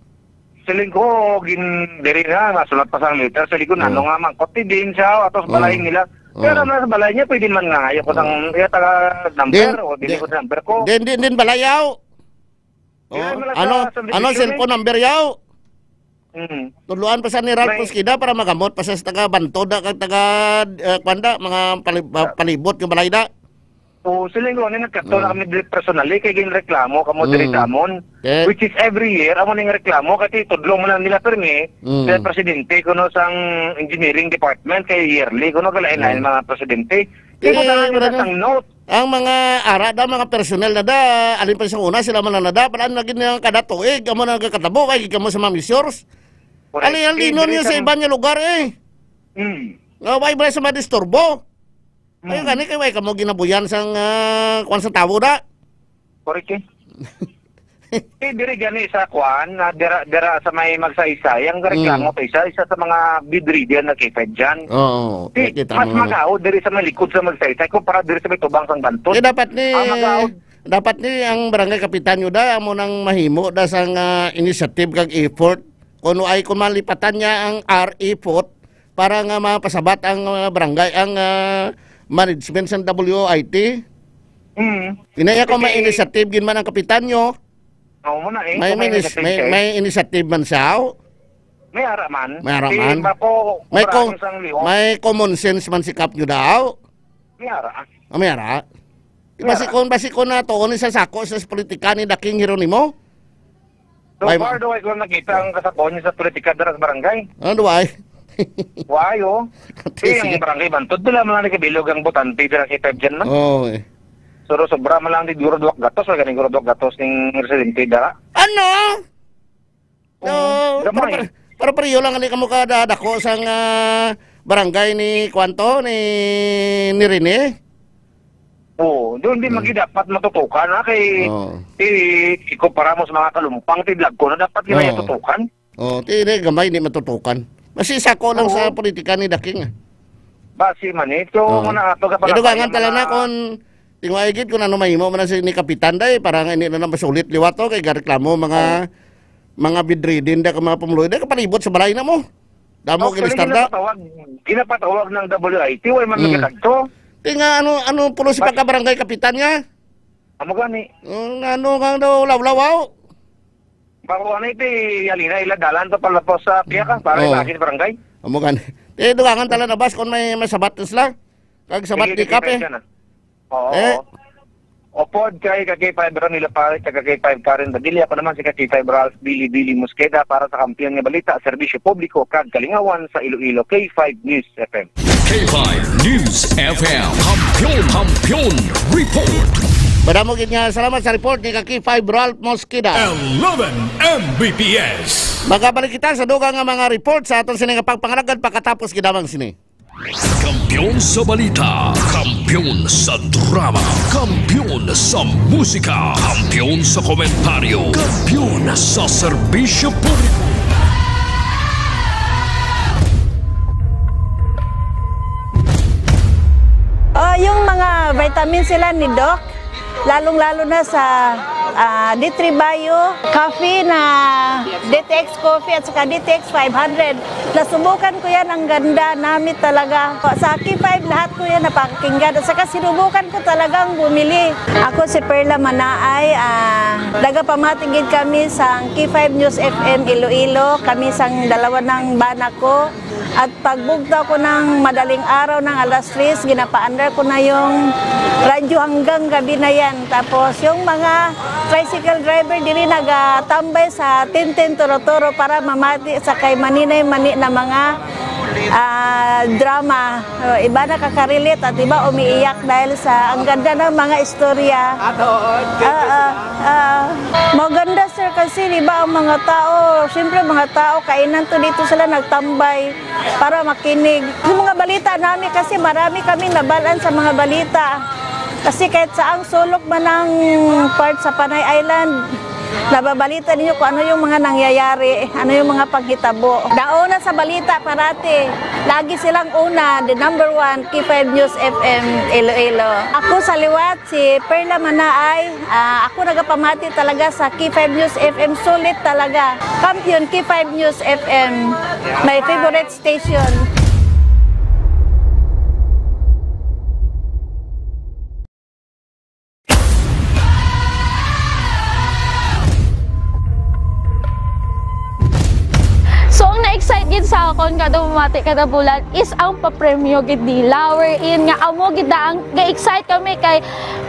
Siling ko, gin-, diri na, masulat pa sang letter. Siling ko, Oo. nano nga man, kuti din siya, atos Oo. balay nila. Oo. Pero nasa balay niya, pwede man nga, ayaw ko sang, Mm. iya taga number, Din, o dili di-, ko sa number ko. din, din, din balay, yaw. Dili Oh, man lang ano, sa subdivision, ano eh. cellphone number, yaw? Mm. Tudloan pa sa ni Ralph May Pusqueda para magamot pa sa taga Bantod, ah, kag taga, eh, kwanda, mga pali-, ah, palibot nga balay da. O, siling ko, ano, nagkadto na Mm. kami diri personally, kay ginreklamo kamo diri Mm. sa amon. Eh. Which is every year, amo ning reklamo, kasi tudlo mo lang nila permi, Mm. sa presidente, kuno sang engineering department, kay yearly, kuno kalain-lain Mm. mga presidente. Eh, Kaya mo talaga wala na. sang note. Ang mga ara da, mga personnel na da, alin pa sa una, sila man na da, palaan na gid nga kada tuig, amo na nagkatabo, kay gid kamo sa mga measures. Correct. Ali, ang Hindi, linon dili niyo sa sang iban nga lugar, eh. Mm. Nga, why ba sa mga disturbo? Ay, Mm. gani, kay why kamo ginabuyan sang, ah, kwan sa tawo da? Correct, eh. Eh, diri gani sa kwan, na dira, dira sa may Magsaysay, ang reklamo Mm. pa isa, isa sa mga bedridden na K five dyan. Oo, Di, nakita mas mo na. magaod diri sa may likod sa Magsaysay kumpara diri sa may tubang sang Bantod. Eh, dapat ni, Ang magaod. dapat ni ang barangay kapitan nyo da, amo nang mahimo da sang, ah, initiative kag effort. Kung ay, kung malipatan niya ang R effort, para nga mapasabat ang, ah, barangay, ang, ah, management sang W I T. Mm. Inaya ko may Kasi initiative gid man ang kapitan nyo. Oo, mo na eh. May Kung may minis-, may, initiative. may initiative man siya, oh. May ara man. May ara Kasi man. bako, May kumpara ko-, ang isang lihok. may common sense man si Kap nyo daw. May ara. Ah, may ara. May Basi ara. kung, basi kung na to, ni sa sako sa politika ni Daking Jeronimo? So Why far, ma- do I ko nakita ang kasakon niya sa politika dira sa barangay? Ano, do I? Why, oh? Sige, Di, ang sige. Barangay Bantod, pila man lang nagabilog ang botante dira sa K five dyan, man? Oo, eh. Pero sobra man lang, di, siguro duwag gatos, wala gani siguro duwag gatos ning residente dara. Ano? Oo, No, gamay. para, para, para pareho lang, ali ka mo ka da-, dako sang, ah, barangay ni, kwanto, ni, ni Rene? Oo, doon di Hmm. magi dapat matutukan, ha, kay Oo. ti, ikumpara mo sa mga kalumpang, ti, vlog ko na dapat gina Oo. matutukan. Oh, ti, di, gamay, di matutukan. Basi sako lang sa Oo. politika ni Daking, ah. Basi man, eh. So, Oh. muna, pagkapalapay Idugangan nga tala na mga kung tingwa igid kung ano mahimo man si ni Kapitan, day, para nga hindi na lang masulit liwat to, kay gareklamo mga, Oh. mga bedridden da ka mga pumuloy, day, kapalibot sa balay na mo. Damo Actually, gilistar da. ginapatawag, ginapatawag ng W I T, way man Mm. nagkakadto. Ti nga, ano, ano, pulo si Bas- pagka-barangay kapitan nga? Amo gani. Ang ano nga daw, lawlawaw? Bako ano iti, halina ila dalan to palapos sa piyaka, Mm. para Oo. ibagi sa barangay. Amo gani. Eh, dugangan tala na bas kung may, may sabat na sila. Kag sabat Sige, di sige, kape. Kaya na. Oo, Eh? oo. Opod kay ka K five Ronnie Lapal, ka K five Karen Badilla, ako naman si ka K five Ralph Billy Billy Mosqueda para sa Kampiyon nga Balita, Serbisyo Publiko, kag Kalingawan sa Iloilo, K five News F M. K five News F M. Kampiyon, Kampiyon Report. Madamo gid nga salamat sa report ni ka K five Ralph Mosqueda. Eleven M B P S. Magabalik kita sa dugang nga mga report sa aton sini nga pagpangalagad pagkatapos gid lamang sini. Kampiyon sa balita, kampiyon sa drama, kampiyon sa musika, kampiyon sa komentaryo, kampiyon sa serbisyo publiko. Oh, yung mga vitamin sila ni Doc, lalong-lalo na sa, ah, D three Bio Coffee na D T X Coffee at saka D T X five hundred. Nasubukan ko yan, ang ganda, namit talaga. Sa K five, lahat ko yan napakinggan. At saka sinubukan ko talagang bumili. Ako si Perla Manaay, ah, nagapamati gid kami sa K five News F M Iloilo, kami sang dalawa ng bana ko. At pagbugto ko ng madaling araw ng alas tres, ginapaandar ko na yung radyo hanggang gabi na yan. Tapos yung mga tricycle driver diri nagatambay sa Tintin Toro-Toro para mamati sa kay maninay mani na mga, ah, drama. Uh, iba nakaka-relate at iba umiiyak dahil sa ang ganda ng mga istorya. Ato, Oo, oo. Maganda, sir, kasi, di ba, ang mga tao, siyempre, mga tao, kainan to dito sila nagtambay para makinig. Yung mga balita namin kasi marami kaming nabalaan sa mga balita. Kasi kahit saang sulok man ang part sa Panay Island, nababalita ninyo kung ano yung mga nangyayari, ano yung mga panghitabo. Dauna sa balita parati, lagi silang una, the number one, K five News F M Iloilo. Ako sa liwat, si Perla Manaay, ah, ako nagapamati talaga sa K five News F M, sulit talaga. Kampiyon K five News F M, my favorite station. So, ang na-excite gid sa akon kada bumati kada bulan is ang papremyo gid nila. Wherein nga amo gid na ang ga-excite kami kay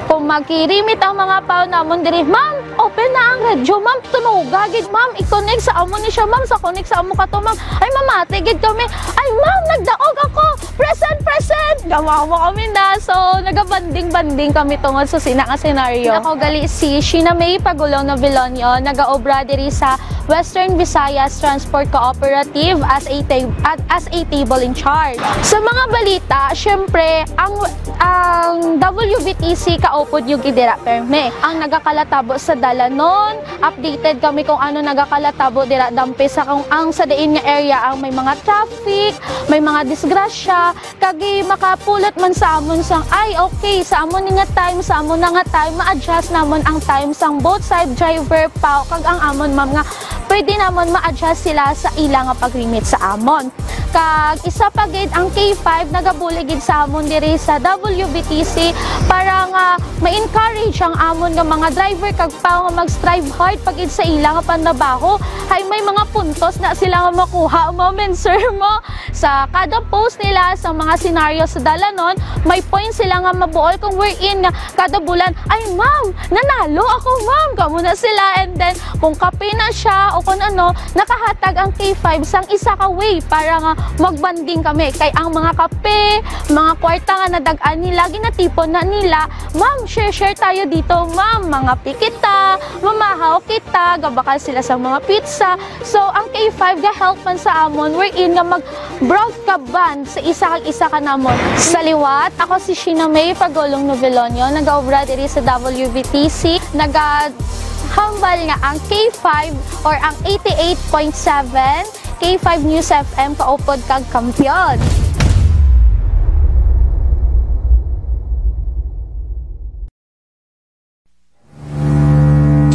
kung magkirimit ang mga pao namon diri, "Ma'am, open na ang radyo, ma'am, tunoga gid, ma'am, i-connect sa amo ni siya, ma'am, sa connect sa amo ka to, ma'am. Ay, mamati gid kami. Ay, ma'am, nagdaog ako. Present, present!" Gamawa kami na. So, nagabanding-banding kami tungod sa sina nga senaryo. Ako gali si Sheena May Pagulong Novilonio, nagaobra diri sa Western Visayas Transport Cooperative as a ta-, at as a table in charge. Sa mga balita, syempre, ang, ang W V T C kaupod nyo gid dira perme. Ang nagakalatabo sa dalanon, updated kami kung ano nagakalatabo dira dampi sa kung ang sa diin nga area ang may mga traffic, may mga disgrasya, kag makapulot man sa amon sang, ay, okay, sa amon ni nga time, sa amon na nga time, ma-adjust namon ang time sang both side, driver, pao, kag ang amon, ma'am, nga pwede namon ma-adjust sila sa ila nga pagrimit sa amon. Kag isa pa gid, ang K five nagabulig gid sa amon diri sa W V T C para nga ma-encourage ang amon nga mga driver kag pao nga mag-strive hard pa gid sa ila nga panrabaho. Hay may mga puntos na sila nga makuha, ma'am and sir, mo. Sa kada post nila sa mga senaryo sa dalanon, may point sila nga mabuol kung wherein nga kada bulan, "Ay, ma'am, nanalo ako, ma'am." Kamo na sila. And then, kung kape na siya o kung ano, nakahatag ang K five sang isa ka way para nga Magbanding kami kay ang mga kape, mga kwarta nga nadag-an nila, ginatipon na nila. "Ma'am, share-share tayo dito, ma'am. Mangape kita, mamahaw kita." Gabakal sila sa mga pizza. So, ang K five ga-help man sa amon, wherein nga mag-broad ka bond sa isa kag isa ka namon. Sa liwat, ako si Sheena May Pagulong Novelonio, nagaobra diri sa W B T C, nagahambal nga ang K five or ang eighty-eight point seven K five News F M kaupod kag kampiyon.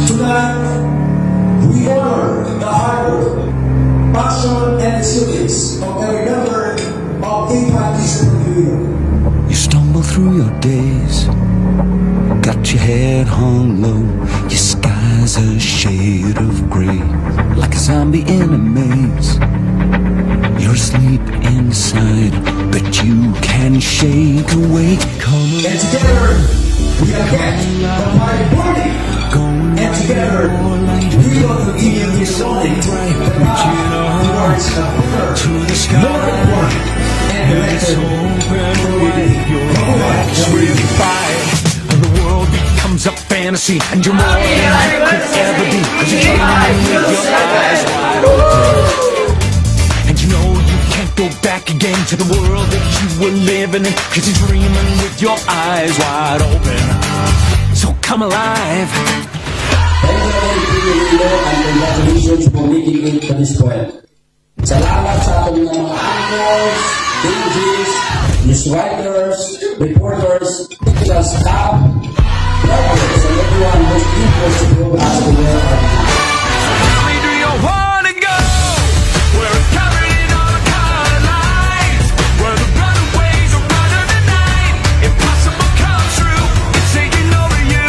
Tonight, we honor the hard work, passion, and resilience of every member of K five News F M Iloilo. You stumble through your days, got your head hung low, your sky's a shade of gray, like a zombie in a maze. You're asleep inside, but you can shake awake. Come And together, we are back. The party party. And together, we will continue this morning the path towards a better, more informed, and elected community. Mabuhay ang Pilipinas! The world becomes a fantasy, and you're more than you could ever be. 'Cause you're dreaming with your eyes wide open. And you know you can't go back again to the world that you were living in. 'Cause you're dreaming with your eyes wide open. So come alive. Thank you again, Pinoy Iloilo, and congratulations for making it to this point. Salamat sa aton nga mga anchors, D Js, news writers, reporters, technical staff, drivers, and everyone who's equal to bring us to where we are now. Tell me, do you wanna go where it's covered in all color lights, where the runaways are running the night? Impossible comes true, it's taking over you.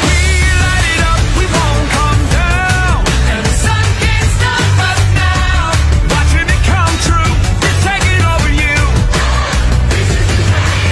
We light it up, we won't come down. And the sun can't stop us now. Watching it come true, it's taking over you. This is your night,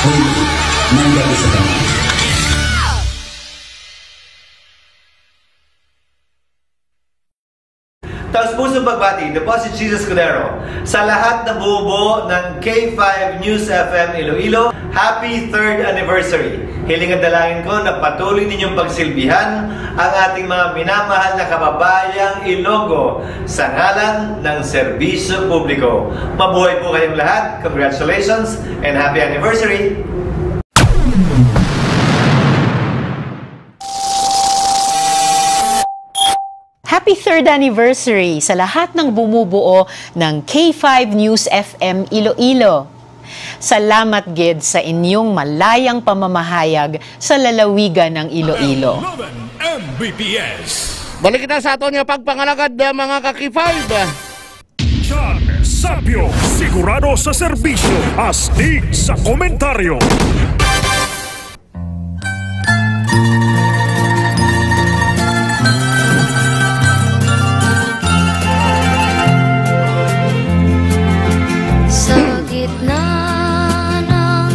baby. Nandito sa kanila. Taos pusong pagbati, the boss is Jesus Escudero. Sa lahat na bumubuo ng K five News F M Iloilo, happy third anniversary. Hiling at dalangin ko na patuloy ninyong pagsilbihan ang ating mga minamahal na kababayang Ilonggo sa ngalan ng serbisyo publiko. Mabuhay po kayong lahat. Congratulations and happy anniversary! Happy third anniversary sa lahat ng bumubuo ng K five News F M Iloilo. Salamat gid sa inyong malayang pamamahayag sa lalawigan ng Iloilo. Eleven M B P S. Balik kita sa aton nga pagpangalagad, ah, mga ka-K five. Char Sapyo, sigurado sa serbisyo, astig sa komentaryo. Sa gitna ng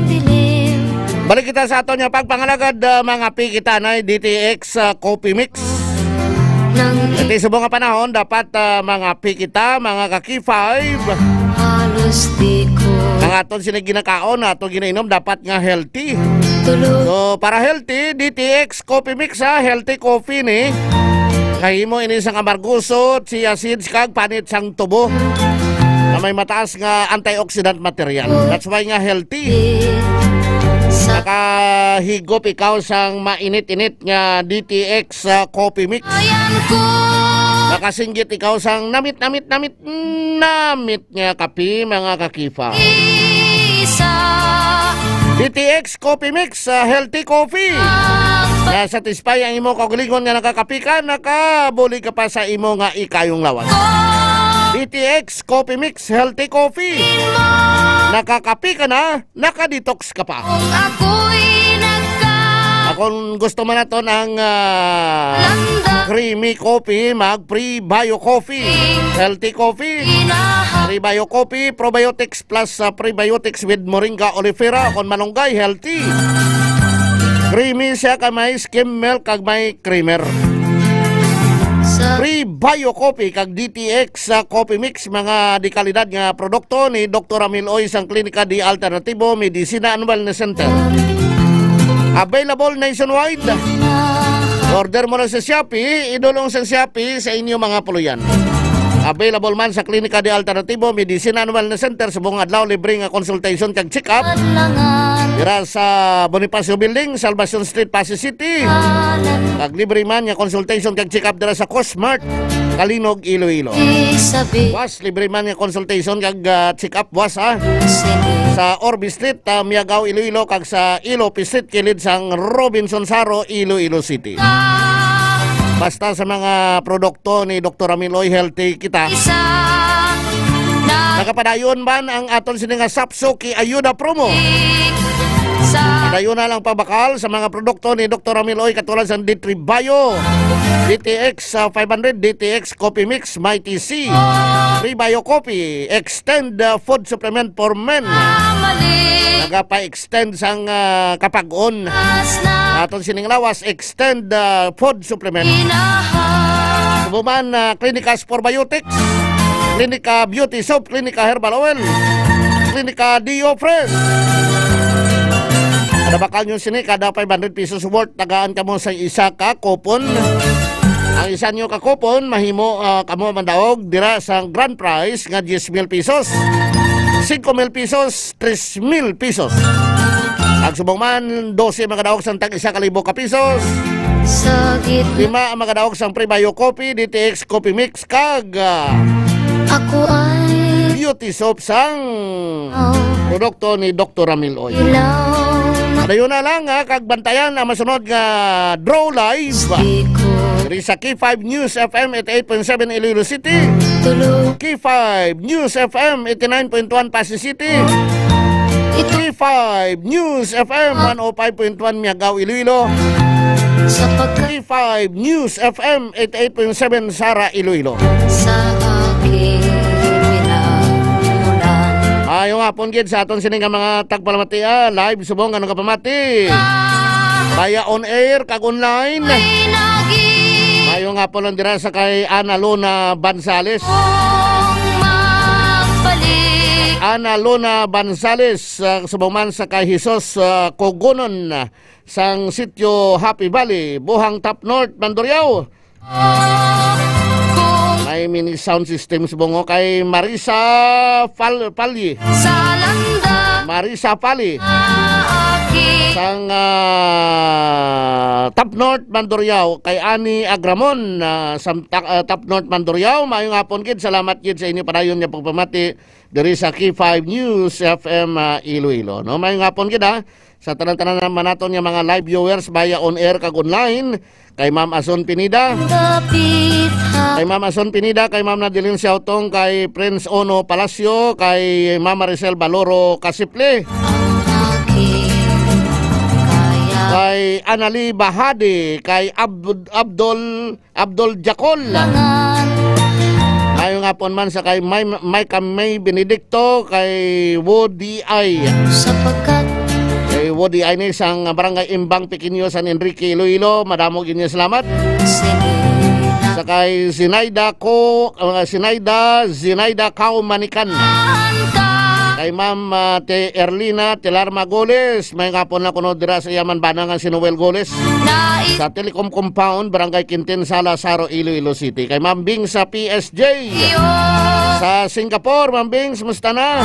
dilim. Balik kita sa aton nga pagpangalagad, ah, mga pikita na D T X, ah, Coffee Mix. Nang Iti subong nga panahon, dapat, ah, mga pikita, mga ka-K five, halos di ko ang aton sini ginakaon, aton ginainom, dapat nga healthy. Tulog. So, para healthy, D T X Coffee Mix, ha, healthy coffee ni. Kahimo ini sang amargoso, chia seeds, kag panit sang tubo na may mataas nga antioxidant material. That's why nga healthy. Sa Nakahigop ikaw sang mainit-init nga D T X, ah, coffee mix. Ayan ko. Nakasinggit ikaw sang namit, namit, namit, namit nga kape, mga ka-K five. Isa. D T X Coffee Mix, ah, healthy coffee. Ang Na-satisfy ang imo kaugalingon nga nakakape ka, nakabulig ka pa sa imo nga ikayong lawas. D T X Coffee Mix, healthy coffee. Nakakape ka na, naka-detox ka pa. Kung ako'y nagka- Kung gusto man naton ang, ah, Landa. creamy coffee, mag Prebio Coffee. Healthy coffee. Inaha. Prebio Coffee, probiotics plus, ah, prebiotics with moringa oleifera. Kung malunggay, healthy. Creamy siya, kag may skim milk, kag may creamer. Sa Prebio Coffee, kag D T X sa Coffee Mix, mga dekalidad nga produkto ni Doktor Ramil Oy sang Klinika de Alternatibo Medicina and Wellness Center. Available nationwide. Order mo na sa Shopee, idulong sa Shopee sa inyo mga puloyan. Available man sa Klinika de Alternatibo Medicina and Wellness Center subong adlaw, libre nga consultation kag check-up. Dira sa Bonifacio Building, Salvacion Street, Passi City. Kag libre man nga consultation kag check-up dira sa Cosmart, Calinog, Iloilo. Buwas, libre man nga consultation kag, ah, check-up buwas, ha. Sa Orbe Street, ah, Miagao, Iloilo, kag sa Ilope Street, kilid sang Robinson Saro, Iloilo City. Basta sa mga produkto ni Doktor Ramil Oy, healthy kita. Isa na Nakapadayon man ang aton sini nga Sapsuki Ayuda Promo. Sa Padayon na lang pagbakal sa mga produkto ni Doktor Ramil Oy, katulad sa D three Bio, D T X, ah, five hundred, D T X Coffee Mix, Mighty C, Prebio Coffee, Extend, ah, Food Supplement for Men. Mali. Nagapa-extend sang, ah, kapag-on. Taas na Aton sining lawas, Extend, ah, Food Supplement. Inaha. Subo man, ah, Clinica Probiotics, Clinica Beauty Soap, Clinica Herbal Oil, Clinica Dio Fresh. Kada bakal nyo sini, kada five hundred pesos worth, tagaan kamo sa isa ka coupon. Ang isa nyo ka coupon, mahimo, ah, kamo mandaog dira sa grand prize nga diyes mil pesos, singko mil pesos, tres mil pesos. Ang subong man, dose makadaog sang tag isa ka libo ka pesos. Sa gitna Lima ang makadaog sang Prebio Coffee, D T X Coffee Mix, kag, ah, Ako ay Beauty Soap sang Oh. produkto ni Doktor Ramil Oy. Ilaw na Dayon na lang, ha, kag bantayan ang masunod nga Draw Live. Di ko Diri sa K five News F M eighty-eight point seven Iloilo City. Tulog. K five News F M eighty-nine point one Passi City. Ito K five News F M one oh five point one Miagao, Iloilo. Sapagkat K five News F M eighty-eight point seven Sara, Iloilo. Sa aking pinagmulan. Maayong hapon gid sa aton sini nga mga tagpalamati, ah, live subong nga nagapamati. Baya on air kag online. Ay, nagi- Maayong hapon lang dira sa kay Ana Luna Banzales. Kung magbalik. Ana Luna Banzales, ah, subong man sa kay Jesus, ah, Cogonon, ah, sang sitio Happy Valley, Buhang Top North, Mandurriao. Kung May mini sound system subong kay Marisa Fal-, Palye. Sa landa Marisa Palye. Aki. Sang, ah, Top North, Mandurriao, kay Ani Agramon, ah, sa Ta-, ah, Top North, Mandurriao. Maayong hapon gid. Salamat gid sa inyo padayon nga pagpamati diri sa K five News F M, ah, Iloilo, no? Maayong hapon gid, ha. Sa tanan-tanan naman naton nga mga live viewers via on air kag online, kay Ma'am Ason Pineda. Dapit ha. Kay Ma'am Ason Pineda, kay Ma'am Nadeline Siautong, kay Prince Ono Palacio, kay Ma'am Maricel Baloro Kasiple. Ang aking kaya Kay Anali Bahadi, kay Abd-, Abdul, Abdul Jakol. Maayong hapon man sa kay May, May Kamay Benedicto, kay Woody I. Sapagkat Kay Woody I ni sang Barangay Imbang Pequeño, San Enrique, Iloilo. Madamo gid nga salamat. Sige na. Sa kay Zinaida ko, uh, Zinaida, Zinaida Kaumanikan. Kay Ma'am, uh, Te Erlina Telar Magoles, may ngapon na kuno dira sa iya man bana nga si Noel Goles. Nais- Sa Telecom Compound, Barangay Quintin, Salasaro, Iloilo City. Kay Ma'am Bing sa P S J. Iyo. Sa Singapore, Ma'am Bing, musta na?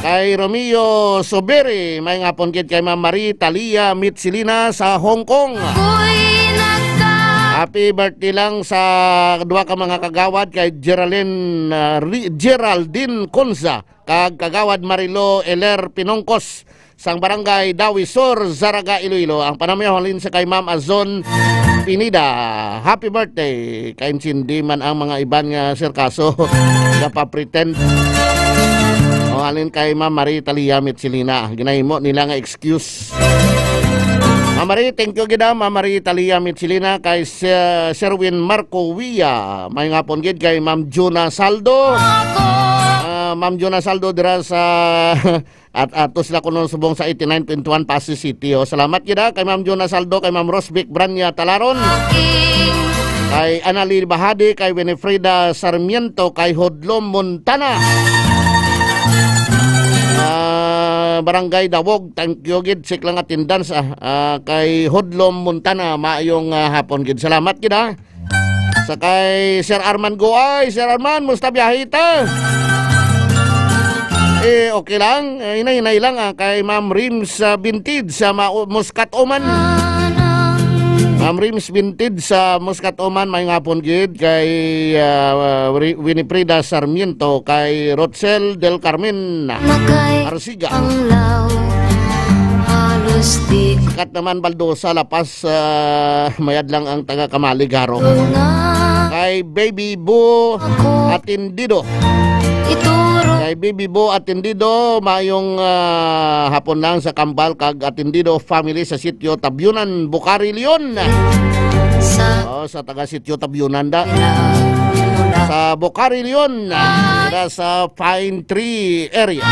Kay Romeo Sobere, may ngapon gid kay Ma'am Marie Talia Mitsilina sa Hong Kong. Ako'y nagka- Happy birthday lang sa duha ka mga kagawad kay Geraldine, uh, Ri-, Geraldine Conza kag kagawad Marilo Eler Pinongkos sang Barangay Dawi Sur, Zarraga, Iloilo. Ang panamyaw halin sa kay Ma'am Azon Pinida. Happy birthday. Kaintindi man ang mga iban nga sirkaso. Nagapapretend. O, halin kay Ma'am Marie Talia Mitsilina. Ginahimo nila nga excuse. Ma'am Marie, thank you gid, ah, Ma'am Marie Talia Mitsilina, kay Sir, Sherwin Marco Villa. May ngapon gid kay Ma'am Juna Saldo. Ah, Ma'am Juna Saldo dira sa At ato sila kuno subong sa eighty-nine point one Passi City. O, salamat gid, ah, kay Ma'am Jona Saldo, kay Ma'am Rosvic Branya Talaron, kay Anali Bahadi, kay Winifreda Sarmiento, kay Hodlom Montana. Ah, Barangay Dawog, thank you gid, sik lang attendance, ah. Ah, kay Hodlom Montana, maayong, ah, hapon gid. Salamat gid, ah. Sa kay Sir Arman Guay. Sir Arman, musta biyahe ta? Eh, okay lang. Eh, hinay-hinay lang, ah, kay Ma'am Rims, ah, Bintid sa Ma-, Muscat, Oman. Ma'am Rims Bintid sa Muscat, Oman, may ngapon gid kay, ah, Ri-, Winifreda Sarmiento, kay Rochelle Del Carmen Arsiga. Ang law, halos di Kat naman, Baldosa, Lapas, ah, mayad lang ang taga Kamalig, Haro. Kay Baby Bo Atendido. Kay Baby Bo Atendido, mayong, ah, hapon lang sa Kambal kag Atendido family sa sitio Tabyunan, Bucari, Leon. Sa Oh, sa taga sitio Tabyunan da. Sa Bucari, Leon. Dira sa Pine Tree area.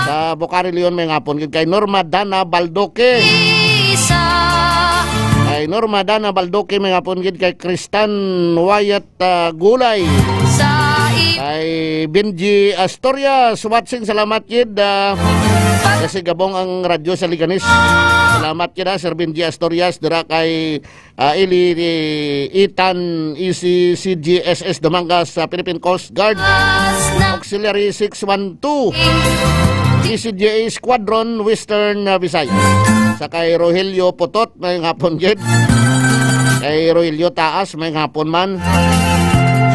Sa Bucari, Leon, may ngapon gid kay Norma Dana Baldoque. Kay Norma Dana Baldoque, may ngapon gid kay Kristan Wyatt, ah, Gulay. Kay Benji Astorias, watching, salamat gid, ah, kasi gabong ang radyo sa Liganis. Salamat gid, ah, Sir Benji Astorias, dira kay Ah, Ili, ni Itan, E C C G S S Dumangas sa Philippine Coast Guard Auxiliary six one two, E C G A Squadron, Western, ah, Visayas. Sa kay Rogelio Putot, may ngapon gid. Kay Rogelio Taas, may ngapon man.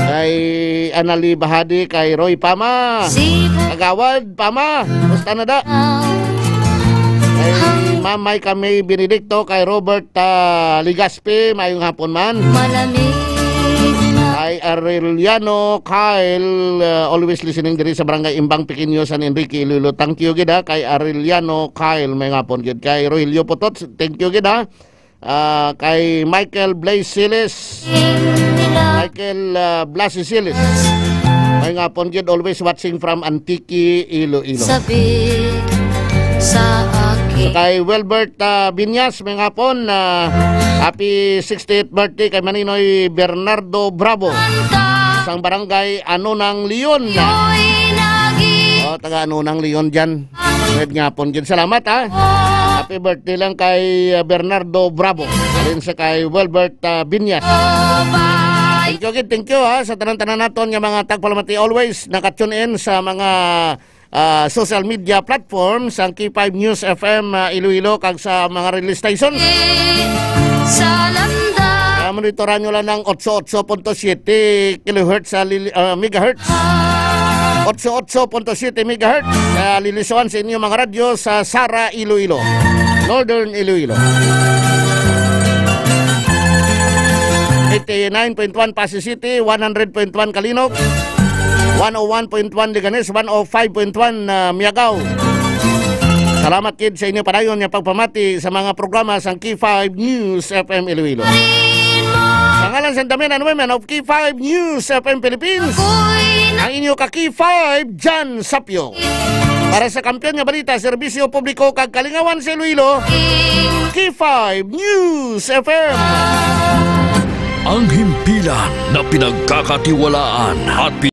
Kay Anali Bahadi, kay Roy Pama. Kagawad Pama, musta na da? Kay Mamay kami Benedicto, kay Robert, ah, Ligaspi, maayong hapon man. Malamig na. Kay Arellano Kyle, ah, always listening diri sa Barangay Imbang Pequeño, San Enrique, Iloilo. Thank you gid, ha, kay Arellano Kyle, may ngapon gid. Kay Rogelio Putot, thank you gid, ha. Ah, kay Michael Blaze Siles. Michael, ah, Blasi Siles. May ngapon gid, always watching from Antique, Iloilo. Sabi sa akin. Sa kay Wilbert, ah, Binyas, may ngapon, ah, happy sixtieth birthday kay Maninoy Bernardo Bravo. Sang barangay Anonang Leon. Yoy nagi. Oh, taga Anonang Leon dyan. Mayad nga hapon gid. Salamat, ha. Happy birthday lang kay, uh, Bernardo Bravo. Alin sa kay Wilbert, uh, Binyas. Thank you gid, thank you, ha, sa tanan-tanan naton nga mga tagpalamati. Always naka-tune in sa mga, uh, social media platforms, ang K five News F M, uh, Iloilo, kag sa mga relay stations. Sa landa. Ah, monitoran nyo lang ang otso otso punto siyete kilohertz sa lili-, ah, megahertz. Otso otso punto siyete megahertz. Sa lilisuan sa inyo mga radyo sa Sara, Iloilo, Northern Iloilo. Eighty-nine point one Passi City, one hundred point one Calinog, one oh one point one Leganes, one oh five point one, ah, Miagao. Salamat gid sa inyo padayon nga pagpamati sa mga programa sang K five News F M Iloilo. Sa ngalan sa Damian and Women of K five News F M Philippines, ang inyo ka K five, Jan Sapyo. Para sa Kampiyon nga Balita, Serbisyo Publiko kag Kalingawan sa Iloilo, K five News F M. Ang himpilan na pinagkakatiwalaan at